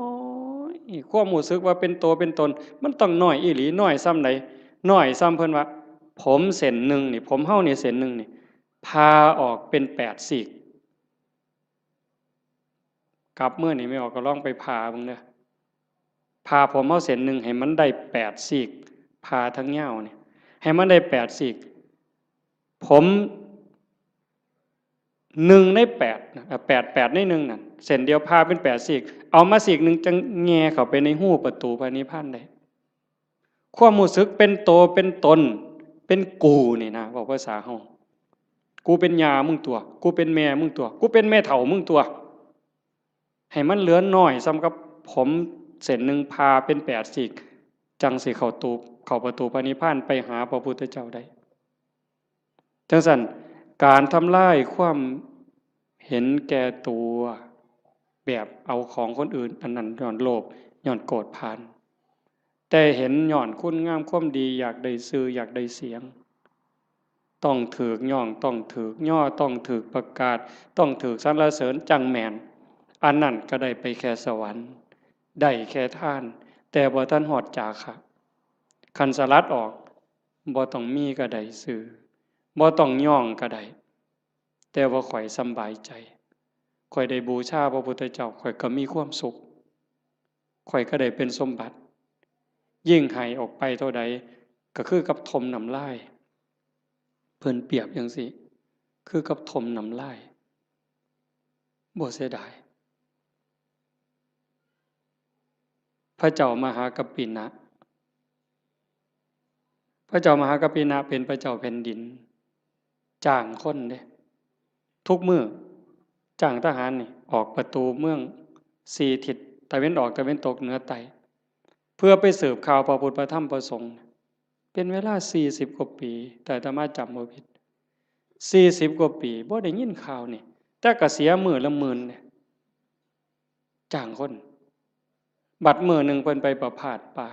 ยๆ ความรู้สึกว่าเป็นโตเป็นตน มันต้องน้อยอีหลี น้อยส่ำใด น้อยส่ำเพิ่นว่า ผมเส้นหนึ่งนี่ ผมเฮานี่เส้นหนึ่งนี่ ผ่าออกเป็นแปดซีก กลับเมือนี่แม่ออกก็ลองไปผ่าเบิ่งเด้อ ผ่าผมเฮาเส้นหนึ่งให้มันได้แปดซีก ผ่าทั้งยาวนี่ ให้มันได้แปดซีก ผมหนึ่งในแปดนะ เอ่อ แปด แปดในหนึ่งนั่น เส้นเดียวผ่าเป็นแปดซีก เอามาซีกหนึ่งจั่งแหย่เข้าไปในฮูประตูพระนิพพานได้ ความรู้สึกเป็นโตเป็นตน เป็นกูนี่นะ เว้าภาษาเฮา กูเป็นย่ามึงตั๊ว กูเป็นแม่มึงตั๊ว กูเป็นแม่เฒ่ามึงตั๊ว ให้มันเหลือน้อยส่ำกับผมเส้นหนึ่งผ่าเป็นแปดซีก จั่งสิเข้าตู เข้าประตูพระนิพพานไปหาพระพุทธเจ้าได้ จั่งซั้น การทำลายความเห็นแก่ตัว แบบเอาของคนอื่น อันนั้นย้อนโลภ ย้อนโกรธผาน แต่เห็นย้อนคุณงามความดี อยากได้ชื่อ อยากได้เสียง ต้องถูกย้อง ต้องถูกย่อ ต้องถูกประกาศ ต้องถูกสรรเสริญจั่งแม่น อันนั้นก็ได้ไปแค่สวรรค์ ได้แค่ทาน แต่บ่ทันฮอดจาคะ คันสลัดออก บ่ต้องมีก็ได้ชื่อ บ่ต้องย้องก็ได้ แต่ว่าข้อยสำบายใจ ข้อยได้บูชาพระพุทธเจ้า ข้อยก็มีความสุข ข้อยก็ได้เป็นสมบัติ ยิ่งให้ออกไปเท่าใด ก็คือกับถ่มน้ำลาย เพิ่นเปรียบจั่งซี้ คือกับถ่มน้ำลาย บ่เสียดาย พระเจ้ามหากัปปินะ พระเจ้ามหากัปปินะเป็นพระเจ้าแผ่นดิน จ้างคนเด้ ทุกมื้อ จ้างทหารนี่ ออกประตูเมืองสี่ทิศ ตะเว็นออก ตะเว็นตก เหนือ ใต้ เพื่อไปสืบข่าวพระพุทธ พระธรรม พระสงฆ์ เป็นเวลาสี่สิบกว่าปี แต่อาตมาจำบ่ผิด สี่สิบกว่าปี บ่ได้ยินข่าวนี่ แต่ก็เสียมื้อละหมื่นเด้ จ้างคน บัดมื้อหนึ่งเพิ่นไปประพาสป่า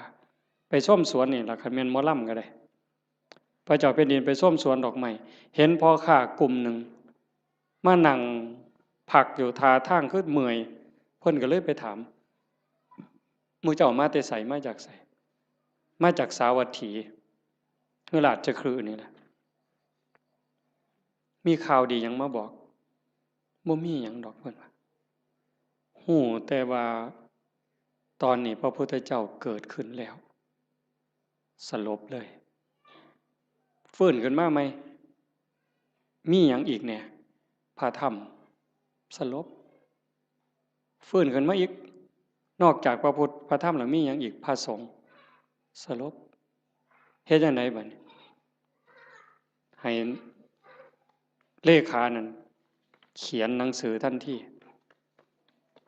ไปชมสวนนี่ล่ะ คันแม่นหมอลำก็ได้ พระเจ้าแผ่นดินไปชมสวนดอกไม้ เห็นพ่อค้ากลุ่มหนึ่ง มานั่งพักอยู่ท่าทางคือเมื่อย เพิ่นก็เลยไปถาม หมู่เจ้ามาแต่ไส มาจากไส มาจากสาวัตถี คือราชคฤห์นี่แหละ มีข่าวดีหยังมาบอก บ่มีหยังดอก เพิ่นว่า ฮู้แต่ว่าตอนนี้พระพุทธเจ้าเกิดขึ้นแล้ว สลบเลย ฟื้นขึ้นมาใหม่ มีหยังอีกแหน่ พระธรรม สลบ ฟื้นขึ้นมาอีก นอกจากพระพุทธ พระธรรมแล้วมีหยังอีก พระสงฆ์ สลบ เฮ็ดจั่งใดบัดนี้ ให้เลขานั่นเขียนหนังสือทันที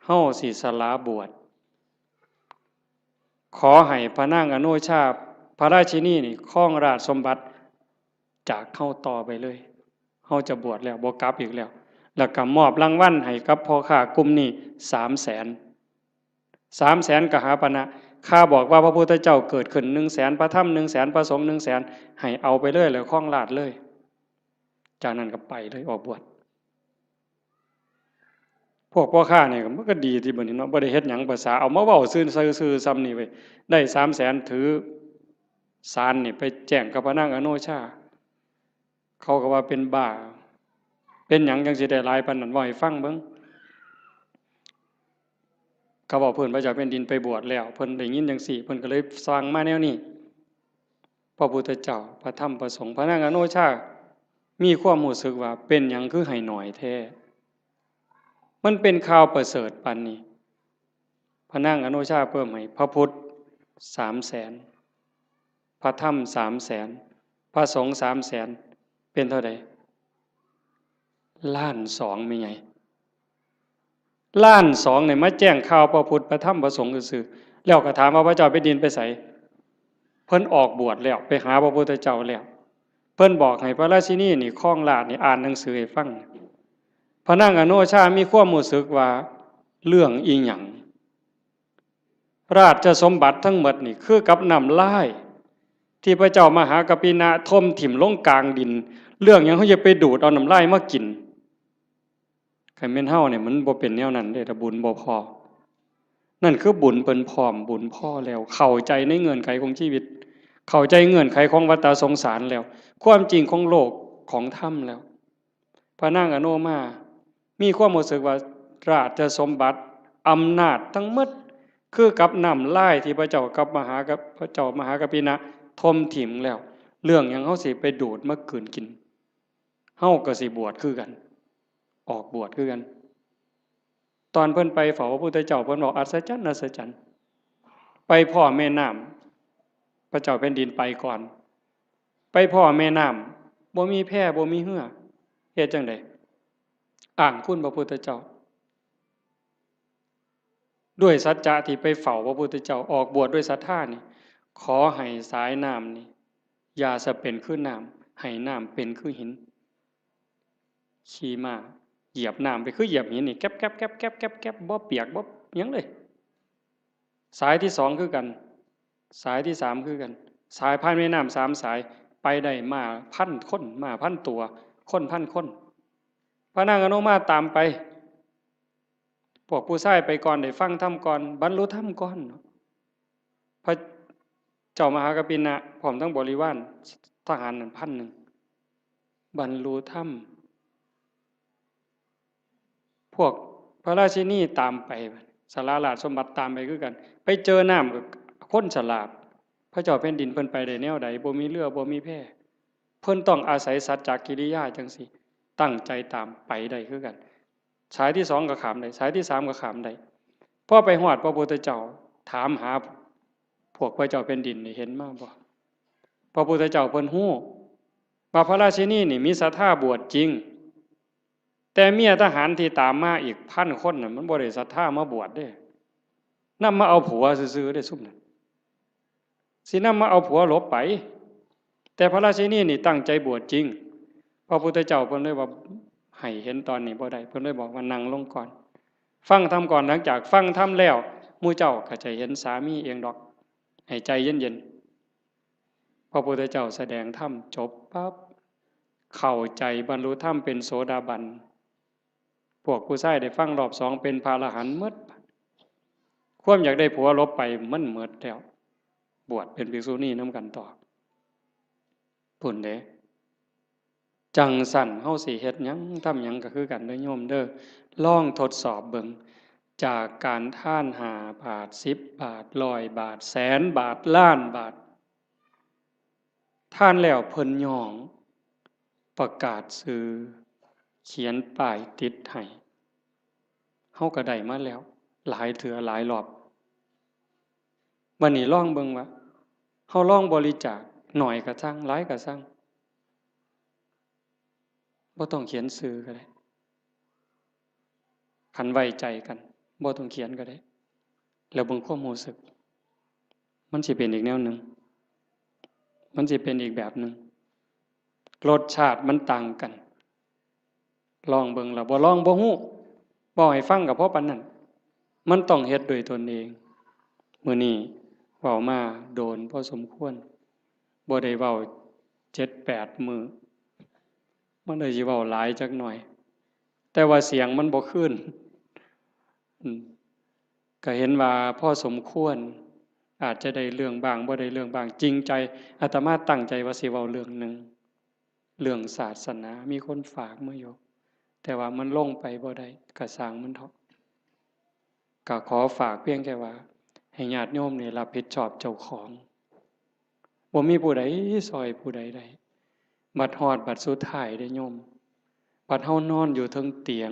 เฮาสิสละบวช ขอให้พระนางอโนชา พระราชินีนี่ครองราชสมบัติจากเฮาต่อไปเลย เฮาจะบวชแล้ว บ่กลับอีกแล้ว แล้วก็มอบรางวัลให้กับพ่อค้ากลุ่มนี้สามแสน สามแสนกหาปณะ ข้าบอกว่าพระพุทธเจ้าเกิดขึ้นหนึ่งแสน พระธรรมหนึ่งแสน พระสงฆ์หนึ่งแสน ให้เอาไปเลย แล้วครองราชย์เลย จากนั้นก็ไปเลย ออกบวช พวกพ่อค้านี่มันก็ดีติบัดนี้เนาะ บ่ได้เฮ็ดหยัง ภาษาเอามาเว้าซื่อๆ ซื่อๆ ส่ำนี่เว้ย ได้สามแสน ถือสารนี่ไปแจ้งกับพระนางอโนชา เขาก็ว่าเป็นบ้า เป็นหยังจั่งสิได้หลายปานนั้น เว้าให้ฟังเบิ่ง เขาเว้าพื้นพระเจ้าแผ่นดินไปบวชแล้ว เพิ่นได้ยินจั่งซี้ เพิ่นก็เลยสั่งมาแนวนี้ พระพุทธเจ้า พระธรรม พระสงฆ์ พระนางอโนชา มีความรู้สึกว่าเป็นหยังคือให้น้อยแท้ มันเป็นข่าวประเสริฐปานนี้ พระนางอโนชาเพิ่มให้ พระพุทธสามแสน พระธรรมสามแสน พระสงฆ์สามแสน เป็นเท่าใด ล้านสอง แม่ใหญ่ ล้านสอง เนี่ยมาแจ้งข่าวพระพุทธ พระธรรม พระสงฆ์ซื่อๆ แล้วก็ถามว่าพระเจ้าแผ่นดินไปไส เพิ่นออกบวชแล้ว ไปหาพระพุทธเจ้าแล้ว เพิ่นบอกให้พระราชินีนี่ครองราชย์นี่อ่านหนังสือให้ฟัง พระนางอโนชามีความรู้สึกว่าเรื่องอีหยัง ราชสมบัติทั้งหมดนี่คือกับน้ำลาย ที่พระเจ้ามหากัปปินะถมถิ่มลงกลางดิน เรื่องหยังเฮาจะไปดูดเอาน้ำลายมากิน คันแม่นเฮาเนี่ยมันบ่เป็นแนวนั้นเด้ ถ้าบุญบ่พอ นั่นคือบุญเพิ่นพร้อม บุญพอแล้ว เข้าใจในเงื่อนไขของชีวิต เข้าใจเงื่อนไขของวัฏสงสารแล้ว ความจริงของโลกของธรรมแล้ว พระนางอโนมา มีความรู้สึกว่าราชสมบัติ อำนาจทั้งหมด คือกับน้ำลายที่พระเจ้ากับมหากับ พระเจ้ามหากัปปินะถมถิ่มแล้ว เรื่องหยังเฮาสิไปดูดมากืนกิน เฮาก็สิบวชคือกัน ออกบวชคือกัน ตอนเพิ่นไปเฝ้าพระพุทธเจ้า เพิ่นบอกอัศจรรย์ อัศจรรย์ ไปพ้อแม่น้ำ พระเจ้าแผ่นดินไปก่อน ไปพ้อแม่น้ำ บ่มีแพ บ่มีเฮือ เฮ็ดจั่งใด อ้างคุณพระพุทธเจ้า ด้วยสัจจะที่ไปเฝ้าพระพุทธเจ้า ออกบวชด้วยศรัทธานี่ ขอให้สายน้ำนี่ อย่าสะเป็นคือน้ำ ให้น้ำเป็นคือหิน ขี่ม้าเหยียบน้ำไปคือเหยียบหินนี่ แก๊บแก๊บแก๊บแก๊บแก๊บแก๊บ บ่เปียกบ่หยังเลย สายที่สองคือกัน สายที่สามคือกัน สายผ่านแม่น้ำสามสาย ไปได้ม้าพันคน ม้าพันตัว คนพันคน พระนางอโนมาตามไป พวกผู้ชายไปก่อน ได้ฟังธรรมก่อน บรรลุธรรมก่อน พระเจ้ามหากัปปินะ พร้อมทั้งบริวารทหารนั่นพันหนึ่ง บรรลุธรรม พวกพระราชินีตามไป สาราราชสมบัติตามไปคือกัน ไปเจอน้ำก็คนฉลาด พระเจ้าแผ่นดินเพิ่นไปได้แนวใด บ่มีเฮือ บ่มีแพ เพิ่นต้องอาศัยสัจจกิริยาจั่งซี้ ตั้งใจตามไปได้คือกัน สายที่สองก็ข้ามได้ สายที่สามก็ข้ามได้ พอไปฮอดพระพุทธเจ้า ถามหาพวกพระเจ้าแผ่นดินนี่ เห็นมาบ่ พระพุทธเจ้าเพิ่นฮู้ว่าพระราชินีนี่มีศรัทธาบวชจริง แต่เมียทหารที่ตามมาอีกพันคนน่ะ มันบ่ได้ศรัทธามาบวชเด้ นำมาเอาผัวซื่อๆเด้ ซุมนั้น สินำมาเอาผัวหลบไป แต่พระราชินีนี่ตั้งใจบวชจริง พระพุทธเจ้าเพิ่นเลยว่า ให้เห็นตอนนี้บ่ได้ เพิ่นเลยบอกว่านั่งลงก่อน ฟังธรรมก่อน หลังจากฟังธรรมแล้ว หมู่เจ้าก็จะเห็นสามีเองดอก ให้ใจเย็นๆ พระพุทธเจ้าแสดงธรรมจบปั๊บ เข้าใจบรรลุธรรมเป็นโสดาบัน พวกผู้ชายได้ฟังรอบสองเป็นพระอรหันต์หมด ความอยากได้ผัวหลบไปมันหมดแล้ว บวชเป็นภิกษุณีนำกันต่อ พุ้นเด้ จั่งซั้นเฮาสิเฮ็ดหยังทำหยังก็คือกันเด้อโยมเด้อ ลองทดสอบเบิ่ง จากการทานห้าบาท สิบบาท ร้อยบาท แสนบาท ล้านบาท ทานแล้วเพิ่นย้อง ประกาศชื่อ เขียนป้ายติดให้ เฮาก็ได้มาแล้ว หลายเทื่อหลายรอบ บัดนี้ลองเบิ่งว่า เฮาลองบริจาค น้อยก็ซั่ง หลายก็ซั่ง บ่ต้องเขียนชื่อก็ได้ คันไว้ใจกัน บ่ต้องเขียนก็ได้ แล้วเบิ่งความรู้สึก มันสิเป็นอีกแนวหนึ่ง มันสิเป็นอีกแบบหนึ่ง รสชาติมันต่างกัน ลองเบิ่ง แล้วบ่ลองบ่ฮู้ เว้าให้ฟังก็พอปานนั้น มันต้องเฮ็ดด้วยตนเอง มื้อนี้เว้ามาโดนพอสมควร บ่ได้เว้าเจ็ดแปดมื้อ มันเลยสิเว้าหลายจักหน่อย แต่ว่าเสียงมันบ่คืน อืม ก็เห็นว่าพอสมควร อาจจะได้เรื่องบ้าง บ่ได้เรื่องบ้าง จริงใจ อาตมาตั้งใจว่าสิเว้าเรื่องหนึ่ง เรื่องศาสนา มีคนฝากมาอยู่ แต่ว่ามันลงไปบ่ได้ ก็ซ่างมันเถาะ ก็ขอฝากเพียงแค่ว่า ให้ญาติโยมนี่รับผิดชอบเจ้าของ บ่มีผู้ใดซ่อยผู้ใดได้ บัดฮอดบัดสุดท้ายเด้โยม บัดเฮานอนอยู่เทิงเตียง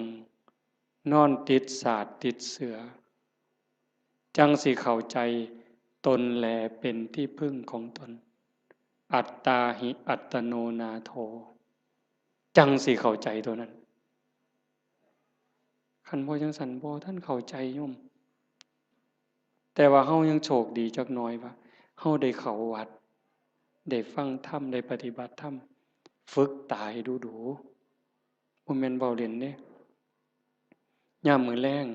นอนติดสาดติดเสือ จั่งสิเข้าใจตนแลเป็นที่พึ่งของตน อัตตาหิอัตโนนาโถ จั่งสิเข้าใจตัวนั้น คันบ่จั่งซั้นบ่ทันเข้าใจโยม แต่ว่าเฮายังโชคดีจักหน่อยว่า เฮาได้เข้าวัด ได้ฟังธรรม ได้ปฏิบัติธรรม ฝึกตาให้ดูๆ บ่แม่นเว้าเล่นเด้ ยามมื้อแลง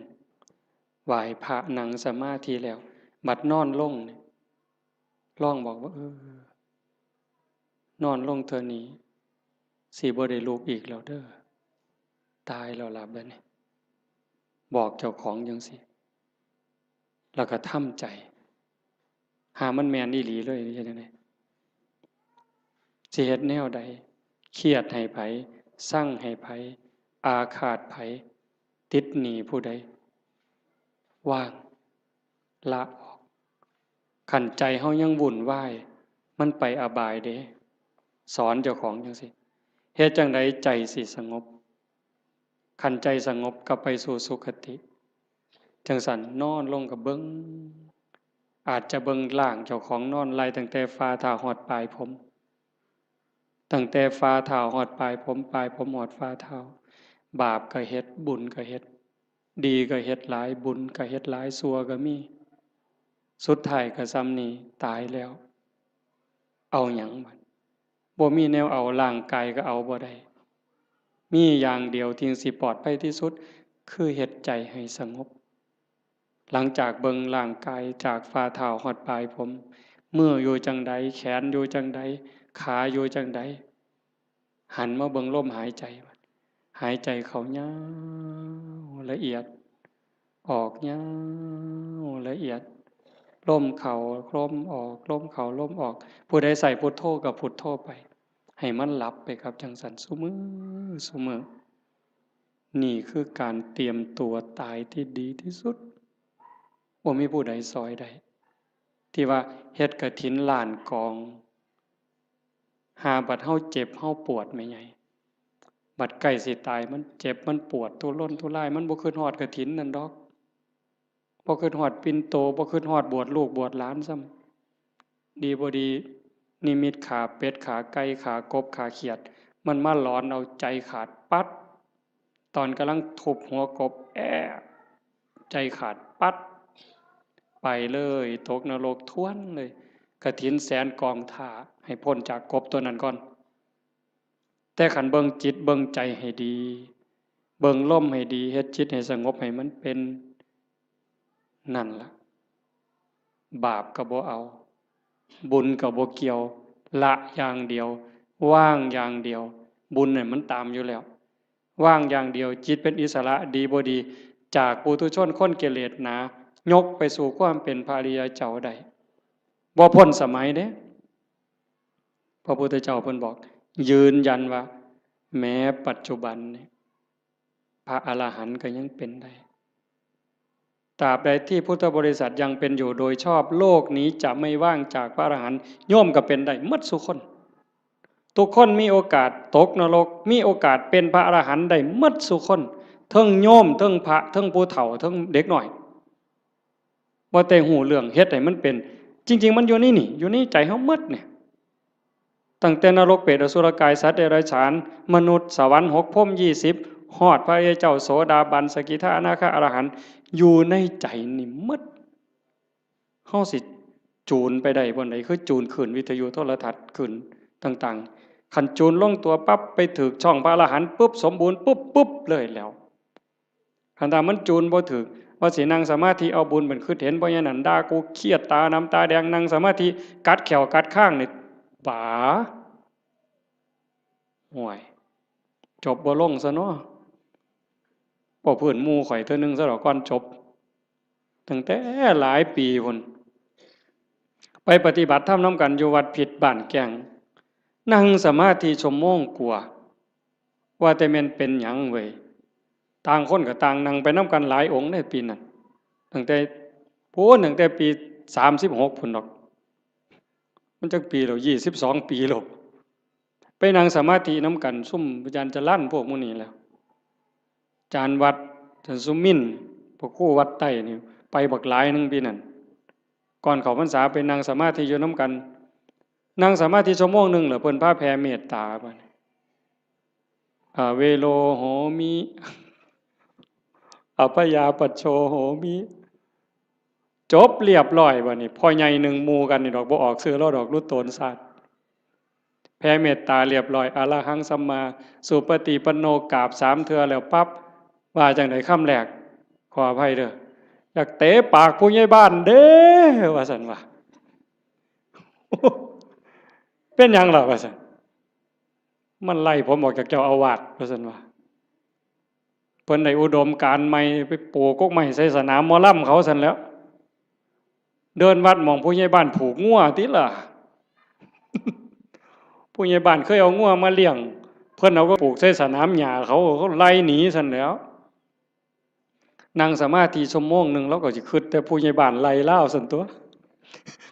ไหว้พระนั่งสมาธิแล้ว บัดนอนลงนี่ ลองบอกว่า เออ นอนลงเทื่อนี้ สิบ่ได้ลุกอีกแล้วเด้อ ตายแล้วล่ะบัดนี้ บอกเจ้าของจั่งซี้ แล้วก็ทำใจ หามันแม่นอีหลีเลย เฮ็ดจั่งใด สิเฮ็ดแนวใด เครียดให้ไผ ซังให้ไผ อาฆาตไผ ติดหนี้ผู้ใด วาง ละออก คันใจเฮายังวุ่นวาย มันไปอบายเด้ สอนเจ้าของจั่งซี้ เฮ็ดจั่งใดใจสิสงบ คันใจสงบก็ไปสู่สุคติ จั่งซั้นนอนลงก็เบิ่ง อาจจะเบิ่งร่างเจ้าของนอนไล่ตั้งแต่ฝ่าเท้าฮอดปลายผม ตั้งแต่ฝ่าเท้าฮอดปลายผม ปลายผมฮอดฝ่าเท้า บาปก็เฮ็ด บุญก็เฮ็ด ดีก็เฮ็ดหลาย บุญก็เฮ็ดหลาย ชั่วก็มี สุดท้ายก็ส่ำนี้ ตายแล้ว เอาหยังบัด บ่มีแนวเอา ร่างกายก็เอาบ่ได้ มีอย่างเดียวที่สิปลอดภัยที่สุด คือเฮ็ดใจให้สงบ หลังจากเบิ่งร่างกายจากฝ่าเท้าฮอดปลายผม มืออยู่จั่งใด แขนอยู่จั่งใด ขาอยู่จั่งใด หันมาเบิ่งลมหายใจ หายใจเข้ายาวละเอียด ออกยาวละเอียด ลมเข้าลมออก ลมเข้าลมออก ผู้ใดใส่พุทโธก็พุทโธไป ให้มันหลับไปครับ จั่งซั้นซุมื้อซุมื้อ นี่คือการเตรียมตัวตายที่ดีที่สุด บ่มีผู้ใดซอยได้ ที่ว่าเฮ็ดกฐินล้านกอง หาบัดเฮาเจ็บเฮาปวดแม่ใหญ่ บัดใกล้สิตาย มันเจ็บมันปวดทุรนทุราย มันบ่คิดฮอดกฐินนั่นดอก บ่คิดฮอดปิ่นโต บ่คิดฮอดบวชลูกบวชหลานซ้ำ ดีบ่ดี นิมิตขาเป็ด ขาไก่ ขากบ ขาเขียด มันมาหลอนเอาใจขาดปั๊ด ตอนกำลังทุบหัวกบ แอะ ใจขาดปั๊ด ไปเลย ตกนรกทวนเลย กฐินแสนกองถ่า ให้พ้นจากกบตัวนั้นก่อน แต่คันเบิ่งจิตเบิ่งใจให้ดี เบิ่งลมให้ดี เฮ็ดจิตให้สงบให้มันเป็น นั่นล่ะ บาปก็บ่เอา บุญก็บ่เกี่ยว ละอย่างเดียว วางอย่างเดียว บุญน่ะมันตามอยู่แล้ว วางอย่างเดียว จิตเป็นอิสระ ดีบ่ดี จากปุถุชนคนกิเลสหนา ยกไปสู่ความเป็นพระอริยเจ้าได้ บ่พ้นสมัยเด้ พระพุทธเจ้าเพิ่นบอก ยืนยันว่า แม้ปัจจุบันนี่ พระอรหันต์ก็ยังเป็นได้ ตราบใดที่พุทธบริษัทยังเป็นอยู่โดยชอบ โลกนี้จะไม่ว่างจากพระอรหันต์ โยมก็เป็นได้หมดซุคน ทุกคนมีโอกาสตกนรก มีโอกาสเป็นพระอรหันต์ได้หมดซุคน เทิงโยม เทิงพระ เทิงผู้เฒ่า เทิงเด็กน้อย บ่แต่ฮู้เรื่องเฮ็ดให้มันเป็น จริงๆ มันอยู่ในนี่ อยู่ในใจเฮาหมดเนี่ย ตั้งแต่นรก เปรต อสุรกาย สัตว์เดรัจฉาน มนุษย์ สวรรค์ หก พรหม ยี่สิบ ฮอดพระอริยเจ้า โสดาบัน สกิทา อนาคา อรหันต์ อยู่ในใจนี่หมด เฮาสิจูนไปได้บ่อนใด คือจูนคลื่นวิทยุโทรทัศน์คลื่นต่างๆ คันจูนลงตัวปั๊บ ไปถืกช่องพระอรหันต์ปุ๊บ สมบูรณ์ปุ๊บ ปุ๊บเลยแล้ว คันถ้ามันจูนบ่ถืก ว่าสินั่งสมาธิเอาบุญเป็นคิดเห็น เพราะอย่างนั้นด่ากูเครียด ตาดำตาแดง นั่งสมาธิกัดแข้วกัดคางนี่ ป๋า ห่วย จบบ่ลงซะเนาะ บ่พื้นหมู่ข่อยเทื่อนึงซะดอกก่อนจบ ตั้งแต่หลายปีพุ้น ไปปฏิบัติธรรมนำกันอยู่วัดพิษบ้านแก้ง นั่งสมาธิชั่วโมงกว่า ว่าแต่แม่นเป็นหยังเว้ย ต่างคนก็ต่างนั่งไปนำกันหลายองค์ในปีนั้น ตั้งแต่ พู้น ตั้งแต่ปีสามสิบหกพุ้นดอก มันจักปีแล้ว ยี่สิบสองปีแล้ว ไปนั่งสมาธินำกัน ซุมอาจารย์จรัญพวกหมู่นี้แหล้ว อาจารย์วัด อาจารย์สุมินทร์ พระครูวัดใต้นี่ ไปบักหลายหนึ่งปีนั้น ก่อนเข้าพรรษาไปนั่งสมาธิอยู่นำกัน นั่งสมาธิชั่วโมงหนึ่งแล้วเพิ่นพาแผ่เมตตาบัดนี้ อเวโรโหมิ อพยาปัชโชโหมิ จบเรียบร้อยบัดนี้ พ่อใหญ่หนึ่งหมู่กันนี่ดอก บ่ออกชื่อลาวดอก รู้ตนซาด แผ่เมตตาเรียบร้อย อะระหังสัมมาสุปฏิปันโน กราบสามเทื่อแล้วปั๊บ ว่าจั่งใดคำแรก ขออภัยเด้อ อยากเตะปากผู้ใหญ่บ้านเด้ ว่าซั่นว่า เป็นหยังล่ะ ว่าซั่น มันไล่ผมออกจากเจ้าอาวาส ว่าซั่นว่า เพิ่นได้อุดมการณ์ใหม่ ไปปลูกกกไม้ใส่สนามหมอลำเขาซั่นแหล้ว เดินวัดหม่องผู้ใหญ่บ้านผูกงัวติล่ะ ผู้ใหญ่บ้านเคยเอางัวมาเลี้ยง เพิ่นเอาไปผูกใส่สนามหญ้าเขา เขาไล่หนีซั่นแหล้ว นั่งสมาธิชั่วโมงหนึ่ง ลาวก็สิคิดแต่ผู้ใหญ่บ้านไล่ลาวซั่นตั๊ว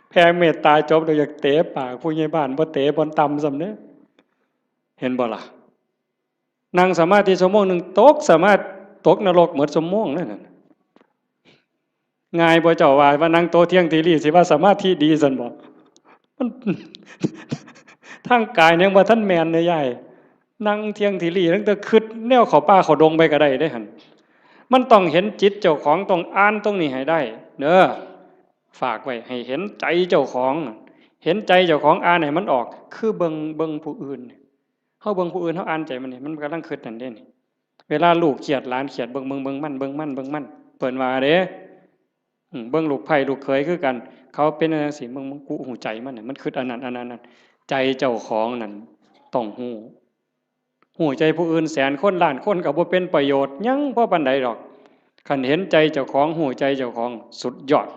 แผ่เมตตาจบแล้วอยากเตะปากผู้ใหญ่บ้าน บ่เตะบ่อนต่ำซ้ำเด้ เห็นบ่ล่ะ นั่งสมาธิชั่วโมงหนึ่ง ตกสมาธิ ตกนรกหมดชั่วโมงนั่นน่ะ ง่ายบ่เจ้าว่า ว่านั่งโตเที่ยงทีรีสิว่าสมาธิดีซั่นบ่ มัน ทางกายยังบ่ทันแม่นเลยยาย นั่งเที่ยงทีรีตั้งแต่คิดแนวเข้าป่าเข้าดงไปก็ได้เด้หั่น มันต้องเห็นจิตเจ้าของ ต้องอ่านตรงนี้ให้ได้เด้อ ฝากไว้ให้เห็นใจเจ้าของ เห็นใจเจ้าของ อ่านให้มันออก คือเบิ่ง เบิ่งผู้อื่น เฮาเบิ่งผู้อื่น เฮาอ่านใจมันนี่ มันกำลังคิดนั่นเด้นี่ เวลาลูกเครียด หลานเครียด เบิ่ง เบิ่ง เบิ่งมัน เบิ่งมัน เบิ่งมัน เพิ่นว่าเด้ อืม เบิ่งลูกไผ่ลูกเขยคือกัน เขาเป็นจั่งซี้ เบิ่ง เบิ่ง กูฮู้ใจมันน่ะ มันคิดอันนั้น อันนั้น อันนั้น ใจเจ้าของนั่นต้องฮู้ ฮู้ใจผู้อื่นแสนคนล้านคนก็บ่เป็นประโยชน์หยังพอปานใดดอก คันเห็นใจเจ้าของ ฮู้ใจเจ้าของ สุดยอด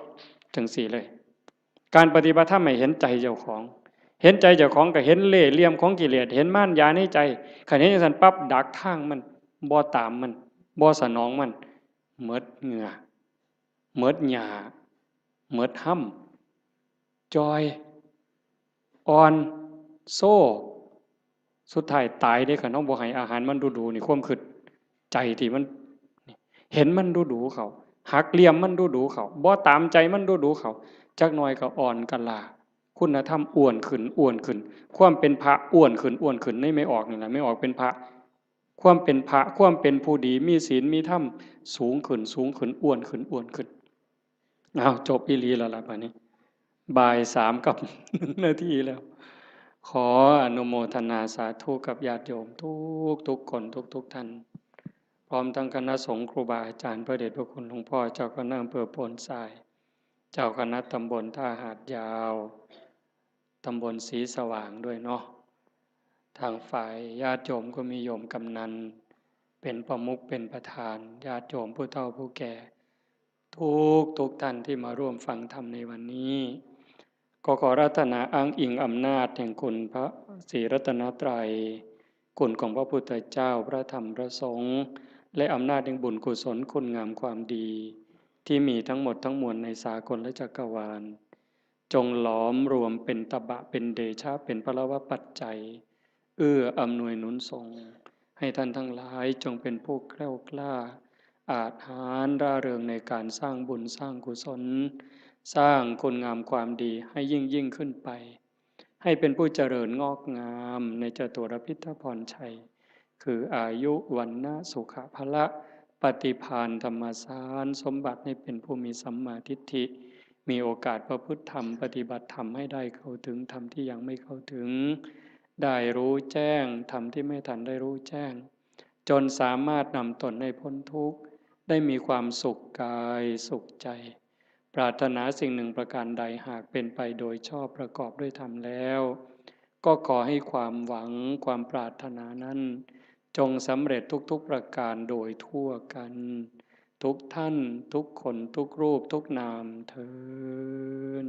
จั่งซี้เลย การปฏิบัติธรรมให้เห็นใจเจ้าของ เห็นใจเจ้าของก็เห็นเล่ห์เหลี่ยมของกิเลส เห็นมารยาในใจ คันเห็นจั่งซั้นปั๊บ ดักทางมัน บ่ตามมัน บ่สนองมัน หมดเหงื่อ หมดหญ้า หมดฮ่ำ จ่อย อ่อน โซ สุดท้ายตายเด้ คันเฮาบ่ให้อาหารมันดูๆ นี่ ความคิด ใจที่มัน เห็นมันดูๆ เข้า หักเหลี่ยมมันดูๆ เข้า บ่ตามใจมันดูๆ เข้า จักหน่อยก็อ่อนกะลา คุณธรรมอ้วนขึ้น อ้วนขึ้น ความเป็นพระอ้วนขึ้น อ้วนขึ้น ในแม่ออกนี่แหละ แม่ออกเป็นพระ ความเป็นพระ ความเป็นผู้ดี มีศีล มีธรรม สูงขึ้น สูงขึ้น อ้วนขึ้น อ้วนขึ้น อ้าว จบอีหลีแล้วล่ะบัดนี้ บ่ายสามกับหนึ่งนาทีแล้ว ขออนุโมทนาสาธุกับญาติโยมทุกๆ คน ทุกๆ ท่าน พร้อมทั้งคณะสงฆ์ครูบาอาจารย์ พระเดชพระคุณหลวงพ่อเจ้าคณะอำเภอโพนทราย เจ้าคณะตำบลท่าหาดยาว ตำบลศรีสว่างด้วยเนาะ ทางฝ่ายญาติโยมก็มีโยมกำนันเป็นประมุขเป็นประธาน ญาติโยมผู้เฒ่าผู้แก่ ทุกๆ ท่านที่มาร่วมฟังธรรมในวันนี้ ก็ขออาราธนาอ้างอิงอำนาจแห่งคุณพระศรีรัตนตรัย คุณของพระพุทธเจ้า พระธรรม พระสงฆ์ และอำนาจแห่งบุญกุศลคุณงามความดี ที่มีทั้งหมดทั้งมวลในสากลและจักรวาล จงหลอมรวมเป็นตบะ เป็นเดชะ เป็นพลวปัจจัย เอื้ออำนวยหนุนส่ง ให้ท่านทั้งหลายจงเป็นผู้แกล้วกล้า อาจหาญร่าเริงในการสร้างบุญสร้างกุศล สร้างคุณงามความดีให้ยิ่งยิ่งขึ้นไป ให้เป็นผู้เจริญงอกงามในจตุรพิธพรชัย คืออายุ วรรณะ สุขะ พละ ปฏิภาณ ธรรมสารสมบัติ ให้เป็นผู้มีสัมมาทิฏฐิ มีโอกาสประพฤติธรรม ปฏิบัติธรรมให้ได้เข้าถึงธรรมที่ยังไม่เข้าถึง ได้รู้แจ้งธรรมที่ไม่ทันได้รู้แจ้ง จนสามารถนำตนให้พ้นทุกข์ ได้มีความสุขกายสุขใจ ปรารถนาสิ่งหนึ่งประการใด หากเป็นไปโดยชอบประกอบด้วยธรรมแล้ว ก็ขอให้ความหวังความปรารถนานั้น จงสำเร็จทุกๆ ประการโดยทั่วกัน ทุกท่าน ทุกคน ทุกรูป ทุกนามเทอญ